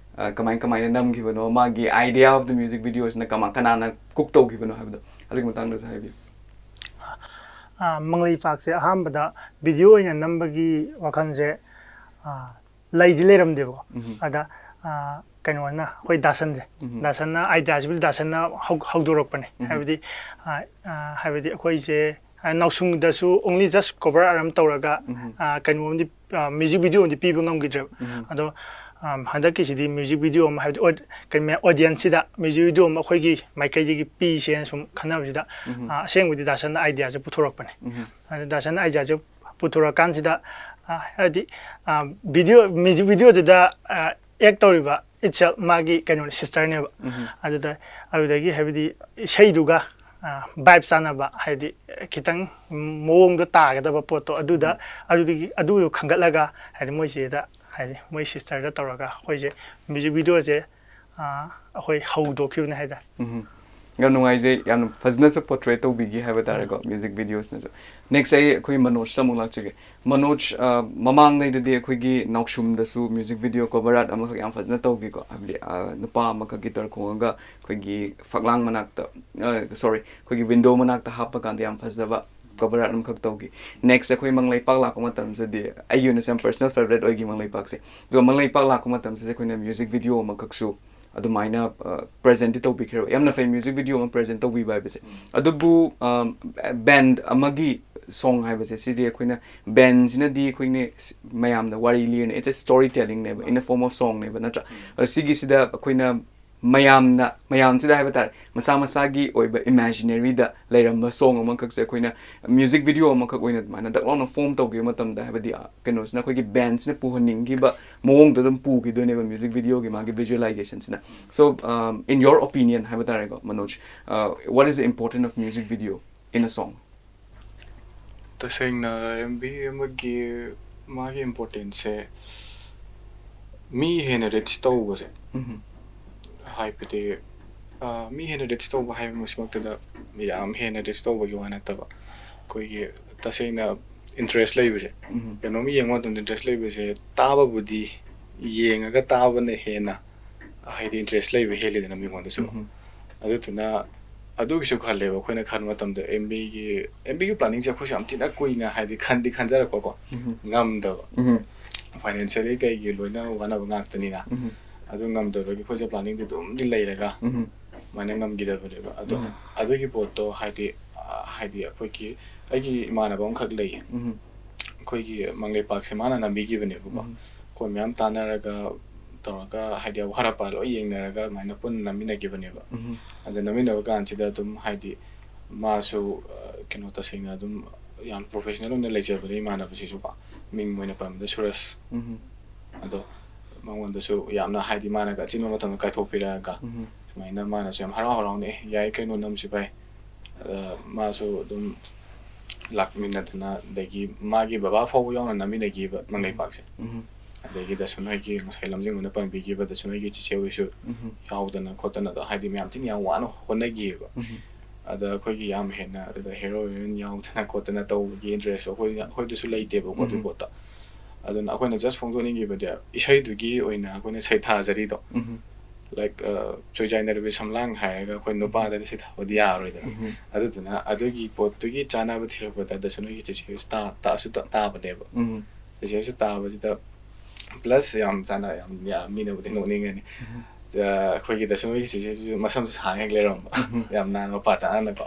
ꯀꯃꯥꯏ ꯀꯃꯥꯏꯅ ꯅꯝꯈꯤꯕꯅꯣ, ꯃꯥꯒꯤ idea of the music videoꯁꯤꯅ ꯀꯃꯥꯏ, ꯀꯅꯥꯅ cook ꯇꯧꯈꯤꯕꯅꯣ ꯍꯥꯏꯕꯗꯣ, ꯑꯗꯨꯒꯤ ꯃꯇꯥꯡꯗꯁꯨ ꯍꯥꯏꯕꯤꯌꯨ꯫ ꯃꯪꯂꯩꯄꯥꯛꯁꯦ ꯑꯍꯥꯟꯕꯗ video ꯑꯣꯏꯅ ꯅꯝꯕꯒꯤ ꯋꯥꯈꯜꯁꯦ ꯂꯩꯗꯤ ꯂꯩꯔꯝꯗꯦꯕꯀꯣ꯫ ꯑꯗ ꯀꯩꯅꯣꯅ, ꯑꯩꯈꯣꯏ ꯗꯥꯁꯟꯁꯦ, ꯗꯥꯁꯟꯅ ideaꯁꯤꯕꯨꯗꯤ ꯗꯥꯁꯟꯅ ꯍꯧ- ꯍꯧꯗꯣꯔꯛꯄꯅꯦ꯫ ꯍꯥꯏꯕꯗꯤ ꯍꯥꯏꯕꯗꯤ ꯑꯩꯈꯣꯏꯁꯦ ꯅꯥꯎꯁꯨꯝꯗꯁꯨ only just cover art ꯑꯃ ꯇꯧꯔꯒ ꯀꯩꯅꯣꯝꯗꯤ, music video ꯑꯃꯗꯤ ꯄꯤꯕ ꯉꯝꯈꯤꯗ꯭ꯔꯦꯕ꯫ ꯑꯗꯣ ꯍꯟꯗꯛꯀꯤꯁꯤꯗꯤ music video ꯑꯃ, ꯍꯥꯏꯕꯗꯤ ꯀꯩꯅꯣ, audienceꯁꯤꯗ music video ꯑꯃ ꯑꯩꯈꯣꯏꯒꯤ ꯃꯥꯏꯀꯩꯗꯒꯤ ꯄꯤꯁꯦꯅ ꯁꯨꯝ ꯈꯟꯅꯕꯁꯤꯗ ꯑꯁꯦꯡꯕꯗꯤ ꯗꯥꯁꯟꯅ ideaꯁꯦ ꯄꯨꯊꯣꯔꯛꯄꯅꯦ꯫ ꯑꯗ ꯗꯥꯁꯟꯅ ideaꯁꯦ ꯄꯨꯊꯣꯔꯛꯀꯥꯟꯁꯤꯗ ꯍꯥꯏꯗꯤ video, music videoꯗꯨꯗ act ꯇꯧꯔꯤꯕ itself ꯃꯥꯒꯤ ꯀꯩꯅꯣꯅꯦ, sisterꯅꯦꯕ꯫ ꯑꯗꯨꯗ ꯑꯗꯨꯗꯒꯤ ꯍꯥꯏꯕꯗꯤ ꯏꯁꯩꯗꯨꯒ vibe ꯆꯥꯟꯅꯕ, ꯍꯥꯏꯗꯤ ꯈꯤꯇꯪ ꯃꯑꯣꯡꯗꯣ ꯇꯥꯒꯗꯕ ꯄꯣꯠꯇꯣ ꯑꯗꯨꯗ, ꯑꯗꯨꯗꯒꯤ ꯑꯗꯨꯗꯣ ꯈꯟꯒꯠꯂꯒ ꯍꯥꯏꯗꯤ ꯃꯣꯏ ꯆꯦꯗ, ꯍꯥꯏꯗꯤ ꯃꯣꯏ sisterꯗ ꯇꯧꯔꯒ ꯑꯩꯈꯣꯏꯁꯦ music videoꯁꯦ ꯑꯩꯈꯣꯏ ꯍꯧꯗꯣꯛꯈꯤꯕꯅꯦ ꯍꯥꯏꯇꯥꯔꯦ꯫ ꯌꯥꯝ ꯅꯨꯡꯉꯥꯏꯖꯩ, ꯌꯥꯝ ꯐꯖꯅꯁꯨ portray ꯇꯧꯕꯤꯈꯤ ꯍꯥꯏꯕ ꯇꯥꯔꯦꯀꯣ music videoꯁꯤꯅꯁꯨ꯫ Next ꯑꯩ ꯑꯩꯈꯣꯏ ꯃꯅꯣꯖꯇ ꯑꯃꯨꯛ ꯂꯥꯛꯆꯒꯦ꯫ ꯃꯅꯣꯖ, ꯃꯃꯥꯡꯉꯩꯗꯗꯤ ꯑꯩꯈꯣꯏꯒꯤ ꯅꯥꯎꯁꯨꯝꯗꯁꯨ music video cover art ꯑꯃꯈꯛ ꯌꯥꯝ ꯐꯖꯅ ꯇꯧꯈꯤꯀꯣ, ꯍꯥꯏꯕꯗꯤ ꯅꯨꯄꯥ ꯑꯃꯈꯛ guitar ꯈꯣꯡꯉꯒ ꯑꯩꯈꯣꯏꯒꯤ ꯐꯛꯂꯥꯡ ꯃꯅꯥꯛꯇ, sorry, ꯑꯩꯈꯣꯏꯒꯤ window ꯃꯅꯥꯛꯇ ꯍꯥꯞꯄ ꯀꯥꯟꯗ ꯌꯥꯝ ꯐꯖꯕ ꯀꯣꯚꯔ ꯑꯥꯔꯠ ꯑꯃꯈꯛ ꯇꯧꯈꯤ꯫ ꯅꯦꯛꯁ ꯑꯩꯈꯣꯏ ꯃꯪꯂꯩꯄꯥꯛ ꯂꯥꯛꯄ ꯃꯇꯝꯁꯤꯗꯗꯤ ꯑꯩꯒꯤ ꯑꯣꯏꯅꯁꯨ ꯌꯥꯝ ꯄꯔꯁꯅꯦꯜ ꯐꯦꯕꯔꯦꯠ ꯑꯣꯏꯈꯤ ꯃꯪꯂꯩꯄꯥꯛꯁꯦ꯫ ꯑꯗꯨꯒ ꯃꯪꯂꯩꯄꯥꯛ ꯂꯥꯛꯄ ꯃꯇꯝꯁꯤꯗ ꯑꯩꯈꯣꯏꯅ ꯃ꯭ꯌꯨꯖꯤꯛ ꯚꯤꯗꯤꯑꯣ ꯑꯃꯈꯛꯁꯨ ꯑꯗꯨꯃꯥꯏꯅ ꯄ꯭ꯔꯖꯦꯟꯇꯤ ꯇꯧꯕꯤꯈ꯭ꯔꯦꯕ꯫ ꯌꯥꯝꯅ ꯐꯩ ꯃ꯭ꯌꯨꯖꯤꯛ ꯚꯤꯗꯤꯑꯣ ꯑꯃ ꯄ꯭ꯔꯖꯦꯟ ꯇꯧꯕꯤꯕ ꯍꯥꯏꯕꯁꯦ꯫ ꯑꯗꯨꯕꯨ ꯕꯦꯟ ꯑꯃꯒꯤ ꯁꯣꯡ ꯍꯥꯏꯕꯁꯦ ꯁꯤꯗꯤ ꯑꯩꯈꯣꯏꯅ ꯕꯦꯟꯁꯤꯅꯗꯤ ꯑꯩꯈꯣꯏꯅ ꯃꯌꯥꯝꯗ ꯋꯥꯔꯤ ꯂꯤꯔꯅꯤ, it's a story tellingꯅꯦꯕ, in a form of songꯅꯦꯕ, ꯅꯠꯇ꯭ꯔꯥ? ꯑꯗꯣ ꯁꯤꯒꯤꯁꯤꯗ ꯑꯩꯈꯣꯏꯅ ꯃꯌꯥꯝꯅ ꯃꯌꯥꯝꯁꯤꯗ ꯍꯥꯏꯕ ꯇꯥꯔꯦ, ꯃꯁꯥ ꯃꯁꯥꯒꯤ ꯑꯣꯏꯕ ꯏꯃꯦꯖꯤꯅꯔꯤꯗ ꯂꯩꯔꯝꯕ ꯁꯣꯡ ꯑꯃꯈꯛꯁꯦ ꯑꯩꯈꯣꯏꯅ ꯃ꯭ꯌꯨꯖꯤꯛ ꯚꯤꯗꯤꯑꯣ ꯑꯃꯈꯛ ꯑꯣꯏꯅ ꯑꯗꯨꯃꯥꯏꯅ ꯗꯛ ꯂꯥꯎꯅ ꯐꯣꯝ ꯇꯧꯈꯤꯕ ꯃꯇꯝꯗ, ꯍꯥꯏꯕꯗꯤ ꯑ, ꯀꯩꯅꯣꯁꯤꯅ ꯑꯩꯈꯣꯏꯒꯤ ꯕꯦꯟꯁꯤꯅ ꯄꯨꯍꯟꯅꯤꯡꯈꯤꯕ ꯃꯑꯣꯡꯗ ꯑꯗꯨꯝ ꯄꯨꯈꯤꯗꯣꯏꯅꯦꯕ ꯃ꯭ꯌꯨꯖꯤꯛ ꯚꯤꯗꯤꯑꯣꯒꯤ ꯃꯥꯒꯤ ꯚꯤꯖꯨꯑꯦꯂꯥꯏꯖꯦꯁꯟꯁꯤꯅ꯫ So, um, in your opinion ꯍꯥꯏꯕ ꯇꯥꯔꯦꯀꯣ, Manoj, uh, what is the importance of music video in a song? ꯇꯁꯦꯡꯅ ꯑꯦꯝ ꯕꯤ ꯑꯃꯒꯤ ꯃꯥꯒꯤ ꯏꯝꯄꯣꯔꯇꯦꯟꯁꯁꯦ ꯃꯤ ꯍꯦꯟꯅ ꯔꯤꯆ ꯇꯧꯕꯁꯦ, ꯍꯥꯏꯕꯗꯤ ꯃꯤ ꯍꯦꯟꯅ ꯔꯤꯆ ꯇꯧꯕ ꯍꯥꯏꯕꯃꯛꯇꯗ ꯌꯥꯝ ꯍꯦꯟꯅ ꯔꯤꯆ ꯇꯧꯕꯒꯤ ꯋꯥ ꯅꯠꯇꯕ, ꯑꯩꯈꯣꯏꯒꯤ ꯇꯁꯦꯡꯅ ꯏꯟꯇꯔꯦꯁ ꯂꯩꯕꯁꯦ, ꯀꯩꯅꯣꯝ ꯌꯦꯡꯕ ꯃꯇꯝꯗ ꯏꯟꯇꯔꯦꯁ ꯂꯩꯕꯁꯦ, ꯇꯥꯕꯕꯨꯗꯤ ꯌꯦꯡꯉꯒ ꯇꯥꯕꯅ ꯍꯦꯟꯅ ꯍꯥꯏꯗꯤ ꯏꯟꯇꯔꯦꯁ ꯂꯩꯕ ꯍꯦꯜꯂꯤꯗꯅ ꯃꯤꯉꯣꯟꯗꯁꯨ꯫ ꯑꯗꯨꯗꯨꯅ ꯑꯗꯨꯒꯤꯁꯨ ꯈꯜꯂꯦꯕ ꯑꯩꯈꯣꯏꯅ ꯈꯟꯕ ꯃꯇꯝꯗ ꯑꯦꯝ ꯕꯤꯒꯤ ꯑꯦꯝ ꯕꯤꯒꯤ ꯄ꯭ꯂꯥꯅꯤꯡꯁꯦ ꯑꯩꯈꯣꯏꯁꯨ ꯌꯥꯝ ꯊꯤꯅ ꯀꯨꯏꯅ ꯍꯥꯏꯗꯤ ꯈꯟꯗꯤ ꯈꯟꯖꯔꯛꯄꯀꯣ, ꯉꯝꯗꯕ, ꯐꯥꯏꯅꯥꯟꯁꯤꯌꯦꯜꯂꯤ ꯀꯩꯒꯤ ꯂꯣꯏꯅ ꯋꯥꯅꯕ ꯉꯥꯛꯇꯅꯤꯅ꯫ ꯑꯗꯨ ꯉꯝꯗꯕꯒꯤ ꯑꯩꯈꯣꯏꯁꯦ ꯄ꯭ꯂꯥꯅꯤꯡꯗꯤ ꯑꯗꯨꯝꯗꯤ ꯂꯩꯔꯒ ꯑꯗꯨꯃꯥꯏꯅ ꯉꯝꯈꯤꯗꯕꯅꯦꯕ꯫ ꯑꯗꯣ ꯑꯗꯨꯒꯤ ꯄꯣꯠꯇꯣ ꯍꯥꯏꯗꯤ, ꯍꯥꯏꯗꯤ ꯑꯩꯈꯣꯏꯒꯤ ꯑꯩꯒꯤ ꯏꯃꯥꯟꯅꯕ ꯑꯃꯈꯛ ꯂꯩꯌꯦ, ꯑꯩꯈꯣꯏꯒꯤ ꯃꯪꯂꯩꯄꯥꯛꯁꯦ ꯃꯥꯅ ꯅꯝꯕꯤꯈꯤꯕꯅꯦꯕꯀꯣ꯫ ꯑꯩꯈꯣꯏ ꯃꯌꯥꯝ ꯇꯥꯟꯅꯔꯒ ꯇꯧꯔꯒ ꯍꯥꯏꯗꯤ ꯑꯋꯥꯠ ꯑꯄꯥ ꯂꯣꯏ ꯌꯦꯡꯅꯔꯒ ꯑꯗꯨꯃꯥꯏꯅ ꯄꯨꯟꯅ ꯅꯝꯃꯤꯟꯅꯈꯤꯕꯅꯦꯕ꯫ ꯑꯗ ꯅꯝꯃꯤꯟꯅꯕ ꯀꯥꯟꯁꯤꯗ ꯑꯗꯨꯝ ꯍꯥꯏꯗꯤ ꯃꯥꯁꯨ ꯀꯩꯅꯣ ꯇꯁꯦꯡꯅ ꯑꯗꯨꯝ ꯌꯥꯝ ꯄ꯭ꯔꯣꯐꯦꯁꯅꯦꯜ ꯑꯣꯏꯅ ꯂꯩꯖꯕꯅꯦ ꯏꯃꯥꯟꯅꯕꯁꯤꯁꯨꯀꯣ꯫ ꯃꯤꯡ ꯑꯣꯏꯅ ꯄꯟꯕꯗ ꯁꯨꯔꯁ꯫ ꯑꯗꯣ ꯃꯉꯣꯟꯗꯁꯨ ꯌꯥꯝꯅ ꯍꯥꯏꯗꯤ ꯃꯥꯅꯒ ꯑꯆꯤꯟꯕ ꯃꯇꯝꯗ ꯀꯥꯏꯊꯣꯛꯄꯤꯔꯛꯑꯒ ꯁꯨꯃꯥꯏꯅ ꯃꯥꯅꯁꯨ ꯌꯥꯝ ꯍꯔꯥꯎ ꯍꯔꯥꯎꯅ "ꯑꯦ, ꯌꯥꯏ ꯀꯩꯅꯣ, ꯅꯝꯁꯤ ꯚꯥꯏ"꯫ ꯑꯗ ꯃꯥꯁꯨ ꯑꯗꯨꯝ ꯂꯥꯛꯃꯤꯟꯅꯗꯅ, ꯑꯗꯒꯤ ꯃꯥꯒꯤ ꯕꯕꯥ ꯐꯥꯎꯕ ꯌꯥꯎꯅ ꯅꯝꯃꯤꯟꯅꯈꯤꯕ ꯃꯪꯂꯩꯄꯥꯛꯁꯦ꯫ ꯑꯗꯒꯤ ꯗꯁꯨꯟ ꯍꯣꯏꯒꯤ ꯉꯁꯥꯏ ꯂꯝꯖꯤꯡꯕꯅ ꯄꯟꯕꯤꯈꯤꯕ ꯗꯁꯨꯟ ꯍꯣꯏꯒꯤ ꯆꯤꯆꯦ ꯍꯣꯏꯁꯨ ꯌꯥꯎꯗꯅ ꯈꯣꯠꯇꯅ ꯑꯗꯣ ꯍꯥꯏꯗꯤ ꯃꯌꯥꯝ ꯊꯤꯅ ꯌꯥꯝ ꯋꯥꯅ ꯍꯣꯠꯅꯈꯤꯑꯕ꯫ ꯑꯗ ꯑꯩꯈꯣꯏꯒꯤ ꯌꯥꯝ ꯍꯦꯟꯅ ꯑꯗꯨꯗ ꯍꯦꯔꯣ ꯍꯤꯔꯣꯏꯟ ꯌꯥꯎꯗꯅ ꯈꯣꯠꯇꯅ ꯇꯧꯕꯒꯤ ꯏꯟꯇꯔꯦꯁ ꯑꯩꯈꯣꯏꯅ, ꯑꯩꯈꯣꯏꯗꯁꯨ ꯂꯩꯇꯦꯕꯀꯣ ꯑꯗꯨꯒꯤ ꯄꯣꯠꯇ꯫ ꯑꯗꯨꯅ ꯑꯩꯈꯣꯏꯅ ꯖꯁ ꯐꯣꯡꯗꯣꯛꯅꯤꯡꯈꯤꯕꯗꯤ ꯏꯁꯩꯗꯨꯒꯤ ꯑꯣꯏꯅ ꯑꯩꯈꯣꯏꯅ ꯁꯩꯊꯥꯖꯔꯤꯗꯣ꯫ ꯂꯥꯏꯛ ꯆꯣꯏꯖꯥꯏꯅꯔꯕꯤ ꯁꯝꯂꯥꯡ ꯍꯥꯏꯔꯒ ꯑꯩꯈꯣꯏ ꯅꯨꯄꯥꯗꯗꯤ ꯁꯤ ꯊꯥꯕꯗꯤ ꯌꯥꯔꯣꯏꯗꯅ꯫ ꯑꯗꯨꯗꯨꯅ ꯑꯗꯨꯒꯤ ꯄꯣꯠꯇꯨꯒꯤ ꯆꯥꯅꯕ ꯊꯤꯔꯛꯄꯗ ꯗꯁꯨꯟ ꯍꯣꯏꯒꯤ ꯆꯦꯆꯦ ꯍꯣꯏꯁꯨ ꯇꯥ- ꯇꯥꯁꯨ ꯇꯥ- ꯇꯥꯕꯅꯦꯕ꯫ ꯆꯦꯆꯦ ꯍꯣꯏꯁꯨ ꯇꯥꯕꯁꯤꯗ ꯄ꯭ꯂꯁ ꯌꯥꯝ ꯆꯥꯅ ꯌꯥꯝ ꯌꯥꯝ ꯃꯤꯅꯕꯨꯗꯤ ꯅꯣꯛꯅꯤꯡꯒꯅꯤ꯫ ꯑꯩꯈꯣꯏꯒꯤ ꯗꯁꯨꯟ ꯍꯣꯏꯒꯤ ꯆꯦꯆꯦꯁꯤꯁꯨ ꯃꯁꯝꯁꯨ ꯁꯥꯡ ꯍꯦꯛ ꯂꯩꯔꯝꯕ꯫ ꯌꯥꯝ ꯅꯥꯟꯕ ꯄꯥ ꯆꯥꯅꯅꯀꯣ꯫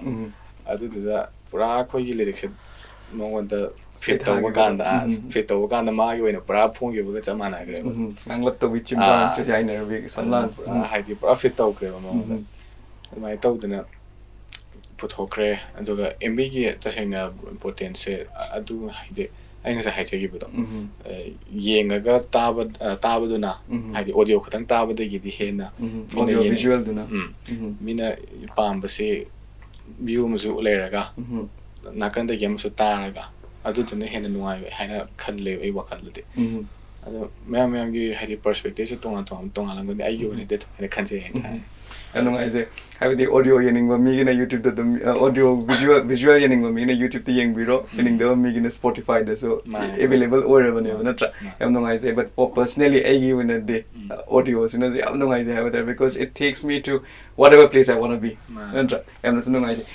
ꯑꯗꯨꯗꯨꯗ ꯄꯨꯔꯥ ꯑꯩꯈꯣꯏꯒꯤ ꯂꯤꯔꯤꯛꯁꯦ ꯃꯉꯣꯟꯗ ꯐꯤꯠ ꯇꯧꯕ ꯀꯥꯟꯗ ꯐꯤꯠ ꯇꯧꯕ ꯀꯥꯟꯗ ꯃꯥꯒꯤ ꯑꯣꯏꯅ ꯄꯨꯔꯥ ꯐꯣꯡꯈꯤꯕꯒ ꯆꯞ ꯃꯥꯟꯅꯈ꯭ꯔꯦꯕ꯫ ꯉꯥꯡꯂꯞ ꯇꯧꯕꯤ ꯆꯤꯝꯕꯥꯡ ꯆꯣꯏꯖꯥꯏꯅꯔꯕꯤ ꯁꯝꯂꯥꯡ꯫ ꯄꯨꯔꯥ ꯍꯥꯏꯗꯤ ꯄꯨꯔꯥ ꯐꯤꯠ ꯇꯧꯈ꯭ꯔꯦꯕ ꯃꯉꯣꯟꯗ꯫ ꯑꯗꯨꯃꯥꯏꯅ ꯇꯧꯗꯅ ꯄꯨꯊꯣꯛꯈ꯭ꯔꯦ꯫ ꯑꯗꯨꯒ ꯑꯦꯝ ꯕꯤꯒꯤ ꯇꯁꯦꯡꯅ ꯏꯝꯄꯣꯔꯇꯦꯟꯁꯁꯦ ꯑꯗꯨ ꯍꯥꯏꯗꯤ ꯑꯩ ꯉꯁꯥꯏ ꯍꯥꯏꯖꯈꯤꯕꯗꯣ, ꯌꯦꯡꯉꯒ ꯇꯥꯕ ꯇꯥꯕꯗꯨꯅ ꯍꯥꯏꯗꯤ ꯑꯣꯗꯤꯑꯣ ꯈꯛꯇꯪ ꯇꯥꯕꯗꯒꯤꯗꯤ ꯍꯦꯟꯅ ꯃꯤꯅ ꯑꯣꯗꯤꯑꯣ ꯚꯤꯖꯨꯋꯦꯜꯗꯨꯅ꯫ ꯎꯝ, ꯃꯤꯅ ꯄꯥꯝꯕꯁꯤ ꯚ꯭ꯌꯨ ꯑꯃꯁꯨ ꯂꯩꯔꯒ ꯅꯥꯀꯟꯗꯒꯤ ꯑꯃꯁꯨ ꯇꯥꯔꯒ ꯑꯗꯨꯗꯨꯅ ꯍꯦꯟꯅ ꯅꯨꯡꯉꯥꯏ ꯍꯥꯏꯅ ꯈꯜꯂꯦ ꯑꯩ ꯋꯥꯈꯜꯗꯗꯤ꯫ ꯑꯗꯣ ꯃꯌꯥꯝ ꯃꯌꯥꯝꯒꯤ ꯍꯥꯏꯗꯤ ꯄꯔꯁꯄꯦꯛꯇꯤꯞꯁꯦ ꯇꯣꯉꯥꯟ ꯇꯣꯉꯥꯟ ꯇꯣꯉꯥꯟꯂꯝꯒꯅꯤ꯫ ꯑꯩꯒꯤ ꯑꯣꯏꯅꯗꯤ ꯑꯗꯨꯃꯥꯏꯅ ꯈꯟꯖꯩ ꯍꯥꯏꯇꯥꯔꯦ꯫ ꯌꯥꯝ ꯅꯨꯡꯉꯥꯏꯖꯩ꯫ ꯍꯥꯏꯕꯗꯤ ꯑꯣꯗꯤꯑꯣ ꯌꯦꯡꯅꯤꯡꯕ ꯃꯤꯒꯤꯅ ꯌꯨꯇ꯭ꯌꯨꯕꯇ ꯑꯗꯨꯝ, ꯑꯣꯗꯤꯑꯣ ꯚꯤꯖꯨꯋꯦꯜ ꯚꯤꯖꯨꯋꯦꯜ ꯌꯦꯡꯅꯤꯡꯕ ꯃꯤꯒꯤꯅ ꯌꯨꯇ꯭ꯌꯨꯕꯇ ꯌꯦꯡꯕꯤꯔꯣ, ꯌꯦꯡꯅꯤꯡꯗꯕ ꯃꯤꯒꯤꯅ ꯁ꯭ꯄꯣꯇꯤꯐꯥꯏꯗꯁꯨ ꯑꯦꯕꯦꯂꯦꯕꯜ ꯑꯣꯏꯔꯕꯅꯦꯕ, ꯅꯠꯇ꯭ꯔꯥ? ꯌꯥꯝ ꯅꯨꯡꯉꯥꯏꯖꯩ꯫ But for personally ꯑꯩꯒꯤ ꯑꯣꯏꯅꯗꯤ ꯑꯣꯗꯤꯑꯣꯁꯤꯅꯁꯨ ꯌꯥꯝ ꯅꯨꯡꯉꯥꯏꯖꯩ ꯍꯥꯏꯕ ꯇꯥꯔꯦ, because it takes me to whatever place I wanna be, ꯅꯠꯇ꯭ꯔꯥ? ꯌꯥꯝꯅꯁꯨ ꯅꯨꯡꯉꯥꯏꯖꯩ꯫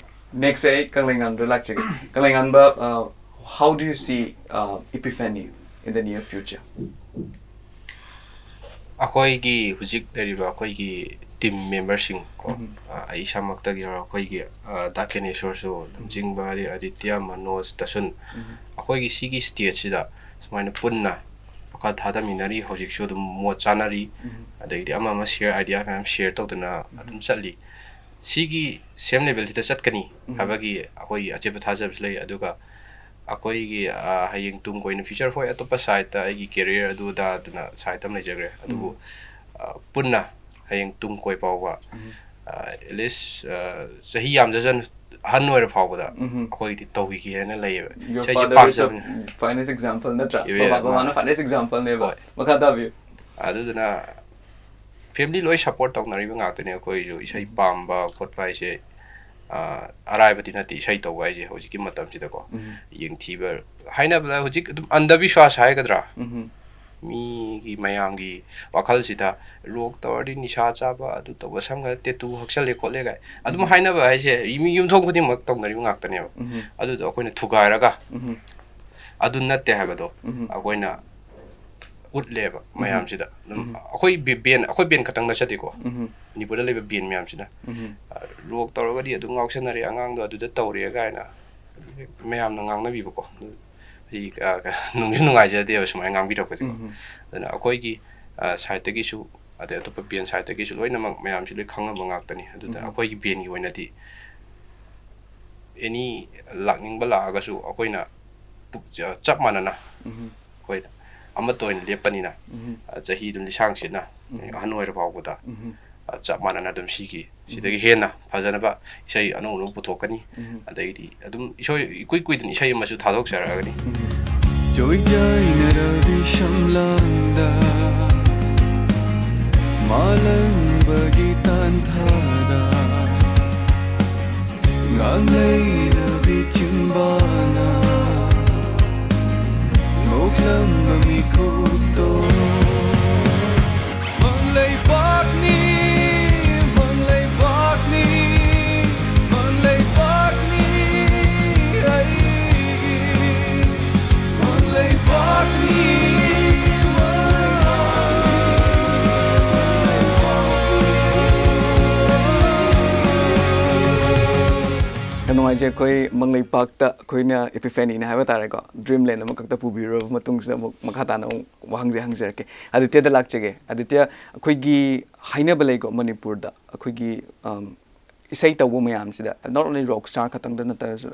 Next ꯑꯩ ꯀꯪꯂꯩꯉꯥꯟꯕꯗ ꯂꯥꯛꯆꯒꯦ꯫ ꯀꯪꯂꯩꯉꯥꯟꯕ, uh, how do you see, uh, Epiphany in the near future? ꯑꯩꯈꯣꯏꯒꯤ ꯍꯧꯖꯤꯛ ꯂꯩꯔꯤꯕ ꯑꯩꯈꯣꯏꯒꯤ ꯇꯤꯝ ꯃꯦꯝꯕꯔꯁꯤꯡ ꯀꯣ, ꯑ, ꯑꯩ ꯏꯁꯥꯃꯛꯇꯒꯤ ꯍꯧꯔꯒ ꯑꯩꯈꯣꯏꯒꯤ, ꯑ, ꯗꯥ ꯀꯦꯅꯦꯁꯣꯔꯁꯨ, ꯂꯝꯖꯤꯡꯕ, ꯑꯗꯩ ꯑꯥꯗꯤꯇ꯭ꯌ, ꯃꯅꯣꯖ, ꯗꯁꯨꯟ, ꯑꯩꯈꯣꯏꯒꯤ ꯁꯤꯒꯤ ꯁ꯭ꯇꯦꯖꯁꯤꯗ ꯁꯨꯃꯥꯏꯅ ꯄꯨꯟꯅ ꯋꯥꯈꯜ ꯊꯥꯗꯃꯤꯟꯅꯔꯤ꯫ ꯍꯧꯖꯤꯛꯁꯨ ꯑꯗꯨꯝ ꯃꯣꯠ ꯆꯥꯅꯔꯤ, ꯑꯗꯩꯗꯤ ꯑꯃ ꯑꯃ ꯁꯤꯌꯔ, ꯑꯥꯏꯗꯤꯌꯥ ꯃꯌꯥꯝ ꯁꯤꯌꯔ ꯇꯧꯗꯅ ꯑꯗꯨꯝ ꯆꯠꯂꯤ꯫ ꯁꯤꯒꯤ ꯁꯦꯝ ꯂꯦꯚꯦꯜꯁꯤꯗ ꯆꯠꯀꯅꯤ ꯍꯥꯏꯕꯒꯤ ꯑꯩꯈꯣꯏꯒꯤ ꯑꯆꯦꯠꯄ ꯊꯥꯖꯕꯁꯨ ꯂꯩ꯫ ꯑꯗꯨꯒ ꯑꯩꯈꯣꯏꯒꯤ, ꯑ, ꯍꯌꯦꯡ ꯇꯨꯡ ꯀꯣꯏꯅ ꯐ꯭ꯌꯨꯆꯔ, ꯍꯣꯏ, ꯑꯇꯣꯞꯄ ꯁꯥꯏꯠꯇ ꯑꯩꯒꯤ ꯀꯦꯔꯤꯌꯔ ꯑꯗꯨ ꯑꯗꯥ ꯑꯗꯨꯅ ꯁꯥꯏꯠ ꯑꯃ ꯂꯩꯖꯈ꯭ꯔꯦ, ꯑꯗꯨꯕꯨ, ꯑ, ꯄꯨꯟꯅ ꯍꯌꯦꯡ ꯇꯨꯡ ꯀꯣꯏ ꯐꯥꯎꯕ, ꯑꯦꯠꯂꯤꯁ ꯆꯍꯤ ꯌꯥꯝꯖꯁꯅꯨ, ꯑꯍꯟ ꯑꯣꯏꯔ ꯐꯥꯎꯕꯗ ꯑꯩꯈꯣꯏꯒꯤꯗꯤ ꯇꯧꯈꯤꯒꯦ ꯍꯥꯏꯅ ꯂꯩꯌꯦꯕ꯫ Your ꯏꯁꯩꯁꯦ father is the ꯄꯥꯝꯖꯕꯅꯤ꯫ Finest example, ꯅꯠꯇ꯭ꯔꯥ? ꯏꯋꯦ, ꯕꯕꯥ ꯕꯕꯥꯅ ꯃꯥꯅꯦ꯫ Finest example ꯅꯦꯕ꯫ ꯍꯣꯏ꯫ ꯃꯈꯥ ꯇꯥꯕꯤꯌꯨ꯫ ꯑꯗꯨꯗꯨꯅ ꯐꯦꯃꯤꯂꯤ ꯂꯣꯏ ꯁꯞꯄꯣꯔꯠ ꯇꯧꯅꯔꯤꯕ ꯉꯥꯛꯇꯅꯦ꯫ ꯑꯩꯈꯣꯏꯁꯨ ꯏꯁꯩ ꯄꯥꯝꯕ ꯈꯣꯠꯄ ꯍꯥꯏꯁꯦ, ꯑ, ꯑꯔꯥꯏꯕꯗꯤ ꯅꯠꯇꯦ ꯏꯁꯩ ꯇꯧꯕ ꯍꯥꯏꯁꯦ ꯍꯧꯖꯤꯛꯀꯤ ꯃꯇꯝꯁꯤꯗꯀꯣ꯫ ꯌꯦꯡꯊꯤꯕ ꯍꯥꯏꯅꯕꯗ ꯍꯧꯖꯤꯛ ꯑꯗꯨꯝ ꯑꯟꯙꯕꯤꯁ꯭ꯋꯥꯁ ꯍꯥꯏꯒꯗ꯭ꯔꯥ? ꯃꯤꯒꯤ ꯃꯌꯥꯝꯒꯤ ꯋꯥꯈꯜꯁꯤꯗ ꯔꯣꯛ ꯇꯧꯔꯗꯤ ꯅꯤꯁꯥ ꯆꯥꯕ, ꯑꯗꯨ ꯇꯧꯕ, ꯁꯝ ꯈꯔ ꯇꯦꯇꯨ ꯍꯛꯆꯜꯂꯦ ꯈꯣꯠꯂꯦ ꯀꯥꯏ ꯑꯗꯨꯝ ꯍꯥꯏꯅꯕ ꯍꯥꯏꯁꯦ ꯃꯤ ꯌꯨꯝꯊꯣꯡ ꯈꯨꯗꯤꯡꯃꯛ ꯇꯧꯅꯔꯤꯕ ꯉꯥꯛꯇꯅꯦꯕ꯫ ꯎꯝ꯫ ꯑꯗꯨꯗꯣ ꯑꯩꯈꯣꯏꯅ ꯊꯨꯒꯥꯏꯔꯒ ꯎꯝ꯫ ꯑꯗꯨ ꯅꯠꯇꯦ ꯍꯥꯏꯕꯗꯣ ꯎꯝ꯫ ꯑꯩꯈꯣꯏꯅ ꯎꯠꯂꯦꯕ ꯎꯝ꯫ ꯃꯌꯥꯝꯁꯤꯗ꯫ ꯑꯗꯨꯝ ꯎꯝ꯫ ꯑꯩꯈꯣꯏ ꯕꯦꯟ, ꯑꯩꯈꯣꯏ ꯕꯦꯟ ꯈꯛꯇꯪ ꯅꯠꯆꯗꯦꯀꯣ, ꯎꯝ꯫ ꯃꯅꯤꯄꯨꯔꯗ ꯂꯩꯕ ꯕꯦꯟ ꯃꯌꯥꯝꯁꯤꯅ ꯎꯝ꯫ ꯔꯣꯛ ꯇꯧꯔꯒꯗꯤ ꯑꯗꯨꯝ ꯉꯥꯎꯁꯟꯅꯔꯦ, ꯑꯉꯥꯡꯗꯣ ꯑꯗꯨꯗ ꯇꯧꯔꯦ ꯀꯥꯏꯅ ꯃꯌꯥꯝꯅ ꯉꯥꯡꯅꯕꯤꯕꯀꯣ꯫ ꯑꯗꯨ ꯑꯩ, ꯑ, ꯀ-, ꯅꯨꯡꯁꯨ ꯅꯨꯡꯉꯥꯏꯖꯗꯦꯕ ꯁꯨꯃꯥꯏꯅ ꯉꯥꯡꯕꯤꯔꯛꯄꯁꯦꯀꯣ꯫ ꯎꯝ꯫ ꯑꯗꯨꯅ ꯑꯩꯈꯣꯏꯒꯤ, ꯑ, ꯁꯥꯏꯠꯇꯒꯤꯁꯨ, ꯑꯗꯩ ꯑꯇꯣꯞꯄ ꯕꯦꯟ ꯁꯥꯏꯠꯇꯒꯤꯁꯨ ꯂꯣꯏꯅꯃꯛ ꯃꯌꯥꯝꯁꯤ ꯂꯣꯏ ꯈꯪꯉꯕ ꯉꯥꯛꯇꯅꯤ꯫ ꯑꯗꯨꯗ ꯎꯝ꯫ ꯑꯩꯈꯣꯏꯒꯤ ꯕꯦꯟꯒꯤ ꯑꯣꯏꯅꯗꯤ ꯑꯦꯅꯤ ꯂꯥꯛꯅꯤꯡꯕ ꯂꯥꯛꯑꯒꯁꯨ ꯑꯩꯈꯣꯏꯅ ꯄꯨꯛ-, ꯆ-, ꯆꯞ ꯃꯥꯟꯅꯅ ꯎꯝ꯫ ꯑꯩꯈꯣꯏ ꯑꯃꯠꯇ ꯑꯣꯏꯅ ꯂꯦꯞꯄꯅꯤꯅ, ꯎꯝ꯫ ꯑ, ꯆꯍꯤ ꯑꯗꯨꯝ ꯂꯤꯁꯥꯡ ꯁꯤꯠꯅ ꯎꯝ꯫ ꯑꯍꯟ ꯑꯣꯏꯔ ꯐꯥꯎꯕꯗ, ꯎꯝ꯫ ꯑ, ꯆꯞ ꯃꯥꯟꯅꯅ ꯑꯗꯨꯝ ꯁꯤꯒꯤ, ꯁꯤꯗꯒꯤ ꯍꯦꯟꯅ ꯐꯖꯅꯕ ꯏꯁꯩ ꯑꯅꯧ ꯑꯅꯧꯕ ꯄꯨꯊꯣꯛꯀꯅꯤ꯫ ꯎꯝ꯫ ꯑꯗꯩꯗꯤ ꯑꯗꯨꯝ ꯏꯁꯩ ꯏꯀꯨꯏ ꯀꯨꯏꯗꯅ ꯏꯁꯩ ꯑꯃꯁꯨ ꯊꯥꯗꯣꯛꯆꯔꯛꯑꯒꯅꯤ꯫ ꯆꯣꯏꯖꯥꯏꯅꯔꯕꯤ ꯁꯝꯂꯥꯡꯗ ꯃꯥꯂꯪꯕꯒꯤ ꯇꯥꯟꯊꯥꯗ ꯉꯥꯡꯂꯩꯅꯕꯤ ꯆꯤꯝꯕꯥꯅ ꯅꯣꯛꯂꯝꯕ ꯃꯤꯀꯨꯞꯇꯣ ꯃꯪꯂꯩꯄꯥꯛꯅꯤ, ꯃꯪꯂꯩꯄꯥꯛꯅꯤ, ꯃꯪꯂꯩꯄꯥꯛꯅꯤ ꯑꯩꯒꯤ ꯃꯪꯂꯩꯄꯥꯛꯅꯤ꯫ ꯌꯥꯝ ꯅꯨꯡꯉꯥꯏꯖꯩ꯫ ꯑꯩꯈꯣꯏ ꯃꯪꯂꯩꯄꯥꯛꯇ ꯑꯩꯈꯣꯏꯅ ꯏꯄꯤꯐꯦꯅꯤꯅ ꯍꯥꯏꯕ ꯇꯥꯔꯦꯀꯣ, ꯗ꯭ꯔꯤꯝꯂꯦꯟ ꯑꯃꯈꯛꯇ ꯄꯨꯕꯤꯔꯨꯔꯕ ꯃꯇꯨꯡꯁꯤꯗ ꯑꯃꯨꯛ ꯃꯈꯥ ꯇꯥꯅ ꯑꯃꯨꯛ ꯋꯥꯍꯪꯁꯦ ꯍꯪꯖꯔꯛꯀꯦ꯫ ꯑꯥꯗꯤꯇ꯭ꯌꯗ ꯂꯥꯛꯆꯒꯦ꯫ ꯑꯥꯗꯤꯇ꯭ꯌ, ꯑꯩꯈꯣꯏꯒꯤ ꯍꯥꯏꯅꯕ ꯂꯩꯀꯣ, ꯃꯅꯤꯄꯨꯔꯗ ꯑꯩꯈꯣꯏꯒꯤ, ꯑꯝ, ꯏꯁꯩ ꯇꯧꯕ ꯃꯌꯥꯝꯁꯤꯗ, not only rock star ꯈꯛꯇꯪꯗ ꯅꯠꯇ꯭ꯔꯁꯨ,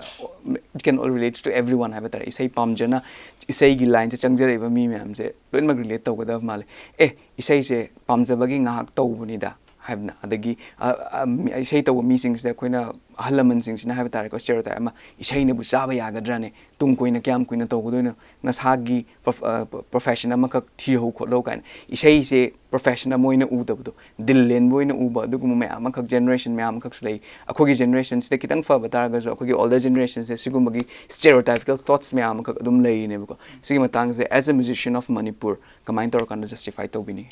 it can all relates to everyone ꯍꯥꯏꯕ ꯇꯥꯔꯦ꯫ ꯏꯁꯩ ꯄꯥꯝꯖꯅ ꯏꯁꯩꯒꯤ ꯂꯥꯏꯟꯁꯦ ꯆꯪꯖꯔꯛꯏꯕ ꯃꯤ ꯃꯌꯥꯝꯁꯦ ꯂꯣꯏꯅꯃꯛ ꯔꯤꯂꯦꯠ ꯇꯧꯒꯗꯕ ꯃꯥꯜꯂꯦ꯫ ꯑꯦ, ꯏꯁꯩꯁꯦ ꯄꯥꯝꯖꯕꯒꯤ ꯉꯥꯏꯍꯥꯛ ꯇꯧꯕꯅꯤꯗ ꯍꯥꯏꯕꯅ, ꯑꯗꯒꯤ, ꯑ, ꯑ, ꯃꯤ-, ꯏꯁꯩ ꯇꯧꯕ ꯃꯤꯁꯤꯡꯁꯤꯗ ꯑꯩꯈꯣꯏꯅ ꯑꯍꯜ ꯂꯃꯟꯁꯤꯡꯁꯤꯅ ꯍꯥꯏꯕ ꯇꯥꯔꯦꯀꯣ, stereotype ꯑꯃ, "ꯏꯁꯩꯅꯕꯨ ꯆꯥꯕ ꯌꯥꯒꯗ꯭ꯔꯥꯅꯦ? ꯇꯨꯡ ꯀꯣꯏꯅ ꯀꯌꯥꯝ ꯀꯨꯏꯅ ꯇꯧꯒꯗꯣꯏꯅꯣ? ꯅꯁꯥꯒꯤ ꯄ꯭ꯔꯣꯐ-, ꯑ, ꯄ꯭ꯔꯣꯐꯦꯁꯟ ꯑꯃꯈꯛ ꯊꯤꯍꯧ ꯈꯣꯠꯍꯧ" ꯀꯥꯏꯅ꯫ ꯏꯁꯩꯁꯦ ꯄ꯭ꯔꯣꯐꯦꯁꯟ ꯑꯃ ꯑꯣꯏꯅ ꯎꯗꯕꯗꯣ, ꯗꯤꯜ ꯂꯦꯟꯕ ꯑꯣꯏꯅ ꯎꯕ, ꯑꯗꯨꯒꯨꯝꯕ ꯃꯌꯥꯝ ꯑꯃꯈꯛ, ꯖꯦꯅꯦꯔꯦꯁꯟ ꯃꯌꯥꯝ ꯑꯃꯈꯛꯁꯨ ꯂꯩ꯫ ꯑꯩꯈꯣꯏꯒꯤ ꯖꯦꯅꯦꯔꯦꯁꯟꯁꯤꯗ ꯈꯤꯇꯪ ꯐꯕ ꯇꯥꯔꯒꯁꯨ, ꯑꯩꯈꯣꯏꯒꯤ ꯑꯣꯜꯗꯔ ꯖꯦꯅꯦꯔꯦꯁꯟꯁꯦ ꯁꯤꯒꯨꯝꯕꯒꯤ ꯁ꯭ꯇꯦꯔꯤꯑꯣꯇꯥꯏꯄꯤꯀꯦꯜ ꯊꯣꯠꯁ ꯃꯌꯥꯝ ꯑꯃꯈꯛ ꯑꯗꯨꯝ ꯂꯩꯔꯤꯅꯦꯕꯀꯣ꯫ ꯁꯤꯒꯤ ꯃꯇꯥꯡꯁꯦ, as a musician of Manipur, ꯀꯃꯥꯏꯅ ꯇꯧꯔꯀꯥꯟꯗ ꯖꯁꯇꯤꯐꯥꯏ ꯇꯧꯕꯤꯅꯤ?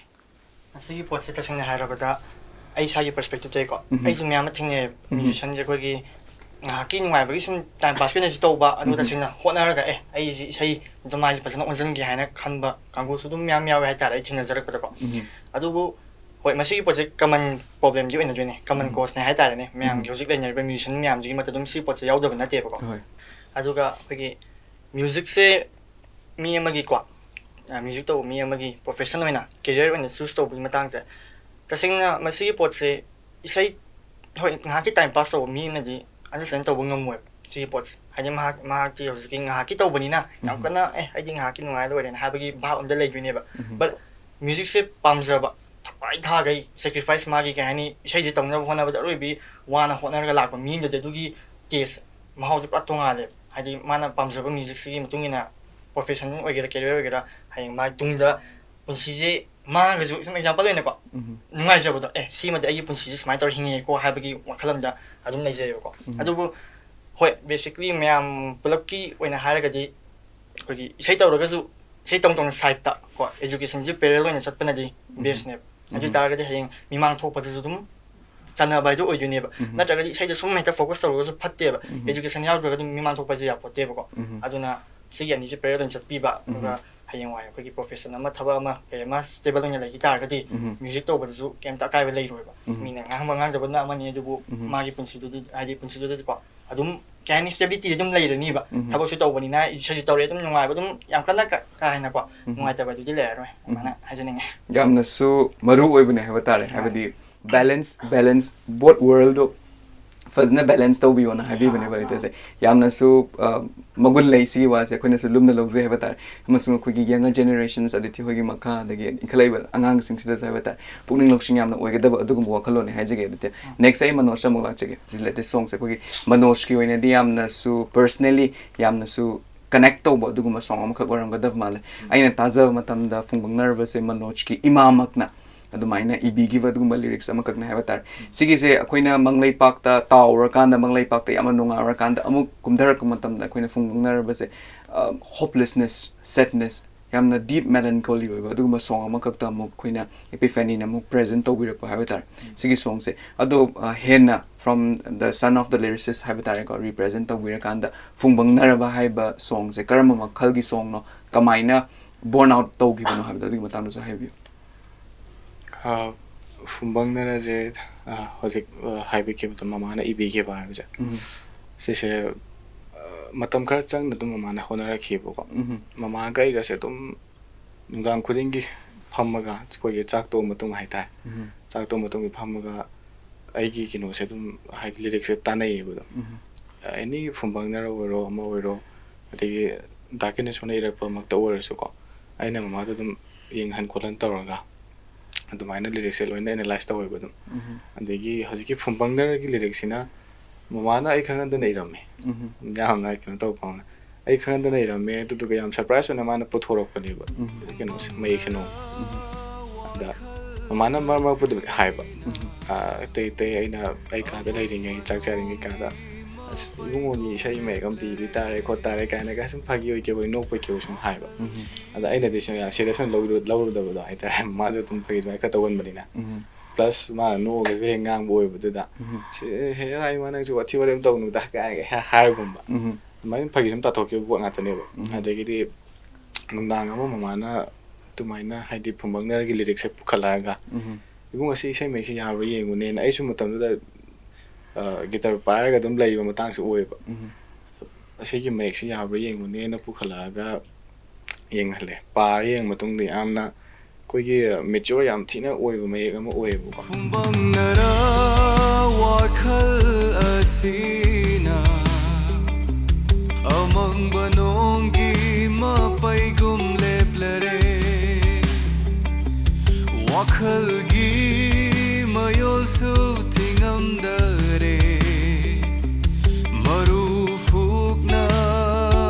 ꯃꯁꯤꯒꯤ ꯄꯣꯠꯁꯦ ꯇꯁꯦꯡꯅ ꯍꯥꯏꯔꯕꯗ, ꯑꯩ ꯏꯁꯥꯒꯤ ꯄꯔꯁꯄꯦꯛꯇꯤꯞꯇꯒꯤꯀꯣ, ꯑꯩꯁꯨ ꯃꯌꯥꯝ ꯑꯃ ꯊꯦꯡꯅꯩꯌꯦꯕ꯫ ꯃ꯭ꯌꯨꯖꯤꯁꯤꯌꯥꯟꯁꯦ ꯑꯩꯈꯣꯏꯒꯤ ꯉꯥꯏꯍꯥꯛꯀꯤ ꯅꯨꯡꯉꯥꯏꯕꯒꯤ ꯁꯨꯝ ꯇꯥꯏꯝ ꯄꯥꯁꯀꯤ ꯑꯣꯏꯅꯁꯨ ꯇꯧꯕ, ꯑꯗꯨꯒ ꯇꯁꯦꯡꯅ ꯍꯣꯠꯅꯔꯒ, "ꯑꯦ, ꯑꯩꯁꯦ ꯏꯁꯩ ꯑꯗꯨꯃꯥꯏꯅ ꯐꯖꯅ ꯑꯣꯟꯁꯤꯟꯒꯦ" ꯍꯥꯏꯅ ꯈꯟꯕ ꯀꯥꯡꯕꯨꯁꯨ ꯑꯗꯨꯝ ꯃꯌꯥꯝ ꯌꯥꯎꯋꯦ ꯍꯥꯏꯇꯥꯔꯦ, ꯑꯩ ꯊꯦꯡꯅꯖꯔꯛꯄꯗꯀꯣ꯫ ꯑꯗꯨꯕꯨ ꯍꯣꯏ, ꯃꯁꯤꯒꯤ ꯄꯣꯠꯁꯦ ꯀꯃꯟ ꯄ꯭ꯔꯣꯕ꯭ꯂꯦꯝꯗꯤ ꯑꯣꯏꯅꯗꯣꯏꯅꯦ, ꯀꯃꯟ ꯀꯣꯁꯅꯦ ꯍꯥꯏꯇꯥꯔꯦꯅꯦ꯫ ꯃꯌꯥꯝꯒꯤ ꯍꯧꯖꯤꯛ ꯂꯩꯅꯔꯤꯕ ꯃ꯭ꯌꯨꯖꯤꯁꯤꯌꯥꯟ ꯃꯌꯥꯝꯁꯤꯒꯤ ꯃꯔꯛꯇ ꯑꯗꯨꯝ ꯁꯤ ꯄꯣꯠꯁꯦ ꯌꯥꯎꯗꯕ ꯅꯠꯇꯦꯕꯀꯣ꯫ ꯍꯣꯏ꯫ ꯑꯗꯨꯒ ꯑꯩꯈꯣꯏꯒꯤ ꯃ꯭ꯌꯨꯖꯤꯛꯁꯦ ꯃꯤ ꯑꯃꯒꯤꯀꯣ, ꯑ, ꯃ꯭ꯌꯨꯖꯤꯛ ꯇꯧꯕ ꯃꯤ ꯑꯃꯒꯤ ꯄ꯭ꯔꯣꯐꯦꯁꯟ ꯑꯣꯏꯅ, ꯀꯦꯔꯤꯌꯔ ꯑꯣꯏꯅ ꯆꯨꯁ ꯇꯧꯕꯒꯤ ꯃꯇꯥꯡꯁꯦ, ꯇꯁꯦꯡꯅ ꯃꯁꯤꯒꯤ ꯄꯣꯠꯁꯦ ꯏꯁꯩ, ꯍꯣꯏ, ꯉꯥꯏꯍꯥꯛꯀꯤ ꯇꯥꯏꯝ ꯄꯥꯁ ꯇꯧꯕ ꯃꯤ ꯑꯃꯅꯗꯤ ꯑꯟꯗꯔꯁ꯭ꯇꯦꯟ ꯇꯧꯕ ꯉꯝꯃꯣꯏꯕ ꯁꯤꯒꯤ ꯄꯣꯠꯁꯦ꯫ ꯍꯥꯏꯗꯤ ꯃꯍꯥꯛ, ꯃꯍꯥꯛꯇꯤ ꯍꯧꯖꯤꯛꯀꯤ ꯉꯥꯏꯍꯥꯛꯀꯤ ꯇꯧꯕꯅꯤꯅ ꯌꯥꯝ ꯀꯟꯅ, "ꯑꯦ, ꯑꯩꯗꯤ ꯉꯥꯏꯍꯥꯛꯀꯤ ꯅꯨꯡꯉꯥꯏꯔ ꯂꯣꯏꯔꯦꯅ" ꯍꯥꯏꯕꯒꯤ ꯚꯥꯕ ꯑꯝꯗ ꯂꯩꯗꯣꯏꯅꯦꯕ꯫ But ꯃ꯭ꯌꯨꯖꯤꯛꯁꯦ ꯄꯥꯝꯖꯕ, ꯊꯋꯥꯏ ꯊꯥꯈꯩ, ꯁꯦꯀ꯭ꯔꯤꯐꯥꯏꯁ, ꯃꯥꯒꯤ ꯀꯩ ꯍꯥꯏꯅꯤ, ꯏꯁꯩꯁꯦ ꯇꯧꯅꯕ ꯍꯣꯠꯅꯕꯗ ꯑꯔꯣꯏꯕꯤ ꯋꯥꯅ ꯍꯣꯠꯅꯔꯒ ꯂꯥꯛꯄ ꯃꯤ ꯑꯃꯗꯗꯤ ꯑꯗꯨꯒꯤ ꯇꯦꯁ, ꯃꯍꯥꯎꯁꯦ ꯄꯨꯔꯥ ꯇꯣꯉꯥꯜꯂꯦꯕ꯫ ꯍꯥꯏꯗꯤ ꯃꯥꯅ ꯄꯥꯝꯖꯕ ꯃ꯭ꯌꯨꯖꯤꯛꯁꯤꯒꯤ ꯃꯇꯨꯡ ꯏꯟꯅ ꯄ꯭ꯔꯣꯐꯦꯁꯟ ꯑꯣꯏꯒꯦꯔꯥ, ꯀꯦꯔꯤꯌꯔ ꯑꯣꯏꯒꯦꯔꯥ, ꯍꯌꯦꯡ ꯃꯥꯒꯤ ꯇꯨꯡꯗ ꯄꯨꯟꯁꯤꯁꯦ ꯃꯥꯡꯉꯒꯁꯨ, ꯁꯨꯝ ꯑꯦꯛꯖꯥꯝꯄꯜ ꯑꯣꯏꯅꯀꯣ, ꯅꯨꯡꯉꯥꯏꯖꯕꯗꯣ, "ꯑꯦ, ꯁꯤꯃꯗꯤ ꯑꯩꯒꯤ ꯄꯨꯟꯁꯤꯁꯦ ꯁꯨꯃꯥꯏꯅ ꯇꯧꯔ ꯍꯤꯡꯉꯦꯀꯣ" ꯍꯥꯏꯕꯒꯤ ꯋꯥꯈꯜ ꯑꯃꯗ ꯑꯗꯨꯝ ꯂꯩꯖꯩꯑꯕꯀꯣ꯫ ꯑꯗꯨꯕꯨ ꯍꯣꯏ, ꯕꯦꯁꯤꯛꯂꯤ ꯃꯌꯥꯝ ꯄꯨꯂꯞꯀꯤ ꯑꯣꯏꯅ ꯍꯥꯏꯔꯒꯗꯤ, ꯑꯩꯈꯣꯏꯒꯤ ꯏꯁꯩ ꯇꯧꯔꯒꯁꯨ, ꯏꯁꯩ ꯇꯧ ꯇꯧꯅ ꯁꯥꯏꯠꯇ ꯀꯣ, ꯑꯦꯖꯨꯀꯦꯁꯟꯁꯦ ꯄꯦꯔꯦꯂꯦꯜ ꯑꯣꯏꯅ ꯆꯠꯄꯅꯗꯤ ꯕꯦꯁꯅꯦꯕ꯫ ꯑꯗꯨ ꯑꯣꯏ ꯇꯥꯔꯒꯗꯤ ꯍꯌꯦꯡ ꯃꯤꯃꯥꯡ ꯊꯣꯛꯄꯗꯁꯨ ꯑꯗꯨꯝ ꯆꯥꯟꯅꯕ ꯍꯥꯏꯗꯣ ꯑꯣꯏꯗꯣꯏꯅꯦꯕ꯫ ꯅꯠꯇ꯭ꯔꯒꯗꯤ ꯏꯁꯩꯗ ꯁꯨꯝ ꯍꯦꯛꯇ ꯐꯣꯀꯁ ꯇꯧꯔꯒꯁꯨ ꯐꯠꯇꯦꯕ꯫ ꯑꯦꯖꯨꯀꯦꯁꯟ ꯌꯥꯎꯗ꯭ꯔꯒꯗꯤ ꯃꯤꯃꯥꯡ ꯊꯣꯛꯄꯁꯦ ꯌꯥꯄꯣꯠꯇꯦꯕꯀꯣ꯫ ꯑꯗꯨꯅ ꯁꯤꯒꯤ ꯑꯅꯤꯁꯦ ꯄꯦꯔꯦꯂꯦꯜ ꯑꯣꯏꯅ ꯆꯠꯄꯤꯕ, ꯑꯗꯨꯒ ꯍꯌꯦꯡꯋꯥꯏ ꯑꯩꯈꯣꯏꯒꯤ ꯄ꯭ꯔꯣꯐꯦꯁꯟ ꯑꯃ, ꯊꯕꯛ ꯑꯃ, ꯀꯩ ꯑꯃ ꯁ꯭ꯇꯦꯕꯜ ꯑꯣꯏꯅ ꯂꯩꯈꯤ ꯇꯥꯔꯒꯗꯤ, ꯃ꯭ꯌꯨꯖꯤꯛ ꯇꯧꯕꯗꯁꯨ ꯀꯩꯝꯇ ꯑꯀꯥꯏꯕ ꯂꯩꯔꯣꯏꯕ꯫ ꯃꯤꯅ ꯉꯥꯡꯕ ꯉꯥꯡꯗꯕꯅ ꯑꯃꯅꯤ, ꯑꯗꯨꯕꯨ ꯃꯥꯒꯤ ꯄꯨꯟꯁꯤꯗꯨꯗꯤ, ꯍꯥꯏꯗꯤ ꯄꯨꯟꯁꯤꯗꯨꯗꯗꯤꯀꯣ, ꯑꯗꯨꯝ ꯀꯩ ꯍꯥꯏꯅꯤ, ꯁ꯭ꯇꯦꯕꯤꯂꯤꯇꯤ ꯑꯗꯨꯝ ꯂꯩꯔꯅꯤꯕ꯫ ꯊꯕꯛꯁꯨ ꯇꯧꯕꯅꯤꯅ, ꯏꯁꯩꯁꯨ ꯇꯧꯔꯦ, ꯑꯗꯨꯝ ꯅꯨꯡꯉꯥꯏꯕ, ꯑꯗꯨꯝ ꯌꯥꯝ ꯀꯟꯅ ꯀ-, ꯀꯥ ꯍꯦꯟꯅꯀꯣ, ꯅꯨꯡꯉꯥꯏꯇꯕ ꯑꯗꯨꯗꯤ ꯂꯩꯔꯔꯣꯏ, ꯑꯗꯨꯃꯥꯏꯅ ꯍꯥꯏꯖꯅꯤꯡꯉꯤ꯫ ꯌꯥꯝꯅꯁꯨ ꯃꯔꯨ ꯑꯣꯏꯕꯅꯦ ꯍꯥꯏꯕ ꯇꯥꯔꯦ꯫ ꯍꯥꯏꯕꯗꯤ ꯕꯦꯂꯦꯟꯁ, ꯕꯦꯂꯦꯟꯁ, ꯕꯣꯠ ꯋꯥꯔꯜꯗꯣ ꯐꯖꯅ ꯕꯦꯂꯦꯟꯁ ꯇꯧꯕꯤꯌꯣꯅ ꯍꯥꯏꯕꯤꯕꯅꯦꯕ ꯂꯤꯇꯜꯁꯦ꯫ ꯌꯥꯝꯅꯁꯨ ꯑ, ꯃꯒꯨꯟ ꯂꯩ ꯁꯤꯒꯤ ꯋꯥꯁꯦ ꯑꯩꯈꯣꯏꯅꯁꯨ ꯂꯨꯝꯅ ꯂꯧꯖꯩ ꯍꯥꯏꯕ ꯇꯥꯔꯦ꯫ ꯑꯃꯁꯨꯡ ꯑꯩꯈꯣꯏꯒꯤ ꯌꯪꯒꯔ ꯖꯦꯅꯦꯔꯦꯁꯟꯁ, ꯑꯗꯤꯇꯤ ꯍꯣꯏꯒꯤ ꯃꯈꯥꯗꯒꯤ ꯏꯟꯈꯠꯂꯛꯏꯕ ꯑꯉꯥꯡꯁꯤꯡꯁꯤꯗꯁꯨ ꯍꯥꯏꯕ ꯇꯥꯔꯦ, ꯄꯨꯛꯅꯤꯡ ꯂꯧꯁꯤꯡ ꯌꯥꯝꯅ ꯑꯣꯏꯒꯗꯕ ꯑꯗꯨꯒꯨꯝꯕ ꯋꯥꯈꯜꯂꯣꯟꯅꯤ ꯍꯥꯏꯖꯒꯦ꯫ ꯑꯗꯨꯗꯤ ꯅꯦꯛꯁ ꯑꯩ ꯃꯅꯣꯖꯇ ꯑꯃꯨꯛ ꯂꯥꯛꯆꯒꯦ꯫ ꯁꯤ ꯂꯦꯇꯦꯁ ꯁꯣꯡꯁꯦ ꯑꯩꯈꯣꯏꯒꯤ ꯃꯅꯣꯖꯀꯤ ꯑꯣꯏꯅꯗꯤ ꯌꯥꯝꯅꯁꯨ ꯄꯔꯁꯅꯦꯂꯤ ꯌꯥꯝꯅꯁꯨ ꯀꯅꯦꯛ ꯇꯧꯕ ꯑꯗꯨꯒꯨꯝꯕ ꯁꯣꯡ ꯑꯃꯈꯛ ꯑꯣꯏꯔꯝꯒꯗꯕ ꯃꯥꯜꯂꯦ꯫ ꯑꯩꯅ ꯇꯥꯖꯕ ꯃꯇꯝꯗ ꯐꯨꯡꯕꯪꯅꯔꯕꯁꯦ ꯃꯅꯣꯖꯀꯤ ꯏꯃꯥꯃꯛꯅ ꯑꯗꯨꯃꯥꯏꯅ ꯏꯕꯤꯈꯤꯕ ꯑꯗꯨꯒꯨꯝꯕ ꯂꯤꯔꯤꯛꯁ ꯑꯃꯈꯛꯅꯦ ꯍꯥꯏꯕ ꯇꯥꯔꯦ꯫ ꯁꯤꯒꯤꯁꯦ ꯑꯩꯈꯣꯏꯅ ꯃꯪꯂꯩꯄꯥꯛꯇ ꯇꯥꯎꯔꯀꯥꯟꯗ, ꯃꯪꯂꯩꯄꯥꯛꯇ ꯌꯥꯝꯅ ꯅꯨꯡꯉꯥꯏꯔꯀꯥꯟꯗ ꯑꯃꯨꯛ ꯀꯨꯝꯊꯔꯛꯄ ꯃꯇꯝꯗ ꯑꯩꯈꯣꯏꯅ ꯐꯨꯡꯕꯪꯅꯔꯕꯁꯦ ꯍꯣꯞꯂꯦꯁꯅꯦꯁ, ꯁꯦꯗꯅꯦꯁ, ꯌꯥꯝꯅ ꯗꯤꯞ ꯃꯦꯂꯟꯀꯣꯂꯤ ꯑꯣꯏꯕ ꯑꯗꯨꯒꯨꯝꯕ ꯁꯣꯡ ꯑꯃꯈꯛꯇ ꯑꯃꯨꯛ ꯑꯩꯈꯣꯏꯅ ꯏꯄꯤꯐꯦꯅꯤꯅ ꯑꯃꯨꯛ ꯄ꯭ꯔꯦꯖꯦꯟ ꯇꯧꯕꯤꯔꯛꯄ ꯍꯥꯏꯕ ꯇꯥꯔꯦ꯫ ꯁꯤꯒꯤ ꯁꯣꯡꯁꯦ ꯑꯗꯣ ꯑ, ꯍꯦꯟꯅ from the son of the lyricist ꯍꯥꯏꯕ ꯇꯥꯔꯦꯀꯣ, ꯔꯤꯄ꯭ꯔꯦꯖꯦꯟ ꯇꯧꯕꯤꯔꯀꯥꯟꯗ ꯐꯨꯡꯕꯪꯅꯔꯕ ꯍꯥꯏꯕ ꯁꯣꯡꯁꯦ ꯀꯔꯝꯕ ꯃꯈꯜꯒꯤ ꯁꯣꯡꯅꯣ, ꯀꯃꯥꯏꯅ ꯕꯣꯔꯟ ꯑꯥꯎꯠ ꯇꯧꯈꯤꯕꯅꯣ ꯍꯥꯏꯕꯗꯣ ꯑꯗꯨꯒꯤ ꯃꯇꯥꯡꯗꯁꯨ ꯍꯥꯏꯕꯤꯌꯨ꯫ ꯑ, ꯐꯨꯝꯕꯪꯅꯔꯁꯦ, ꯑ, ꯍꯧꯖꯤꯛ, ꯑ, ꯍꯥꯏꯕꯤꯈꯤꯕꯗꯣ ꯃꯃꯥꯅ ꯏꯕꯤꯈꯤꯕ ꯍꯥꯏꯕꯁꯦ, ꯎꯝ, ꯁꯤꯁꯦ, ꯑ, ꯃꯇꯝ ꯈꯔ ꯆꯪꯅ ꯑꯗꯨꯝ ꯃꯃꯥꯅ ꯍꯣꯠꯅꯔꯛꯈꯤꯕꯀꯣ꯫ ꯎꯝ, ꯃꯃꯥꯒ ꯑꯩꯒꯁꯦ ꯑꯗꯨꯝ ꯅꯨꯡꯗꯥꯡ ꯈꯨꯗꯤꯡꯒꯤ ꯐꯝꯃꯒ ꯑꯩꯈꯣꯏꯒꯤ ꯆꯥꯛ ꯇꯣꯛꯑ ꯃꯇꯨꯡ ꯍꯥꯏꯇꯥꯔꯦ, ꯎꯝ, ꯆꯥꯛ ꯇꯣꯛꯑ ꯃꯇꯨꯡꯒꯤ ꯐꯝꯃꯒ ꯑꯩꯒꯤ ꯀꯩꯅꯣꯁꯦ ꯑꯗꯨꯝ, ꯍꯥꯏꯗꯤ ꯂꯤꯔꯤꯛꯁꯦ ꯇꯥꯟꯅꯩꯌꯦꯕ ꯑꯗꯨꯝ꯫ ꯎꯝ, ꯑꯦꯅꯤ ꯐꯨꯝꯕꯪꯅꯔ ꯑꯣꯏꯔꯣ, ꯑꯃ ꯑꯣꯏꯔꯣ, ꯑꯗꯒꯤ ꯗꯥ ꯀꯤꯅꯦꯁꯣꯔꯅ ꯏꯔꯛꯄꯃꯛꯇ ꯑꯣꯏꯔꯁꯨꯀꯣ, ꯑꯩꯅ ꯃꯃꯥꯗ ꯑꯗꯨꯝ ꯌꯦꯡꯍꯟ ꯈꯣꯠꯍꯟ ꯇꯧꯔꯒ ꯑꯗꯨꯃꯥꯏꯅ ꯂꯤꯔꯤꯛꯁꯦ ꯂꯣꯏꯅ ꯑꯦꯅꯥꯂꯥꯏꯁ ꯇꯧꯋꯦꯕ ꯑꯗꯨꯝ꯫ ꯎꯝ, ꯑꯗꯒꯤ ꯍꯧꯖꯤꯛꯀꯤ ꯐꯨꯝꯕꯪꯅꯔꯒꯤ ꯂꯤꯔꯤꯛꯁꯤꯅ ꯃꯃꯥꯅ ꯑꯩ ꯈꯪꯍꯟꯗꯅ ꯏꯔꯝꯃꯦ꯫ ꯎꯝ, ꯌꯥꯝꯅ ꯀꯩꯅꯣ ꯇꯧꯕ ꯄꯥꯎꯅꯦ꯫ ꯑꯩ ꯈꯪꯍꯟꯗꯅ ꯏꯔꯝꯃꯦ, ꯑꯗꯨꯗꯨꯒ ꯌꯥꯝ ꯁꯔꯄ꯭ꯔꯥꯏꯁ ꯑꯣꯏꯅ ꯃꯥꯅ ꯄꯨꯊꯣꯔꯛꯄꯅꯦꯕ ꯎꯝ, ꯀꯩꯅꯣꯁꯦ, ꯃꯌꯦꯛꯁꯦ ꯅꯣꯡꯃ꯫ ꯎꯝ, ꯑꯗ ꯃꯃꯥꯅ ꯃꯔꯛ ꯃꯔꯛꯄꯨꯗꯤ ꯍꯥꯏꯕ, ꯎꯝ, ꯑꯥ, ꯑꯇꯩ ꯑꯇꯩ ꯑꯩꯅ ꯑꯩ ꯀꯥꯗ ꯂꯩꯔꯤꯉꯩ, ꯆꯥꯛ ꯆꯥꯔꯤꯉꯩ ꯀꯥꯗ, "ꯑꯁ, ꯏꯕꯨꯡꯉꯣꯒꯤ ꯏꯁꯩ ꯃꯌꯦꯛ ꯑꯃ ꯏꯕꯤ ꯇꯥꯔꯦ ꯈꯣꯠ ꯇꯥꯔꯦ" ꯀꯥꯏꯅꯒ ꯁꯨꯝ ꯐꯥꯒꯤ ꯑꯣꯏ ꯀꯩ ꯑꯣꯏ, ꯅꯣꯛꯄꯣꯏ ꯀꯩ ꯑꯣꯏ ꯁꯨꯝ ꯍꯥꯏꯕ꯫ ꯎꯝ, ꯑꯗ ꯑꯩꯅꯗꯤ ꯁꯨꯝ ꯌꯥꯝ ꯁꯤꯔꯤꯌꯁ ꯑꯣꯏꯅ ꯂꯧꯔꯨ-, ꯂꯧꯔꯨꯗꯕꯗꯣ ꯍꯥꯏꯇꯥꯔꯦ꯫ ꯃꯥꯁꯨ ꯑꯗꯨꯝ ꯐꯥꯒꯤ ꯁꯨꯃꯥꯏꯅ ꯈꯔ ꯇꯧꯒꯟꯕꯅꯤꯅ꯫ ꯎꯝ, ꯄ꯭ꯂꯁ ꯃꯥꯅ ꯅꯣꯛꯑꯒꯁꯨ ꯍꯦꯛ ꯉꯥꯡꯕ ꯑꯣꯏꯕꯗꯨꯗ, ꯎꯝ, "ꯁꯤ, ꯑꯦ, ꯍꯦꯔꯥ ꯏꯃꯥ, ꯅꯪꯁꯨ ꯋꯥꯊꯤ ꯋꯥꯔꯦꯝ ꯇꯧꯅꯨꯗ" ꯀꯥꯏꯅꯒ ꯍꯦꯛ ꯍꯥꯏꯔꯒꯨꯝꯕ꯫ ꯎꯝ, ꯑꯗꯨꯃꯥꯏꯅ ꯐꯥꯒꯤ ꯁꯨꯝ ꯇꯥꯊꯣꯛꯈꯤꯕ ꯄꯣꯠ ꯉꯥꯛꯇꯅꯦꯕ꯫ ꯎꯝ, ꯑꯗꯒꯤꯗꯤ ꯅꯨꯡꯗꯥꯡ ꯑꯃ ꯃꯃꯥꯅ ꯑꯗꯨꯃꯥꯏꯅ, ꯍꯥꯏꯗꯤ, ꯐꯨꯝꯕꯪꯅꯔꯒꯤ ꯂꯤꯔꯤꯛꯁꯦ ꯄꯨꯈꯠꯂꯛꯑꯒ, ꯎꯝ, "ꯏꯕꯨꯡ, ꯑꯁꯤ ꯏꯁꯩ ꯃꯌꯦꯛꯁꯦ ꯌꯥꯕ꯭ꯔꯥ ꯌꯦꯡꯉꯨꯅꯦꯅ", ꯑꯩꯁꯨ ꯃꯇꯝꯗꯨꯗ, ꯑ, ꯒꯤꯇꯔ ꯄꯥꯏꯔꯒ ꯑꯗꯨꯝ ꯂꯩꯕ ꯃꯇꯥꯡꯁꯨ ꯑꯣꯏꯌꯦꯕ꯫ ꯎꯝ, "ꯑꯁꯤꯒꯤ ꯃꯌꯦꯛꯁꯤ ꯌꯥꯕ꯭ꯔꯥ ꯌꯦꯡꯉꯨꯅꯦꯅ" ꯄꯨꯈꯠꯂꯛꯑꯒ ꯌꯦꯡꯍꯜꯂꯦ꯫ ꯄꯥꯔ ꯌꯦꯡꯕ ꯃꯇꯨꯡꯗ ꯌꯥꯝꯅ ꯑꯩꯈꯣꯏꯒꯤ ꯃꯦꯆ꯭ꯌꯣꯔ ꯌꯥꯝ ꯊꯤꯅ ꯑꯣꯏꯕ ꯃꯌꯦꯛ ꯑꯃ ꯑꯣꯏꯌꯦꯕꯀꯣ꯫ ꯐꯨꯝꯕꯪꯅꯔ ꯋꯥꯈꯜ ꯊꯤꯅ ꯑꯃꯪꯕ ꯅꯣꯡꯒꯤ ꯃꯄꯩꯒꯨꯝ ꯂꯦꯞꯂꯔꯦ꯫ ꯋꯥꯈꯜꯒꯤ ꯃꯌꯣꯜꯁꯨ ꯊꯤꯉꯝꯗꯔꯦ꯫ ꯃꯔꯨ ꯐꯨꯛꯅ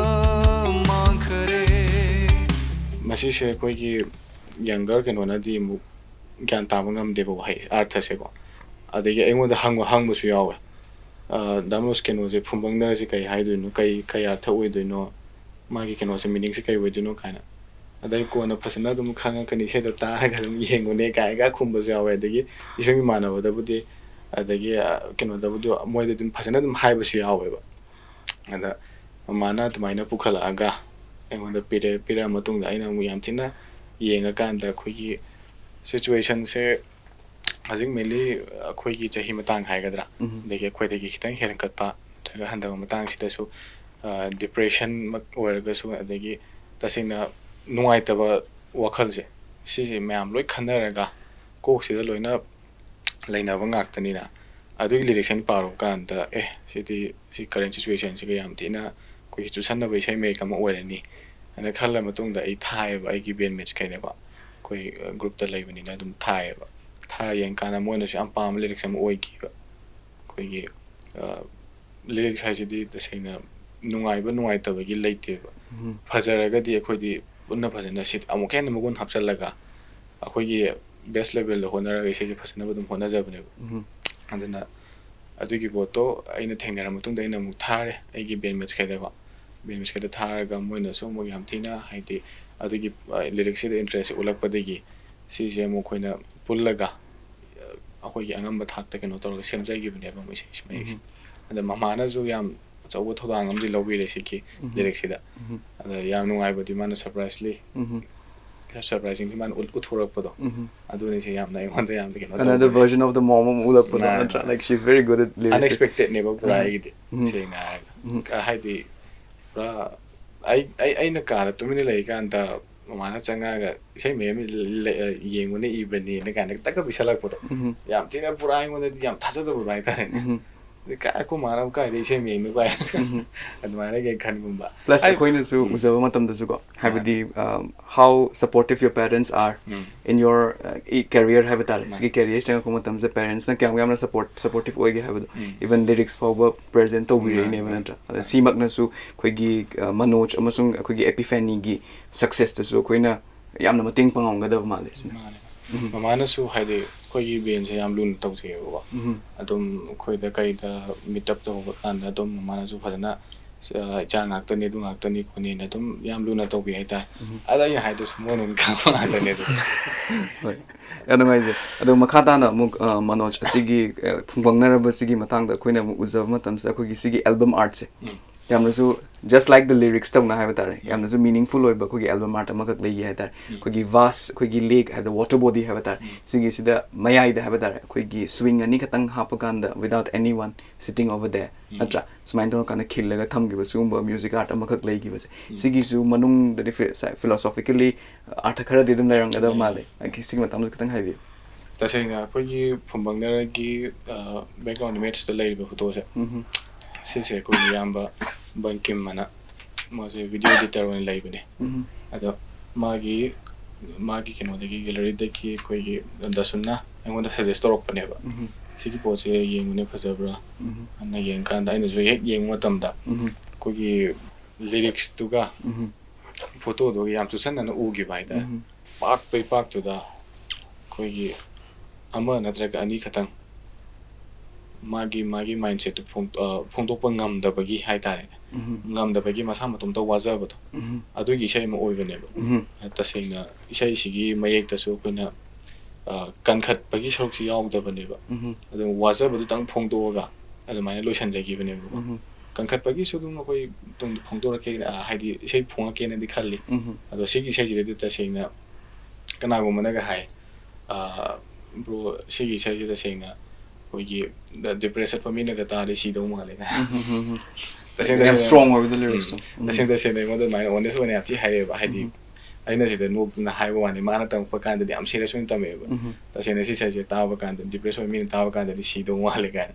ꯃꯥꯡꯈꯔꯦ꯫ ꯃꯁꯤꯁꯦ ꯑꯩꯈꯣꯏꯒꯤ ꯌꯪꯒꯔ ꯀꯩꯅꯣꯅꯗꯤ ꯑꯃꯨꯛ ꯒ꯭ꯌꯥꯟ ꯇꯥꯕ ꯉꯝꯗꯦꯕ ꯋꯥꯍꯩ ꯑꯥꯔꯊꯁꯦꯀꯣ꯫ ꯑꯗꯒꯤ ꯑꯩꯉꯣꯟꯗ ꯍꯪꯕ ꯍꯪꯕꯁꯨ ꯌꯥꯎꯋꯦ꯫ "ꯑ, ꯗꯥꯝꯂꯣꯁ, ꯀꯩꯅꯣꯁꯦ ꯐꯨꯝꯕꯪꯅꯔꯁꯦ ꯀꯩ ꯍꯥꯏꯗꯣꯏꯅꯣ? ꯀꯩ, ꯀꯩ ꯑꯥꯔꯊ ꯑꯣꯏꯗꯣꯏꯅꯣ? ꯃꯥꯒꯤ ꯀꯩꯅꯣꯁꯦ, ꯃꯤꯅꯤꯡꯁꯦ ꯀꯩ ꯑꯣꯏꯗꯣꯏꯅꯣ?" ꯀꯥꯏꯅ꯫ ꯑꯗꯩ ꯀꯣꯟꯅ ꯐꯖꯅ ꯑꯗꯨꯝ ꯈꯪꯉꯛꯀꯅꯤ, ꯏꯁꯩꯗꯣ ꯇꯥꯔꯒ ꯑꯗꯨꯝ ꯌꯦꯡꯉꯨꯅꯦ ꯀꯥꯏꯅꯒ ꯈꯨꯝꯕꯁꯨ ꯌꯥꯎꯋꯦ꯫ ꯑꯗꯒꯤ ꯏꯁꯩ ꯏꯃꯥꯟꯅꯕꯗꯕꯨꯗꯤ, ꯑꯗꯒꯤ, ꯑ, ꯀꯩꯅꯣꯗꯕꯨꯗꯤ ꯃꯣꯏꯗ ꯑꯗꯨꯝ ꯐꯖꯅ ꯑꯗꯨꯝ ꯍꯥꯏꯕꯁꯨ ꯌꯥꯎꯋꯦꯕ꯫ ꯑꯗ ꯃꯃꯥꯅ ꯑꯗꯨꯃꯥꯏꯅ ꯄꯨꯈꯠꯂꯛꯑꯒ ꯑꯩꯉꯣꯟꯗ ꯄꯤꯔꯛꯑꯦ꯫ ꯄꯤꯔꯛꯑ ꯃꯇꯨꯡꯗ ꯑꯩꯅ ꯑꯃꯨꯛ ꯌꯥꯝ ꯊꯤꯅ ꯌꯦꯡꯉꯀꯥꯟꯗ ꯑꯩꯈꯣꯏꯒꯤ ꯁꯤꯆꯨꯋꯦꯁꯟꯁꯦ ꯍꯧꯖꯤꯛ mainly ꯑꯩꯈꯣꯏꯒꯤ ꯆꯍꯤ ꯃꯇꯥꯡ ꯍꯥꯏꯒꯗ꯭ꯔꯥ, ꯎꯝ꯫ ꯑꯗꯒꯤ ꯑꯩꯈꯣꯏꯗꯒꯤ ꯈꯤꯇꯪ ꯍꯦꯟꯒꯠꯄ ꯅꯠꯇ꯭ꯔꯒ ꯍꯟꯊꯕ ꯃꯇꯥꯡꯁꯤꯗꯁꯨ, ꯑ, depression ꯃꯛ ꯑꯣꯏꯔꯒꯁꯨ, ꯑꯗꯒꯤ ꯇꯁꯦꯡꯅ ꯅꯨꯡꯉꯥꯏꯇꯕ ꯋꯥꯈꯜꯁꯦ, ꯁꯤꯁꯦ ꯃꯌꯥꯝ ꯂꯣꯏ ꯈꯟꯅꯔꯒ ꯀꯣꯛꯁꯤꯗ ꯂꯣꯏꯅ ꯂꯩꯅꯕ ꯉꯥꯛꯇꯅꯤꯅ, ꯑꯗꯨꯒꯤ ꯂꯤꯔꯤꯛꯁ ꯑꯩꯅ ꯄꯥꯔꯨꯕ ꯀꯥꯟꯗ, "ꯑꯦ, ꯁꯤꯗꯤ, ꯁꯤ current situationꯁꯤꯒ ꯌꯥꯝ ꯊꯤꯅ ꯑꯩꯈꯣꯏꯒꯤ ꯆꯨꯁꯟꯅꯕ ꯏꯁꯩ ꯃꯌꯦꯛ ꯑꯃ ꯑꯣꯏꯔꯅꯤ" ꯍꯥꯏꯅ ꯈꯜꯂ ꯃꯇꯨꯡꯗ ꯑꯩ ꯊꯥꯏꯌꯦꯕ ꯑꯩꯒꯤ bandmates ꯈꯩꯗꯀꯣ꯫ ꯑꯩꯈꯣꯏ, ꯑ, groupꯇ ꯂꯩꯕꯅꯤꯅ ꯑꯗꯨꯝ ꯊꯥꯏꯌꯦꯕ꯫ ꯊꯥꯔ ꯌꯦꯡꯀꯥꯟꯗ ꯃꯣꯏꯅꯁꯨ ꯌꯥꯝ ꯄꯥꯝꯕ ꯂꯤꯔꯤꯛꯁ ꯑꯃ ꯑꯣꯏꯈꯤꯕ꯫ ꯑꯩꯈꯣꯏꯒꯤ, ꯑ, ꯂꯤꯔꯤꯛꯁ ꯍꯥꯏꯁꯤꯗꯤ ꯇꯁꯦꯡꯅ ꯅꯨꯡꯉꯥꯏꯕ ꯅꯨꯡꯉꯥꯏꯇꯕꯒꯤ ꯂꯩꯇꯦꯕ꯫ ꯎꯝ꯫ ꯐꯖꯔꯒꯗꯤ ꯑꯩꯈꯣꯏꯗꯤ ꯄꯨꯟꯅ ꯐꯖꯅ ꯁꯤꯠ ꯑꯃꯨꯛꯀ ꯍꯦꯟꯅ ꯃꯒꯨꯟ ꯍꯥꯞꯆꯜꯂꯒ ꯑꯩꯈꯣꯏꯒꯤ best levelꯗ ꯍꯣꯠꯅꯔꯒ ꯏꯁꯩꯁꯦ ꯐꯖꯅꯕ ꯑꯗꯨꯝ ꯍꯣꯠꯅꯖꯕꯅꯦꯕ꯫ ꯎꯝ꯫ ꯑꯗꯨꯅ ꯑꯗꯨꯒꯤ ꯄꯣꯠꯇꯣ ꯑꯩꯅ ꯊꯦꯡꯅꯔ ꯃꯇꯨꯡꯗ ꯑꯩꯅ ꯑꯃꯨꯛ ꯊꯥꯔꯦ ꯑꯩꯒꯤ bandmates ꯈꯩꯗꯀꯣ꯫ Bandmates ꯈꯩꯗ ꯊꯥꯔꯒ ꯃꯣꯏꯅꯁꯨ ꯑꯃꯨꯛ ꯌꯥꯝ ꯊꯤꯅ, ꯍꯥꯏꯗꯤ, ꯑꯗꯨꯒꯤ, ꯑ, ꯂꯤꯔꯤꯛꯁꯤꯗ interest ꯎꯠꯂꯛꯄꯗꯒꯤ ꯁꯤꯁꯦ ꯑꯃꯨꯛ ꯑꯩꯈꯣꯏꯅ ꯄꯨꯜꯂꯒ, ꯑ, ꯑꯩꯈꯣꯏꯒꯤ ꯑꯉꯝꯕ ꯊꯥꯛꯇ ꯀꯩꯅꯣ ꯇꯧꯔꯒ ꯁꯦꯝꯖꯈꯤꯕꯅꯦꯕ ꯃꯣꯏꯁꯦ ꯃꯌꯦꯛꯁꯦ꯫ ꯎꯝ꯫ ꯑꯗ ꯃꯃꯥꯅꯁꯨ ꯌꯥꯝ ꯑꯆꯧꯕ ꯊꯧꯗꯥꯡ ꯑꯃꯗꯤ ꯂꯧꯕꯤꯔꯦ ꯁꯤꯒꯤ ꯎꯝ꯫ ꯂꯤꯔꯤꯛꯁꯤꯗ꯫ ꯎꯝ꯫ ꯑꯗ ꯌꯥꯝ ꯅꯨꯡꯉꯥꯏꯕꯗꯤ ꯃꯥꯅ surprisely, ꯎꯝ꯫ Surprisingly ꯃꯥꯅ ꯎꯠ-, ꯎꯠꯊꯣꯔꯛꯄꯗꯣ꯫ ꯎꯝ꯫ ꯑꯗꯨꯅꯤꯁꯦ ꯌꯥꯝꯅ ꯑꯩꯉꯣꯟꯗ ꯌꯥꯝꯅ ꯀꯩꯅꯣ Another ꯇꯧꯕꯁꯦ꯫ Version of the mom ꯑꯃ ꯎꯠꯂꯛꯄꯗꯣ ꯃꯥꯅꯦ, ꯅꯠꯇ꯭ꯔꯥ? ꯃꯥꯅꯦ꯫ Like, she's very good at lyrics. Unexpectedꯅꯦꯕ ꯄꯨꯔꯥ ꯎꯝ꯫ ꯑꯩꯒꯤꯗꯤ, ꯎꯝ꯫ ꯁꯦꯡꯅ ꯍꯥꯏꯔꯒ꯫ ꯎꯝ꯫ ꯀ-, ꯍꯥꯏꯗꯤ, ꯄꯨꯔꯥ ꯑꯩ, ꯑꯩ, ꯑꯩꯅ ꯀꯥꯗ ꯇꯨꯃꯤꯟꯅ ꯂꯩꯔꯤꯀꯥꯟꯗ ꯃꯃꯥꯅ ꯆꯪꯉꯛꯑꯒ "ꯏꯁꯩ ꯃꯌꯦꯛ ꯑꯃ ꯂꯩ-, ꯑ, ꯌꯦꯡꯉꯨꯅꯦ, ꯏꯕꯅꯦꯅ" ꯀꯥꯏꯅ ꯇꯛꯀ ꯄꯤꯁꯜꯂꯛꯄꯗꯣ꯫ ꯎꯝ꯫ ꯌꯥꯝ ꯊꯤꯅ ꯄꯨꯔꯥ ꯑꯩꯉꯣꯟꯗꯗꯤ ꯌꯥꯝ ꯊꯥꯖꯗꯕꯗꯣ ꯍꯥꯏꯇꯥꯔꯦꯅꯦ꯫ ꯎꯝ꯫ ꯑꯗꯩ ꯀꯥꯏ ꯑꯩꯈꯣꯏ ꯃꯥꯅ ꯀꯥꯏꯗ ꯏꯁꯩ ꯃꯌꯦꯛꯅꯣ ꯀꯥꯏ꯫ ꯑꯗꯨꯃꯥꯏꯅꯒ ꯈꯟꯒꯨꯝꯕ꯫ Plus ꯑꯩ- ꯑꯩꯈꯣꯏꯅꯁꯨ ꯎꯖꯕ ꯃꯇꯝꯗꯁꯨꯀꯣ, ꯍꯥꯏꯕꯗꯤ, um, how supportive your parents are um. in your, uh, career ꯍꯥꯏꯕ ꯇꯥꯔꯦ꯫ ꯃꯥꯅꯦ. ꯁꯤꯒꯤ career ꯆꯪꯉꯛꯄ ꯃꯇꯝꯁꯤꯗ parentsꯅ ꯀꯌꯥꯝ ꯌꯥꯝꯅ support supportive ꯑꯣꯏꯒꯦ ꯍꯥꯏꯕꯗꯣ, ꯎꯝ. even lyrics ꯐꯥꯎꯕ present ꯇꯧꯕꯤꯔꯛꯏꯅꯦꯕ, ꯃꯥꯅꯦ. ꯅꯠꯇ꯭ꯔꯥ? ꯑꯗ ꯁꯤꯃꯛꯅꯁꯨ ꯑꯩꯈꯣꯏꯒꯤ, uh, ꯃꯅꯣꯖ ꯑꯃꯁꯨꯡ ꯑꯩꯈꯣꯏꯒꯤ ꯑꯦꯄꯤꯐꯦꯅꯤꯒꯤ successꯇꯁꯨ ꯑꯩꯈꯣꯏꯅ ꯌꯥꯝꯅ ꯃꯇꯦꯡ ꯄꯥꯡꯉꯝꯒꯗꯕ ꯃꯥꯜꯂꯦ ꯁꯤꯅ꯫ ꯃꯥꯅꯦ꯫ ꯎꯝ. ꯃꯃꯥꯅꯁꯨ ꯍꯥꯏꯗꯤ ꯑꯩꯈꯣꯏꯒꯤ bandꯁꯦ ꯌꯥꯝ ꯂꯨꯅ ꯇꯧꯖꯩꯌꯦꯕꯀꯣ꯫ ꯎꯝ. ꯑꯗꯨꯝ ꯑꯩꯈꯣꯏꯗ ꯀꯩꯗ meet up ꯇꯧꯕ ꯀꯥꯟꯗ ꯑꯗꯨꯝ ꯃꯃꯥꯅꯁꯨ ꯐꯖꯅ, "ꯑ, ꯏꯆꯥ ꯉꯥꯛꯇꯅꯤ, ꯑꯗꯨ ꯉꯥꯛꯇꯅꯤ ꯈꯣꯠꯅꯤꯅ" ꯑꯗꯨꯝ ꯌꯥꯝ ꯂꯨꯅ ꯇꯧꯕꯤ ꯍꯥꯏꯇꯥꯔꯦ꯫ ꯎꯝ. ꯑꯗ ꯑꯩꯅ ꯍꯥꯏꯗꯨꯁꯨ ꯃꯣꯏꯅ ꯑꯗꯨꯝ ꯈꯪꯕ ꯉꯥꯛꯇꯅꯦ ꯑꯗꯨꯝ꯫ ꯍꯣꯏ, ꯌꯥꯝ ꯅꯨꯡꯉꯥꯏꯖꯩ꯫ ꯑꯗꯣ ꯃꯈꯥ ꯇꯥꯅ ꯑꯃꯨꯛ, ꯑ, ꯃꯅꯣꯖ ꯑꯁꯤꯒꯤ, ꯑ, ꯐꯨꯡꯕꯪꯅꯔꯕꯁꯤꯒꯤ ꯃꯇꯥꯡꯗ ꯑꯩꯈꯣꯏꯅ ꯑꯃꯨꯛ ꯎꯖꯕ ꯃꯇꯝꯁꯤꯗ ꯑꯩꯈꯣꯏꯒꯤ ꯁꯤꯒꯤ album artꯁꯦ ꯎꯝ. ꯌꯥꯝꯅꯁꯨ just like the lyrics ꯇꯧꯅ ꯍꯥꯏꯕ ꯇꯥꯔꯦ, ꯌꯥꯝꯅꯁꯨ meaningful ꯑꯣꯏꯕ ꯑꯩꯈꯣꯏꯒꯤ album art ꯑꯃꯈꯛ ꯂꯩꯈꯤ ꯍꯥꯏ ꯇꯥꯔꯦ꯫ ꯎꯝ. ꯑꯩꯈꯣꯏꯒꯤ vase, ꯑꯩꯈꯣꯏꯒꯤ lake ꯍꯥꯏꯕ water body ꯍꯥꯏꯕ ꯇꯥꯔꯦ, ꯎꯝ. ꯁꯤꯒꯤꯁꯤꯗ ꯃꯌꯥꯏꯗ ꯍꯥꯏꯕ ꯇꯥꯔꯦ, ꯑꯩꯈꯣꯏꯒꯤ swing ꯑꯅꯤ ꯈꯛꯇꯪ ꯍꯥꯞꯄ ꯀꯥꯟꯗ without anyone sitting over there, ꯎꯝ. ꯅꯠꯇ꯭ꯔꯥ? ꯁꯨꯃꯥꯏꯅ ꯇꯧꯔꯀꯥꯟꯗ ꯈꯤꯜꯂꯒ ꯊꯝꯈꯤꯕ ꯁꯤꯒꯨꯝꯕ music art ꯑꯃꯈꯛ ꯂꯩꯈꯤꯕꯁꯦ, ꯎꯝ. ꯁꯤꯒꯤꯁꯨ ꯃꯅꯨꯡꯗꯗꯤ philosophical ꯑꯔꯊ ꯈꯔꯗꯤ ꯑꯗꯨꯝ ꯂꯩꯔꯝꯒꯗꯕ ꯂꯩ. ꯃꯥꯜꯂꯦ꯫ ꯑꯩ ꯁꯤꯒꯤ ꯃꯇꯥꯡꯗꯁꯨ ꯈꯤꯇꯪ ꯍꯥꯏꯕꯤꯌꯨ꯫ ꯇꯁꯦꯡꯅ ꯑꯩꯈꯣꯏꯒꯤ ꯐꯨꯝꯕꯪꯅꯔꯒꯤ, ꯑ, background imageꯇ ꯂꯩꯔꯤꯕ photoꯁꯦ, ꯎꯝ. ꯁꯤꯁꯦ ꯑꯩꯈꯣꯏꯒꯤ ꯏꯌꯥꯝꯕ ꯕꯪꯀꯤꯝ ꯑꯅ, ꯃꯥꯁꯦ video editor ꯑꯣꯏꯅ ꯂꯩꯕꯅꯦ꯫ ꯎꯝ. ꯑꯗꯣ ꯃꯥꯒꯤ, ꯃꯥꯒꯤ ꯀꯩꯅꯣꯗꯒꯤ, galleryꯗꯒꯤ ꯑꯩꯈꯣꯏꯒꯤ ꯗꯁꯨꯟꯅ ꯑꯩꯉꯣꯟꯗ suggest ꯇꯧꯔꯛꯄꯅꯦꯕ, ꯎꯝ. "ꯁꯤꯒꯤ ꯄꯣꯠꯁꯦ ꯌꯦꯡꯉꯨꯅꯦ, ꯐꯖꯕ꯭ꯔꯥ?" ꯎꯝ. ꯑꯅ ꯌꯦꯡꯀꯥꯟꯗ ꯑꯩꯅꯁꯨ ꯍꯦꯛ ꯌꯦꯡꯕ ꯃꯇꯝꯗ ꯎꯝ. ꯑꯩꯈꯣꯏꯒꯤ lyricsꯇꯨꯒ ꯎꯝ. photoꯗꯨꯒ ꯌꯥꯝ ꯆꯨꯁꯟꯅꯅ ꯎꯈꯤꯕ ꯍꯥꯏꯇꯥꯔꯦ꯫ ꯎꯝ. ꯄꯥꯛꯄ ꯏꯄꯥꯛꯇꯨꯗ ꯑꯩꯈꯣꯏꯒꯤ ꯑꯃ ꯅꯠꯇ꯭ꯔꯒ ꯑꯅꯤ ꯈꯛꯇꯪ ꯃꯥꯒꯤ, ꯃꯥꯒꯤ mindsetꯇꯨ ꯐꯣꯡ-, ꯑ, ꯐꯣꯡꯗꯣꯛꯄ ꯉꯝꯗꯕꯒꯤ ꯍꯥꯏꯇꯥꯔꯦꯅꯦ꯫ ꯎꯝ. ꯉꯝꯗꯕꯒꯤ ꯃꯁꯥ ꯃꯇꯣꯝꯇ ꯋꯥꯖꯕꯗꯣ, ꯎꯝ. ꯑꯗꯨꯒꯤ ꯏꯁꯩ ꯑꯃ ꯑꯣꯏꯕꯅꯦꯕ꯫ ꯎꯝ. ꯇꯁꯦꯡꯅ ꯏꯁꯩꯁꯤꯒꯤ ꯃꯌꯦꯛꯇꯁꯨ ꯑꯩꯈꯣꯏꯅ, ꯑ, ꯀꯟꯈꯠꯄꯒꯤ ꯁꯔꯨꯛꯁꯤ ꯌꯥꯎꯗꯕꯅꯦꯕ꯫ ꯎꯝ. ꯑꯗꯨꯝ ꯋꯥꯖꯕꯗꯨꯇꯪ ꯐꯣꯡꯗꯣꯛꯑꯒ ꯑꯗꯨꯃꯥꯏꯅ ꯂꯣꯏꯁꯤꯟꯖꯈꯤꯕꯅꯦꯕꯀꯣ꯫ ꯎꯝ. ꯀꯟꯈꯠꯄꯒꯤꯁꯨ ꯑꯗꯨꯝ ꯑꯩꯈꯣꯏ ꯇꯨꯡꯗ ꯐꯣꯡꯗꯣꯔꯛꯀꯦ, ꯑ, ꯍꯥꯏꯗꯤ ꯏꯁꯩ ꯐꯣꯡꯉꯛꯀꯦꯅꯗꯤ ꯈꯜꯂꯤ꯫ ꯎꯝ. ꯑꯗꯣ ꯁꯤꯒꯤ ꯏꯁꯩꯁꯤꯗꯗꯤ ꯇꯁꯦꯡꯅ ꯀꯅꯥꯒꯨꯝꯕꯅꯒ ꯍꯥꯏ, "ꯑ, bro, ꯁꯤꯒꯤ ꯏꯁꯩꯁꯤ ꯇꯁꯦꯡꯅ ꯑꯩꯈꯣꯏꯒꯤ depress ꯆꯠꯄ ꯃꯤꯅꯒ ꯇꯥꯔꯗꯤ ꯁꯤꯗꯧ ꯃꯥꯜꯂꯦ" ꯀꯥꯏꯅ꯫ ꯎꯝ, ꯎꯝ, ꯎꯝ, ꯎꯝ. ꯇꯁꯦꯡ ꯌꯥꯝ ꯇꯁꯦꯡꯅ, strong ꯑꯣꯏꯕꯗꯣ ꯎꯝ, lyricsꯇꯣ꯫ ꯎꯝ. ꯇꯁꯦꯡ ꯇꯁꯦꯡꯅ ꯑꯩꯉꯣꯟꯗ ꯑꯗꯨꯃꯥꯏꯅ honest ꯑꯣꯏꯅ ꯌꯥꯝ ꯊꯤ ꯍꯥꯏꯔꯛꯑꯦꯕ꯫ ꯍꯥꯏꯗꯤ, ꯎꯝ. ꯑꯩꯅ ꯁꯤꯗ ꯅꯣꯛꯇꯅ ꯍꯥꯏꯕ ꯋꯥꯅꯤ, ꯃꯥꯅ ꯇꯝꯃꯛꯄ ꯀꯥꯟꯗꯗꯤ ꯌꯥꯝ serious ꯑꯣꯏꯅ ꯇꯝꯃꯛꯑꯦꯕ꯫ ꯎꯝ. "ꯇꯁꯦꯡꯅ ꯁꯤ ꯏꯁꯩꯁꯦ ꯇꯥꯕ ꯀꯥꯟꯗ, depress ꯑꯣꯏꯕ ꯃꯤꯅ ꯇꯥꯕ ꯀꯥꯟꯗꯗꯤ ꯁꯤꯗꯧ ꯃꯥꯜꯂꯦ" ꯀꯥꯏꯅ꯫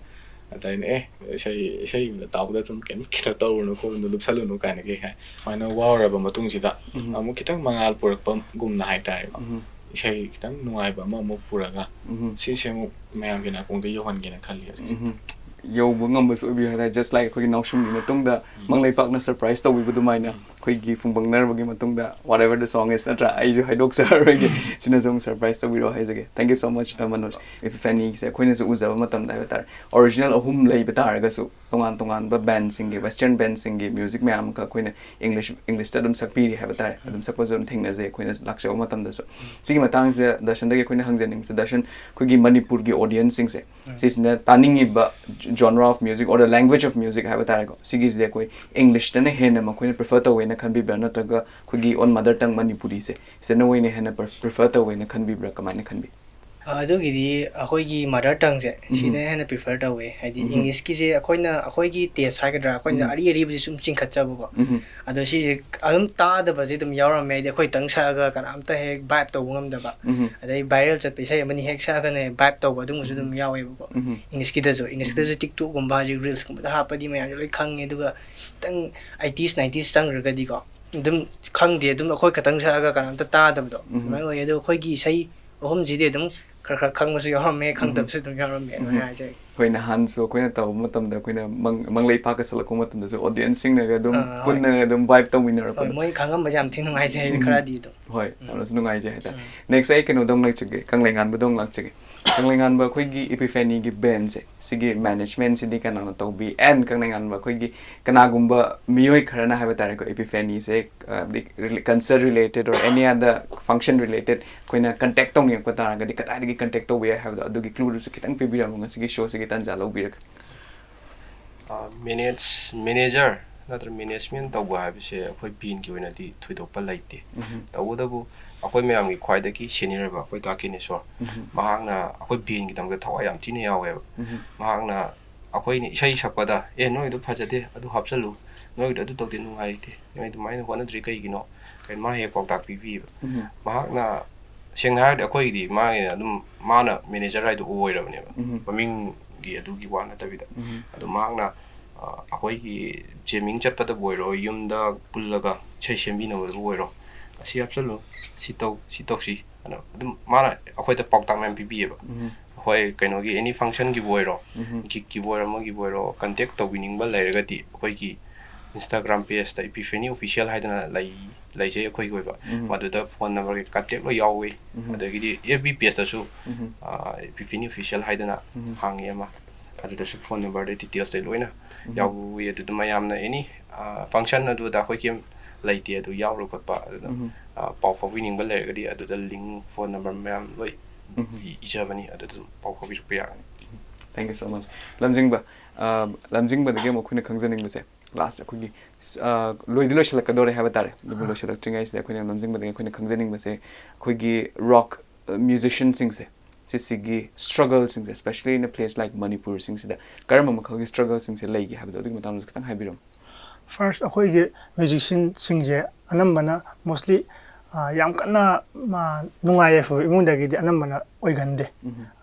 ꯑꯗ ꯑꯩꯅ, "ꯑꯦ, ꯏꯁꯩ, ꯏꯁꯩꯒꯨꯝꯕ ꯇꯥꯕꯗ ꯁꯨꯝ ꯀꯩꯝ ꯀꯩꯅꯣ ꯇꯧꯔꯨꯅꯨ ꯈꯣꯠꯂꯨꯅꯨ, ꯂꯨꯞꯁꯜꯂꯨꯅꯨ" ꯀꯥꯏꯅꯒ ꯍꯥꯏ꯫ ꯁꯨꯃꯥꯏꯅ ꯋꯥꯔꯨꯔꯕ ꯃꯇꯨꯡꯁꯤꯗ ꯎꯝ꯫ ꯑꯃꯨꯛ ꯈꯤꯇꯪ ꯃꯉꯥꯜ ꯄꯨꯔꯛꯄꯒꯨꯝꯅ ꯍꯥꯏꯇꯥꯔꯦꯀꯣ꯫ ꯎꯝ꯫ ꯏꯁꯩ ꯈꯤꯇꯪ ꯅꯨꯡꯉꯥꯏꯕ ꯑꯃ ꯑꯃꯨꯛ ꯄꯨꯔꯒ ꯎꯝ꯫ ꯁꯤꯁꯦ ꯑꯃꯨꯛ ꯃꯌꯥꯝꯒꯤ ꯅꯥꯀꯣꯡꯗ ꯌꯧꯍꯟꯒꯦꯅ ꯈꯜꯂꯤ ꯍꯧꯖꯤꯛꯁꯦ꯫ ꯎꯝ꯫ ꯌꯧꯕ ꯉꯝꯕꯁꯨ ꯑꯣꯏꯕꯤꯌꯨ ꯍꯥꯏꯇꯥꯔꯦ, just like ꯑꯩꯈꯣꯏꯒꯤ ꯅꯥꯎꯁꯨꯝꯒꯤ ꯃꯇꯨꯡꯗ ꯃꯪꯂꯩꯄꯥꯛꯅ surprise ꯇꯧꯕꯤꯕ ꯑꯗꯨꯃꯥꯏꯅ, ꯑꯩꯈꯣꯏꯒꯤ ꯐꯨꯡꯕꯪꯅꯔꯕꯒꯤ ꯃꯇꯨꯡꯗ whatever the song is, ꯅꯠꯇ꯭ꯔꯥ, ꯑꯩꯁꯨ ꯍꯥꯏꯗꯣꯛꯆꯔꯔꯣꯏꯒꯦ꯫ ꯁꯤꯅꯁꯨ ꯑꯃꯨꯛ surprise ꯇꯧꯕꯤꯔꯣ ꯍꯥꯏꯖꯒꯦ꯫ Thank you so much, uh, Manoj. Epiphany ꯁꯦ ꯑꯩꯈꯣꯏꯅꯁꯨ ꯎꯖꯕ ꯃꯇꯝꯗ ꯍꯥꯏꯕ ꯇꯥꯔꯦ, original ꯑꯍꯨꯝ ꯂꯩꯕ ꯇꯥꯔꯒꯁꯨ, ꯇꯣꯉꯥꯟ ꯇꯣꯉꯥꯟꯕ band ꯁꯤꯡꯒꯤ, western band ꯁꯤꯡꯒꯤ music ꯃꯌꯥꯝ ꯑꯃꯈꯛ ꯑꯩꯈꯣꯏꯅ English, English ꯇ ꯑꯗꯨꯝ ꯁꯛꯄꯤꯔꯤ ꯍꯥꯏꯕ ꯇꯥꯔꯦ, ꯑꯗꯨꯝ ꯁꯛꯄꯁꯨ ꯑꯗꯨꯝ ꯊꯦꯡꯅꯖꯩ ꯑꯩꯈꯣꯏꯅ ꯂꯥꯛꯆꯕ ꯃꯇꯝꯗꯁꯨ꯫ ꯁꯤꯒꯤ ꯃꯇꯥꯡꯁꯤꯗ ꯗꯔꯁꯟꯗꯒꯤ ꯑꯩꯈꯣꯏꯅ ꯍꯪꯖꯅꯤꯡꯕꯁꯦ, ꯗꯔꯁꯟ, ꯑꯩꯈꯣꯏꯒꯤ ꯃꯅꯤꯄꯨꯔꯒꯤ audience ꯁꯤꯡꯁꯦ, ꯁꯤꯁꯤꯅ ꯇꯥꯅꯤꯡꯉꯤꯕ genre of music or the language of music ꯍꯥꯏꯕ ꯇꯥꯔꯦꯀꯣ, ꯁꯤꯒꯤꯁꯤꯗꯤ ꯑꯩꯈꯣꯏ English ꯇꯅ ꯍꯦꯟꯅ ꯃꯈꯣꯏꯅ prefer ꯇꯧꯋꯦꯅ ꯈꯟꯕꯤꯕ꯭ꯔꯥ, ꯅꯠꯇ꯭ꯔꯒ ꯑꯩꯈꯣꯏꯒꯤ own mother tongue ꯃꯅꯤꯄꯨꯔꯤꯁꯦ ꯁꯤꯗ ꯅꯣꯏꯅ ꯍꯦꯟꯅ pre-, prefer ꯇꯧꯋꯦꯅ ꯈꯟꯕꯤꯕ꯭ꯔꯥ, ꯀꯃꯥꯏꯅ ꯈꯟꯕꯤ? ꯑ, ꯑꯗꯨꯒꯤꯗꯤ ꯑꯩꯈꯣꯏꯒꯤ mother tongue ꯁꯦ ꯎꯝ꯫ ꯁꯤꯗ ꯍꯦꯟꯅ prefer ꯇꯧꯋꯦ꯫ ꯍꯥꯏꯗꯤ ꯎꯝ꯫ English ꯀꯤꯁꯦ ꯑꯩꯈꯣꯏꯅ, ꯑꯩꯈꯣꯏꯒꯤ taste ꯍꯥꯏꯒꯗ꯭ꯔꯥ, ꯑꯩꯈꯣꯏꯅ ꯎꯝ꯫ ꯑꯔꯤ ꯑꯔꯤꯕꯁꯦ ꯁꯨꯝ ꯆꯤꯡꯈꯠꯆꯕꯀꯣ꯫ ꯎꯝ꯫ ꯑꯗꯣ ꯁꯤꯁꯦ ꯑꯗꯨꯝ ꯇꯥꯗꯕꯁꯦ ꯑꯗꯨꯝ ꯌꯥꯎꯔꯝꯃꯦ꯫ ꯍꯥꯏꯗꯤ ꯑꯩꯈꯣꯏ ꯈꯤꯇꯪ ꯁꯛꯑꯒ ꯀꯅꯥꯝꯇ ꯍꯦꯛ vibe ꯇꯧꯕ ꯉꯝꯗꯕ, ꯎꯝ꯫ ꯑꯗꯩ viral ꯆꯠꯄ ꯏꯁꯩ ꯑꯃꯅꯤ ꯍꯦꯛ ꯁꯛꯑꯒꯅꯦ vibe ꯇꯧꯕ, ꯑꯗꯨꯝꯕꯁꯨ ꯑꯗꯨꯝ ꯌꯥꯎꯋꯦꯕꯀꯣ꯫ ꯎꯝ꯫ English ꯀꯤꯗꯁꯨ, English ꯀꯤꯗꯁꯨ TikTok ꯀꯨꯝꯕ, ꯍꯧꯖꯤꯛ reels ꯀꯨꯝꯕꯗ ꯍꯥꯞꯄꯗꯤ ꯃꯌꯥꯝꯁꯦ ꯂꯣꯏ ꯈꯪꯉꯦ꯫ ꯑꯗꯨꯒ ꯈꯤꯇꯪ eighties nineties ꯆꯪꯈ꯭ꯔꯒꯗꯤꯀꯣ, ꯑꯗꯨꯝ ꯈꯪꯗꯦ, ꯑꯗꯨꯝ ꯑꯩꯈꯣꯏ ꯈꯛꯇꯪ ꯁꯛꯑꯒ ꯀꯅꯥꯝꯇ ꯇꯥꯗꯕꯗꯣ ꯎꯝ꯫ ꯑꯗꯨꯃꯥꯏꯅ ꯑꯣꯏꯌꯦ꯫ ꯑꯗꯣ ꯑꯩꯈꯣꯏꯒꯤ ꯏꯁꯩ ꯑꯍꯨꯝꯁꯤꯗꯤ ꯑꯗꯨꯝ ꯈꯔ ꯈꯔ ꯈꯪꯕꯁꯨ ꯌꯥꯎꯔꯝꯃꯦ, ꯎꯝ꯫ ꯈꯪꯗꯕꯁꯨ ꯑꯗꯨꯝ ꯌꯥꯎꯔꯝꯃꯦ, ꯎꯝ꯫ ꯑꯗꯨꯃꯥꯏꯅ ꯍꯥꯏꯖꯒꯦ꯫ ꯍꯣꯏ, ꯅꯍꯥꯟꯁꯨ ꯑꯩꯈꯣꯏꯅ ꯇꯧꯕ ꯃꯇꯝꯗ, ꯑꯩꯈꯣꯏꯅ ꯃꯪ-, ꯃꯪꯂꯩ ꯄꯥꯛꯀ ꯁꯛꯂꯛꯄ ꯃꯇꯝꯗꯁꯨ audience ꯁꯤꯡꯅꯒ ꯑꯗꯨꯝ ꯑꯥ, ꯍꯣꯏ꯫ ꯄꯨꯟꯅꯒ ꯑꯗꯨꯝ vibe ꯍꯣꯏ, ꯇꯧꯃꯤꯟꯅꯔꯛꯄꯗꯣ꯫ ꯃꯣꯏ ꯈꯪꯉꯝꯕꯁꯦ ꯌꯥꯝ ꯊꯤ ꯅꯨꯡꯉꯥꯏꯖꯩ, ꯑꯩꯗꯤ ꯎꯝ꯫ ꯈꯔꯗꯤ ꯑꯗꯨꯝ꯫ ꯍꯣꯏ, ꯎꯝ꯫ ꯌꯥꯝꯅꯁꯨ ꯅꯨꯡꯉꯥꯏꯖꯩ ꯍꯥꯏꯇꯥꯔꯦ꯫ ꯎꯝ꯫ Next ꯑꯩ ꯀꯩꯅꯣꯗ ꯑꯃꯨꯛ ꯂꯥꯛꯆꯒꯦ, ꯀꯪꯂꯩꯉꯥꯟꯕꯗ ꯑꯃꯨꯛ ꯂꯥꯛꯆꯒꯦ꯫ ꯀꯪꯂꯩꯉꯥꯟꯕ ꯑꯩꯈꯣꯏꯒꯤ Epiphany ꯒꯤ band ꯁꯦ, ꯁꯤꯒꯤ management ꯁꯤꯗꯤ ꯀꯅꯥꯅ ꯇꯧꯕꯤ? And ꯀꯪꯂꯩꯉꯥꯟꯕ ꯑꯩꯈꯣꯏꯒꯤ ꯀꯅꯥꯒꯨꯝꯕ ꯃꯤꯑꯣꯏ ꯈꯔꯅ ꯍꯥꯏꯕ ꯇꯥꯔꯦꯀꯣ, Epiphany ꯁꯦ, ꯑ, ꯍꯥꯏꯕꯗꯤ rela-, concert related or any other function related ꯑꯩꯈꯣꯏꯅ contact ꯇꯧꯅꯤꯡꯉꯛꯄ ꯇꯥꯔꯒꯗꯤ ꯀꯗꯥꯏꯗꯒꯤ contact ꯇꯧꯕ ꯌꯥꯏ ꯍꯥꯏꯕꯗꯣ, ꯑꯗꯨꯒꯤ clue ꯗꯨꯁꯨ ꯈꯤꯇꯪ ꯄꯤꯕꯤꯔꯝꯃꯣ, ꯉꯁꯤꯒꯤ show ꯁꯤꯒꯤ ꯇꯥꯟꯖꯥ ꯂꯧꯕꯤꯔꯒ꯫ ꯑ, manage-, manager ꯅꯠꯇ꯭ꯔ management ꯇꯧꯕ ꯍꯥꯏꯕꯁꯦ ꯑꯩꯈꯣꯏ band ꯀꯤ ꯑꯣꯏꯅꯗꯤ ꯊꯣꯏꯗꯣꯛꯄ ꯂꯩꯇꯦ꯫ ꯎꯝ꯫ ꯇꯧꯕꯇꯕꯨ ꯑꯩꯈꯣꯏ ꯃꯌꯥꯝꯒꯤ ꯈ꯭ꯋꯥꯏꯗꯒꯤ senior ꯑꯣꯏꯕ ꯑꯩꯈꯣꯏ ꯗꯥ ꯀꯦꯅꯦꯁꯣꯔ, ꯎꯝ꯫ ꯃꯍꯥꯛꯅ ꯑꯩꯈꯣꯏ band ꯒꯤꯗꯃꯛꯇ ꯊꯋꯥꯏ ꯌꯥꯝ ꯊꯤꯅ ꯌꯥꯎꯋꯦꯕ꯫ ꯎꯝ꯫ ꯃꯍꯥꯛꯅ ꯑꯩꯈꯣꯏꯅ ꯏꯁꯩ ꯁꯛꯄꯗ, "ꯑꯦ, ꯅꯣꯏꯗꯣ ꯐꯖꯗꯦ, ꯑꯗꯨ ꯍꯥꯞꯆꯜꯂꯨ, ꯅꯣꯏꯗꯣ ꯑꯗꯨ ꯇꯧꯗꯦ, ꯅꯨꯡꯉꯥꯏꯇꯦ, ꯅꯣꯏ ꯑꯗꯨꯃꯥꯏꯅ ꯍꯣꯠꯅꯗ꯭ꯔꯤ ꯀꯩꯒꯤꯅꯣ?" ꯍꯥꯏꯅ ꯃꯥ ꯍꯦꯛ ꯄꯥꯎꯇꯥꯛ ꯄꯤꯕꯤꯌꯦꯕ꯫ ꯎꯝ꯫ ꯃꯍꯥꯛꯅ, ꯁꯦꯡꯅ ꯍꯥꯏꯔꯗꯤ, ꯑꯩꯈꯣꯏꯒꯤꯗꯤ ꯃꯥꯒꯤ ꯑꯗꯨꯝ, ꯃꯥꯅ manager ꯍꯥꯏꯗꯣ ꯑꯣꯏꯔꯕꯅꯦꯕ꯫ ꯎꯝ꯫ ꯃꯃꯤꯡ ꯑꯗꯨꯒꯤ ꯋꯥ ꯅꯠꯇꯕꯤꯗ, ꯑꯗꯨ ꯃꯍꯥꯛꯅ ꯑ, ꯑꯩꯈꯣꯏꯒꯤ ꯖꯦꯃꯤꯡ ꯆꯠꯄꯗꯕꯨ ꯑꯣꯏꯔꯣ, ꯌꯨꯝꯗ ꯄꯨꯜꯂꯒ ꯏꯁꯩ ꯁꯦꯝꯕꯤꯅꯕꯗꯕꯨ ꯑꯣꯏꯔꯣ, "ꯑꯁꯤ ꯍꯥꯞꯆꯜꯂꯨ, ꯁꯤ ꯇꯧ, ꯁꯤ ꯇꯧꯁꯤ" ꯑꯅ ꯑꯗꯨꯝ ꯃꯥꯅ ꯑꯩꯈꯣꯏꯗ ꯄꯥꯎꯇꯥꯛ ꯃꯌꯥꯝ ꯄꯤꯕꯤꯌꯦꯕ꯫ ꯑꯩꯈꯣꯏ ꯀꯩꯅꯣꯒꯤ ꯑꯦꯅꯤ ꯐꯪꯁꯟꯒꯤꯕꯨ ꯑꯣꯏꯔꯣ, ꯒꯤꯛꯀꯤꯕꯨ ꯑꯣꯏꯔꯣ, ꯑꯃꯒꯤꯕꯨ ꯑꯣꯏꯔꯣ, ꯀꯟꯇꯦꯛ ꯇꯧꯕꯤꯅꯤꯡꯕ ꯂꯩꯔꯒꯗꯤ ꯑꯩꯈꯣꯏꯒꯤ ꯏꯟꯁꯇꯥꯒ꯭ꯔꯥꯝ ꯄꯦꯖꯇ ꯏꯄꯤꯐꯦꯅꯤ ꯑꯣꯐꯤꯁꯤꯌꯦꯜ ꯍꯥꯏꯗꯅ ꯂꯩ, ꯂꯩꯖꯩ ꯑꯩꯈꯣꯏꯒꯤ ꯑꯣꯏꯕ꯫ ꯃꯗꯨꯗ ꯐꯣꯟ ꯅꯝꯕꯔꯒꯤ ꯀꯟꯇꯦꯛ ꯂꯣꯏ ꯌꯥꯎꯋꯤ꯫ ꯑꯗꯒꯤꯗꯤ ꯑꯦꯐ ꯕꯤ ꯄꯦꯖꯇꯁꯨ, ꯑ, ꯏꯄꯤꯐꯦꯅꯤ ꯑꯣꯐꯤꯁꯤꯌꯦꯜ ꯍꯥꯏꯗꯅ ꯍꯥꯡꯉꯤ ꯑꯃ꯫ ꯑꯗꯨꯗꯁꯨ ꯐꯣꯟ ꯅꯝꯕꯔꯗ ꯗꯤꯇꯦꯜꯁꯇ ꯂꯣꯏꯅ ꯌꯥꯎꯏ꯫ ꯑꯗꯨꯗ ꯃꯌꯥꯝꯅ ꯑꯦꯅꯤ, ꯑ, ꯐꯪꯁꯟ ꯑꯗꯨꯗ ꯑꯩꯈꯣꯏ ꯀꯩꯝ ꯂꯩꯇꯦ, ꯑꯗꯨ ꯌꯥꯎꯔꯣꯏ ꯈꯣꯠꯄ ꯑꯗꯨꯅ, ꯑ, ꯄꯥꯎ ꯐꯥꯎꯕꯤꯅꯤꯡꯕ ꯂꯩꯔꯒꯗꯤ ꯑꯗꯨꯗ ꯂꯤꯡ, ꯐꯣꯟ ꯅꯝꯕꯔ ꯃꯌꯥꯝ ꯂꯣꯏ ꯏ-, ꯏꯖꯕꯅꯤ, ꯑꯗꯨꯗ ꯑꯗꯨꯝ ꯄꯥꯎ ꯐꯥꯎꯕꯤꯔꯛꯄ ꯌꯥꯒꯅꯤ꯫ Thank you so much. ꯂꯝꯖꯤꯡꯕ, ꯑ, ꯂꯝꯖꯤꯡꯕꯗꯒꯤ ꯑꯃꯨꯛ ꯑꯩꯈꯣꯏꯅ ꯈꯪꯖꯅꯤꯡꯕꯁꯦ, ꯂꯥꯁ ꯑꯩꯈꯣꯏꯒꯤ, ꯑ, ꯂꯣꯏꯗꯤ ꯂꯣꯏꯁꯤꯜꯂꯛꯀꯗꯣꯔꯦ ꯍꯥꯏꯕ ꯇꯥꯔꯦ꯫ ꯑꯗꯨꯕꯨ ꯂꯣꯏꯁꯤꯜꯂꯛꯇ꯭ꯔꯤꯉꯩꯁꯤꯗ ꯑꯩꯈꯣꯏꯅ ꯂꯝꯖꯤꯡꯕꯗꯒꯤ ꯑꯩꯈꯣꯏꯅ ꯈꯪꯖꯅꯤꯡꯕꯁꯦ, ꯑꯩꯈꯣꯏꯒꯤ ꯔꯣꯛ, ꯑ, ꯃ꯭ꯌꯨꯖꯤꯁꯤꯌꯟꯁꯤꯡꯁꯦ, ꯁꯤꯁꯤꯒꯤ ꯁ꯭ꯇ꯭ꯔꯒꯜꯁꯤꯡꯁꯦ, especially in a place like ꯃꯅꯤꯄꯨꯔꯁꯤꯡꯁꯤꯗ ꯀꯔꯝꯕ ꯃꯈꯜꯒꯤ ꯁ꯭ꯇ꯭ꯔꯒꯜꯁꯤꯡꯁꯦ ꯂꯩꯒꯦ ꯍꯥꯏꯕꯗꯣ ꯑꯗꯨꯒꯤ ꯃꯇꯥꯡꯗꯁꯨ ꯈꯤꯇꯪ ꯍꯥꯏꯕꯤꯔꯝꯃꯨ꯫ ꯐꯥꯔꯁ, ꯑꯩꯈꯣꯏꯒꯤ ꯃ꯭ꯌꯨꯖꯤꯁꯤꯌꯟꯁꯤꯡꯁꯦ ꯑꯅꯝꯕꯅ ꯃꯣꯁꯂꯤ, ꯑ, ꯌꯥꯝ ꯀꯟꯅ, ꯃ, ꯅꯨꯡꯉꯥꯏ ꯌꯥꯏꯐꯕ ꯏꯃꯨꯡꯗꯒꯤꯗꯤ ꯑꯅꯝꯕꯅ ꯑꯣꯏꯒꯟꯗꯦ꯫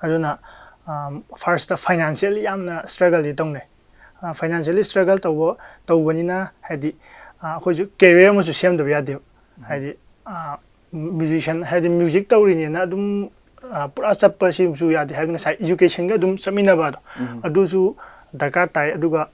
ꯑꯗꯨꯅ, ꯑ, ꯐꯥꯔꯁꯇ ꯐꯥꯏꯅꯥꯟꯁꯤꯌꯦꯜꯂꯤ ꯌꯥꯝꯅ ꯁ꯭ꯇ꯭ꯔꯒꯜꯗꯤ ꯇꯧꯅꯩ꯫ ꯑ, ꯐꯥꯏꯅꯥꯟꯁꯤꯌꯦꯜꯂꯤ ꯁ꯭ꯇ꯭ꯔꯒꯜ ꯇꯧꯕ, ꯇꯧꯕꯅꯤꯅ ꯍꯥꯏꯗꯤ, ꯑ, ꯑꯩꯈꯣꯏꯁꯨ ꯀꯦꯔꯤꯌꯔ ꯑꯃꯁꯨ ꯁꯦꯝꯗꯕ ꯌꯥꯗꯦꯕ꯫ ꯍꯥꯏꯗꯤ, ꯑ, ꯃ꯭ꯌꯨꯖꯤꯁꯤꯌꯟ ꯍꯥꯏꯗꯤ ꯃ꯭ꯌꯨꯖꯤꯛ ꯇꯧꯔꯤꯅꯦꯅ ꯑꯗꯨꯝ, ꯑ, ꯄꯨꯔꯥ ꯆꯠꯄ ꯁꯤꯃꯁꯨ ꯌꯥꯗꯦ꯫ ꯍꯥꯏꯗꯤ ꯉꯁꯥꯏ ꯏꯖꯨꯀꯦꯁꯟꯒ ꯑꯗꯨꯝ ꯆꯠꯃꯤꯟꯅꯕ ꯑꯗꯣ, ꯑꯗꯨꯁꯨ ꯗꯔꯀꯥꯔ ꯇꯥꯏ꯫ ꯑꯗꯨꯒ,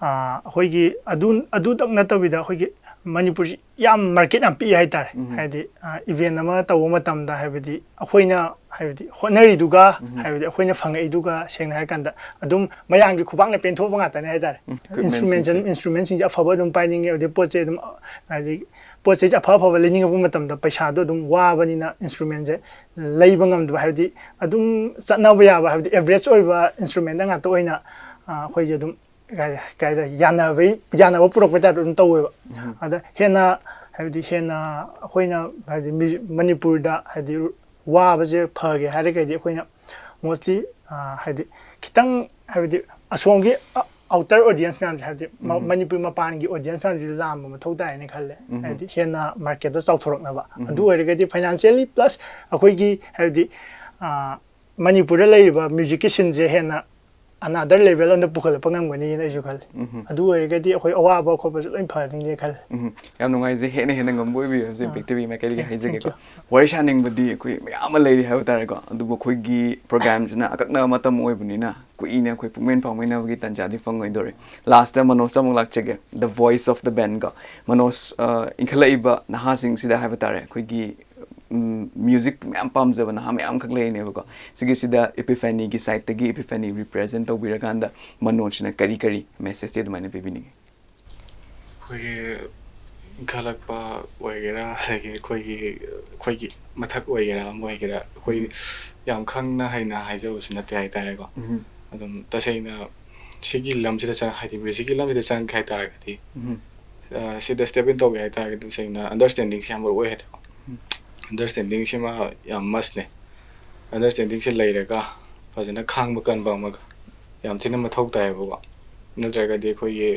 ꯑ, ꯑꯩꯈꯣꯏꯒꯤ ꯑꯗꯨ, ꯑꯗꯨꯇꯪ ꯅꯠꯇꯕꯤꯗ ꯑꯩꯈꯣꯏꯒꯤ ꯃꯅꯤꯄꯨꯔꯁꯤ ꯌꯥꯝ ꯃꯥꯔꯀꯦꯠ ꯌꯥꯝ ꯄꯤꯛꯏ ꯍꯥꯏꯇꯥꯔꯦ꯫ ꯍꯥꯏꯗꯤ, ꯑ, ꯏꯚꯦꯟ ꯑꯃ ꯇꯧꯕ ꯃꯇꯝꯗ ꯍꯥꯏꯕꯗꯤ ꯑꯩꯈꯣꯏꯅ ꯍꯥꯏꯕꯗꯤ ꯍꯣꯠꯅꯔꯤꯗꯨꯒ ꯍꯥꯏꯕꯗꯤ ꯑꯩꯈꯣꯏꯅ ꯐꯪꯉꯛꯏꯗꯨꯒ ꯁꯦꯡꯅ ꯍꯥꯏꯔ ꯀꯥꯟꯗ ꯑꯗꯨꯝ ꯃꯌꯥꯝꯒꯤ ꯈꯨꯄꯥꯛꯅ ꯄꯦꯟꯊꯣꯛꯄ ꯉꯥꯛꯇꯅꯦ ꯍꯥꯏꯇꯥꯔꯦ꯫ ꯏꯟꯁꯇ꯭ꯔꯨꯃꯦꯟꯁꯤꯡꯁꯦ, ꯏꯟꯁꯇ꯭ꯔꯨꯃꯦꯟꯁꯤꯡꯁꯦ ꯑꯐꯕ ꯑꯗꯨꯝ ꯄꯥꯏꯅꯤꯡꯉꯦ, ꯑꯗꯩ ꯄꯣꯠ ꯆꯩ ꯑꯗꯨꯝ, ꯍꯥꯏꯗꯤ ꯄꯣꯠ ꯆꯩꯁꯦ ꯑꯐ ꯑꯐꯕ ꯂꯩꯅꯤꯡꯉꯛꯄ ꯃꯇꯝꯗ ꯄꯩꯁꯥꯗꯣ ꯑꯗꯨꯝ ꯋꯥꯕꯅꯤꯅ ꯏꯟꯁꯇ꯭ꯔꯨꯃꯦꯟꯁꯦ ꯂꯩꯕ ꯉꯝꯗꯕ, ꯍꯥꯏꯕꯗꯤ ꯑꯗꯨꯝ ꯆꯠꯅꯕ ꯌꯥꯕ, ꯍꯥꯏꯕꯗꯤ ꯑꯦꯚꯔꯦꯖ ꯑꯣꯏꯕ ꯏꯟꯁꯇ꯭ꯔꯨꯃꯦꯟꯗ ꯉꯥꯛꯇ ꯑꯣꯏꯅ, ꯑ, ꯑꯩꯈꯣꯏꯁꯦ ꯑꯗꯨꯝ ꯀꯩ ꯍꯥꯏ-, ꯀꯩ ꯍꯥꯏꯇꯥꯔꯦ, ꯌꯥꯅꯕꯩ, ꯌꯥꯅꯕ ꯄꯨꯔꯛꯄꯩ ꯇꯥꯏꯞꯇ ꯑꯗꯨꯝ ꯇꯧꯋꯦꯕ꯫ ꯑꯗ ꯍꯦꯟꯅ, ꯍꯥꯏꯕꯗꯤ ꯍꯦꯟꯅ ꯑꯩꯈꯣꯏꯅ, ꯍꯥꯏꯗꯤ ꯃ꯭ꯌꯨꯖꯤꯛ, ꯃꯅꯤꯄꯨꯔꯗ ꯍꯥꯏꯗꯤ ꯋꯥꯕꯁꯦ ꯐꯒꯦ ꯍꯥꯏꯔꯒꯗꯤ ꯑꯩꯈꯣꯏꯅ ꯃꯣꯁꯂꯤ, ꯑ, ꯍꯥꯏꯗꯤ ꯈꯤꯇꯪ, ꯍꯥꯏꯕꯗꯤ ꯑꯁꯣꯝꯒꯤ ꯑ-, ꯑꯥꯎꯇꯔ ꯑꯣꯗꯤꯌꯦꯟꯁ ꯃꯌꯥꯝꯁꯦ, ꯍꯥꯏꯕꯗꯤ ꯃ-, ꯃꯅꯤꯄꯨꯔ ꯃꯄꯥꯟꯒꯤ ꯑꯣꯗꯤꯌꯦꯟꯁ ꯃꯌꯥꯝꯁꯤꯗ ꯂꯥꯝꯕ ꯃꯊꯧ ꯇꯥꯏꯅ ꯈꯜꯂꯦ꯫ ꯍꯥꯏꯗꯤ ꯍꯦꯟꯅ ꯃꯥꯔꯀꯦꯠꯇ ꯆꯥꯎꯊꯣꯔꯛꯅꯕ꯫ ꯑꯗꯨ ꯑꯣꯏꯔꯒꯗꯤ ꯐꯥꯏꯅꯥꯟꯁꯤꯌꯦꯜꯂꯤ ꯄ꯭ꯂꯁ ꯑꯩꯈꯣꯏꯒꯤ, ꯍꯥꯏꯕꯗꯤ, ꯑ, ꯃꯅꯤꯄꯨꯔꯗ ꯂꯩꯔꯤꯕ ꯃ꯭ꯌꯨꯖꯤꯛꯀꯤ ꯁꯤꯟꯁꯦ ꯍꯦꯟꯅ another level ꯑꯃꯗ ꯄꯨꯈꯠꯂꯛꯄ ꯉꯝꯒꯅꯤꯅ ꯑꯩꯁꯨ ꯈꯜꯂꯤ꯫ ꯎꯝ꯫ ꯑꯗꯨ ꯑꯣꯏꯔꯒꯗꯤ ꯑꯩꯈꯣꯏ ꯑꯋꯥꯕ ꯈꯣꯠꯄꯁꯨ ꯂꯣꯏ ꯐꯔꯅꯤꯅ ꯈꯜꯂꯤ꯫ ꯎꯝ꯫ ꯌꯥꯝ ꯅꯨꯡꯉꯥꯏꯖꯩ꯫ ꯍꯦꯟꯅ ꯍꯦꯟꯅ ꯉꯝꯕ ꯑꯣꯏꯕꯤꯌꯨ ꯍꯥꯏꯕꯁꯦ ꯑꯥ꯫ Impact T V ꯃꯥꯏꯀꯩꯗꯒꯤ Thank- ꯍꯥꯏꯖꯒꯦꯀꯣ꯫ thank you. ꯋꯥꯔꯤ ꯁꯥꯅꯤꯡꯕꯗꯤ ꯑꯩꯈꯣꯏ ꯃꯌꯥꯝ ꯑꯃ ꯂꯩꯔꯤ ꯍꯥꯏꯕ ꯇꯥꯔꯦꯀꯣ, ꯑꯗꯨꯕꯨ ꯑꯩꯈꯣꯏꯒꯤ programꯁꯤꯅ ꯑꯀꯛꯅꯕ ꯃꯇꯝ ꯑꯣꯏꯕꯅꯤꯅ ꯀꯨꯏꯅ ꯑꯩꯈꯣꯏ ꯄꯨꯡꯃꯦꯟ ꯄꯥꯡꯃꯤꯟꯅꯕꯒꯤ ꯇꯥꯟꯖꯥꯗꯤ ꯐꯪꯉꯣꯏꯗꯧꯔꯦ꯫ Lastꯇ ꯃꯅꯣꯖꯇ ꯑꯃꯨꯛ ꯂꯥꯛꯆꯒꯦ, The Voice of the Band ꯀꯣ꯫ ꯃꯅꯣꯖ, ꯑ, ꯏꯟꯈꯠꯂꯛꯏꯕ ꯅꯍꯥꯁꯤꯡꯁꯤꯗ ꯍꯥꯏꯕ ꯇꯥꯔꯦ, ꯑꯩꯈꯣꯏꯒꯤ, ꯎꯝ, music ꯃꯌꯥꯝ ꯄꯥꯝꯖꯕ ꯅꯍꯥ ꯃꯌꯥꯝ ꯑꯃꯈꯛ ꯂꯩꯔꯤꯅꯦꯕꯀꯣ꯫ ꯁꯤꯒꯤꯁꯤꯗ Epiphaneꯒꯤ sideꯇꯒꯤ, Epiphane represent ꯇꯧꯕꯤꯔꯀꯥꯟꯗ ꯃꯅꯣꯖꯁꯤꯅ ꯀꯔꯤ ꯀꯔꯤ messageꯇꯤ ꯑꯗꯨꯃꯥꯏꯅ ꯄꯤꯕꯤꯅꯤꯡꯉꯤ? ꯑꯩꯈꯣꯏꯒꯤ ꯏꯟꯈꯠꯂꯛꯄ ꯑꯣꯏꯒꯦꯔꯥ, ꯑꯗꯒꯤ ꯑꯩꯈꯣꯏꯒꯤ ꯑꯩꯈꯣꯏꯒꯤ ꯃꯊꯛ ꯑꯣꯏꯒꯦꯔꯥ, ꯑꯃ ꯑꯣꯏꯒꯦꯔꯥ, ꯑꯩꯈꯣꯏ ꯎꯝ꯫ ꯌꯥꯝ ꯈꯪꯅ ꯍꯩꯅ ꯍꯥꯏꯖꯕꯁꯨ ꯅꯠꯇꯦ ꯍꯥꯏꯇꯥꯔꯦꯀꯣ꯫ ꯎꯝ꯫ ꯑꯗꯨꯝ ꯇꯁꯦꯡꯅ ꯁꯤꯒꯤ ꯂꯝꯁꯤꯗ ꯆꯪ ꯍꯥꯏꯗꯤ musicꯀꯤ ꯂꯝꯁꯤꯗ ꯆꯪꯒꯦ ꯍꯥꯏꯇꯥꯔꯒꯗꯤ, ꯎꯝ꯫ ꯑ, ꯁꯤꯗ step in ꯇꯧꯒꯦ ꯍꯥꯏꯇꯥꯔꯒꯗꯤ ꯇꯁꯦꯡꯅ understandingꯁꯦ ꯌꯥꯝ ꯃꯔꯨ ꯑꯣꯏ ꯍꯥꯏꯇꯥꯔꯦꯀꯣ꯫ ꯎꯝ꯫ Understandingꯁꯤꯃ ꯌꯥꯝ mustꯅꯦ꯫ Understandingꯁꯦ ꯂꯩꯔꯒ ꯐꯖꯅ ꯈꯥꯡꯕ ꯀꯟꯕ ꯑꯃꯒ, ꯌꯥꯝ ꯊꯤꯅ ꯃꯊꯧ ꯇꯥꯏꯌꯦꯕꯀꯣ꯫ ꯅꯠꯇ꯭ꯔꯒꯗꯤ ꯑꯩꯈꯣꯏꯒꯤ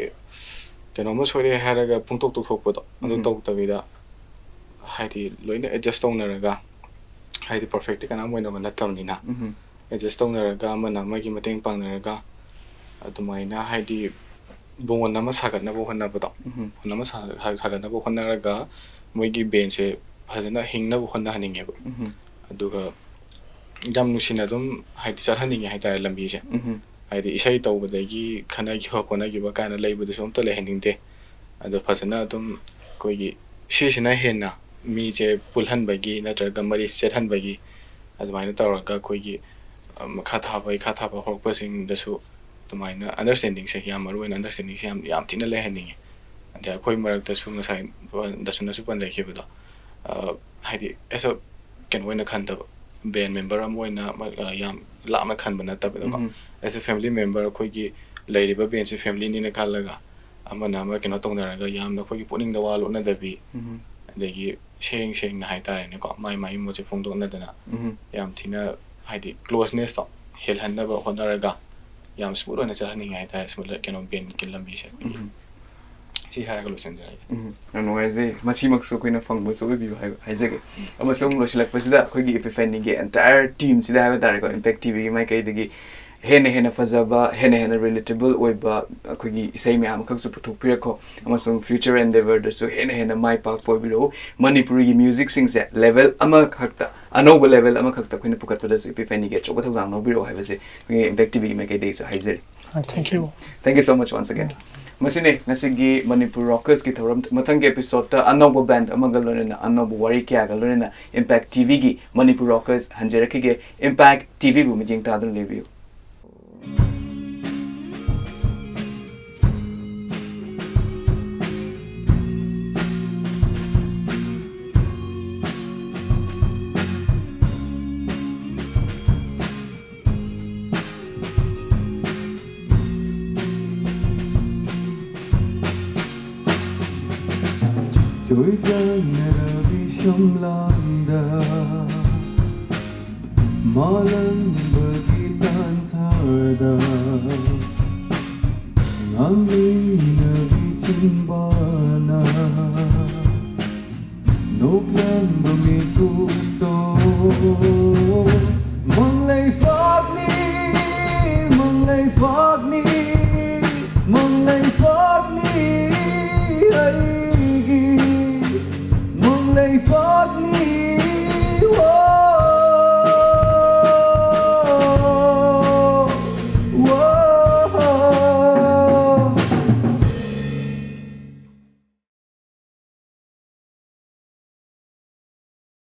ꯀꯩꯅꯣꯝꯃ ꯁꯣꯏꯔꯛꯑꯦ ꯍꯥꯏꯔꯒ ꯄꯨꯡꯇꯣꯛ ꯇꯣꯛꯊꯣꯛꯄꯗꯣ ꯑꯗꯨ ꯎꯝ꯫ ꯇꯧꯗꯕꯤꯗ, ꯍꯥꯏꯗꯤ ꯂꯣꯏꯅ adjust ꯇꯧꯅꯔꯒ, ꯍꯥꯏꯗꯤ perfectꯇꯤ ꯀꯅꯥꯝ ꯑꯣꯏꯅꯕ ꯅꯠꯇꯕꯅꯤꯅ, ꯎꯝ꯫ adjust ꯇꯧꯅꯔꯒ ꯑꯃꯅ ꯑꯃꯒꯤ ꯃꯇꯦꯡ ꯄꯥꯡꯅꯔꯒ ꯑꯗꯨꯃꯥꯏꯅ ꯍꯥꯏꯗꯤ bond ꯑꯃ ꯁꯥꯒꯠꯅꯕ ꯍꯣꯠꯅꯕꯗꯣ, ꯎꯝ꯫ bond ꯑꯃ ꯁꯥ-, ꯁꯥ-, ꯁꯥꯒꯠꯅꯕ ꯍꯣꯠꯅꯔꯒ ꯃꯣꯏꯒꯤ bandꯁꯦ ꯐꯖꯅ ꯍꯤꯡꯅꯕ ꯍꯣꯠꯅꯍꯟꯅꯤꯡꯉꯦꯕ꯫ ꯎꯝ꯫ ꯑꯗꯨꯒ ꯌꯥꯝ ꯅꯨꯡꯁꯤꯅ ꯑꯗꯨꯝ ꯍꯥꯏꯗꯤ ꯆꯠꯍꯟꯅꯤꯡꯉꯦ ꯍꯥꯏꯇꯥꯔꯦ ꯂꯝꯕꯤꯁꯦ꯫ ꯎꯝ꯫ ꯍꯥꯏꯗꯤ ꯏꯁꯩ ꯇꯧꯕꯗꯒꯤ ꯈꯠꯅꯈꯤꯕ ꯈꯣꯠꯅꯈꯤꯕ ꯀꯥꯏꯅ ꯂꯩꯕꯗꯨꯁꯨ ꯑꯝꯇ ꯂꯩꯍꯟꯅꯤꯡꯗꯦ꯫ ꯑꯗꯣ ꯐꯖꯅ ꯑꯗꯨꯝ ꯑꯩꯈꯣꯏꯒꯤ ꯁꯤꯁꯤꯅ ꯍꯦꯟꯅ ꯃꯤꯁꯦ ꯄꯨꯜꯍꯟꯕꯒꯤ ꯅꯠꯇ꯭ꯔꯒ ꯃꯔꯤ ꯆꯦꯠꯍꯟꯕꯒꯤ ꯑꯗꯨꯃꯥꯏꯅ ꯇꯧꯔꯒ ꯑꯩꯈꯣꯏꯒꯤ, ꯑ, ꯃꯈꯥ ꯊꯥꯕ, ꯏꯈꯥ ꯊꯥꯕ ꯍꯧꯔꯛꯄꯁꯤꯡꯗꯁꯨ ꯑꯗꯨꯃꯥꯏꯅ understandingꯁꯦ, ꯌꯥꯝ ꯃꯔꯨ ꯑꯣꯏꯅ understandingꯁꯦ ꯌꯥꯝ, ꯌꯥꯝ ꯊꯤꯅ ꯂꯩꯍꯟꯅꯤꯡꯉꯦ꯫ ꯑꯗꯩ ꯑꯩꯈꯣꯏ ꯃꯔꯛꯇꯁꯨ ꯉꯁꯥꯏ ꯗꯁꯨꯅꯁꯨ ꯄꯟꯖꯈꯤꯕꯗꯣ, ꯑ, ꯍꯥꯏꯗꯤ as a ꯀꯩꯅꯣ ꯑꯣꯏꯅ ꯈꯟꯗꯕ, band member ꯑꯃ ꯑꯣꯏꯅ ꯑꯃ, ꯑ, ꯌꯥꯝ ꯂꯥꯞꯅ ꯈꯟꯕ ꯅꯠꯇꯕꯗꯀꯣ, ꯎꯝ꯫ as a family member ꯑꯩꯈꯣꯏꯒꯤ ꯂꯩꯔꯤꯕ bandꯁꯦ familyꯅꯤꯅ ꯈꯜꯂꯒ ꯑꯃꯅ ꯑꯃ ꯀꯩꯅꯣ ꯇꯧꯅꯔꯒ ꯌꯥꯝꯅ ꯑꯩꯈꯣꯏꯒꯤ ꯄꯨꯛꯅꯤꯡꯗ ꯋꯥ ꯂꯣꯠꯅꯗꯕꯤ, ꯎꯝ꯫ ꯑꯗꯒꯤ ꯁꯦꯡ ꯁꯦꯡꯅ ꯍꯥꯏꯇꯥꯔꯦꯅꯦꯀꯣ, ꯃꯥꯏ ꯃꯥꯏ ꯃꯣꯠꯁꯦ ꯐꯣꯡꯗꯣꯛꯅꯗꯅ ꯎꯝ꯫ ꯌꯥꯝ ꯊꯤꯅ ꯍꯥꯏꯗꯤ closenessꯇꯣ ꯍꯦꯜꯍꯟꯅꯕ ꯍꯣꯠꯅꯔꯒ ꯌꯥꯝ smooth ꯑꯣꯏꯅ ꯆꯠꯍꯟꯅꯤꯡꯉꯦ ꯍꯥꯏꯇꯥꯔꯦ, smooth ꯀꯩꯅꯣ bandꯀꯤ ꯂꯝꯕꯤꯁꯦ ꯑꯩꯈꯣꯏꯒꯤ꯫ ꯎꯝ꯫ ꯁꯤ ꯍꯥꯏꯔꯒ ꯂꯣꯏꯁꯤꯟꯖꯔꯒꯦ꯫ ꯎꯝ, ꯌꯥꯝ ꯅꯨꯡꯉꯥꯏꯖꯩ꯫ ꯃꯁꯤꯃꯛꯁꯨ ꯑꯩꯈꯣꯏꯅ ꯐꯪꯕꯁꯨ ꯑꯣꯏꯕꯤꯌꯨ ꯍꯥꯏꯕ ꯍꯥꯏꯖꯒꯦ꯫ ꯑꯃꯁꯨꯡ ꯂꯣꯏꯁꯤꯜꯂꯛꯄꯁꯤꯗ ꯑꯩꯈꯣꯏꯒꯤ Epiphaneꯒꯤ entire teamꯁꯤꯗ ꯍꯥꯏꯕ ꯇꯥꯔꯦꯀꯣ, Impact TVꯒꯤ ꯃꯥꯏꯀꯩꯗꯒꯤ ꯍꯦꯟꯅ ꯍꯦꯟꯅ ꯐꯖꯕ, ꯍꯦꯟꯅ ꯍꯦꯟꯅ relatable ꯑꯣꯏꯕ ꯑꯩꯈꯣꯏꯒꯤ ꯏꯁꯩ ꯃꯌꯥꯝ ꯑꯃꯈꯛꯁꯨ ꯄꯨꯊꯣꯛꯄꯤꯔꯛꯈꯣ, ꯑꯃꯁꯨꯡ future endeavorꯗꯁꯨ ꯍꯦꯟꯅ ꯍꯦꯟꯅ ꯃꯥꯏ ꯄꯥꯛꯄ ꯑꯣꯏꯕꯤꯔꯛꯎ꯫ ꯃꯅꯤꯄꯨꯔꯤꯒꯤ musicꯁꯤꯡꯁꯦ level ꯑꯃꯈꯛꯇ, ꯑꯅꯧꯕ level ꯑꯃꯈꯛꯇ ꯑꯩꯈꯣꯏꯅ ꯄꯨꯈꯠꯄꯗꯁꯨ Epiphanyꯒꯤ ꯑꯆꯧꯕ ꯊꯧꯗꯥꯡ ꯂꯧꯕꯤꯔꯛꯑꯣ ꯍꯥꯏꯕꯁꯦ ꯑꯩꯈꯣꯏꯒꯤ Impact TVꯒꯤ ꯃꯥꯏꯀꯩꯗꯒꯤꯁꯨ ꯍꯥꯏꯖꯔꯤ꯫ Uh, thank you. Thank you so much once again. ꯃꯁꯤꯅꯤ ꯉꯁꯤꯒꯤ ꯃꯅꯤꯄꯨꯔ Rockersꯀꯤ ꯊꯧꯔꯝ꯫ ꯃꯊꯪꯒꯤ episodeꯇ ꯑꯅꯧꯕ band ꯑꯃꯒ ꯂꯣꯏꯅꯅ, ꯑꯅꯧꯕ ꯋꯥꯔꯤ ꯀꯌꯥꯒ ꯂꯣꯏꯅꯅ Impact TVꯒꯤ ꯃꯅꯤꯄꯨꯔ Rockers ꯍꯟꯖꯔꯛꯈꯤꯒꯦ꯫ Impact TVꯕꯨ ꯃꯤꯠꯌꯦꯡ ꯇꯥꯗꯨꯅ ꯂꯩꯕꯤꯌꯨ꯫ ꯆꯣꯏꯖꯥꯡꯅꯔꯕꯤ ꯁꯨꯝꯂꯥꯡꯗ ꯃꯥꯂꯪꯕꯒꯤ ꯇꯥꯟꯊꯥꯗ ꯉꯥꯡꯂꯤꯅꯕꯤ ꯆꯤꯟꯕꯥꯅ ꯅꯣꯛꯂꯝꯕ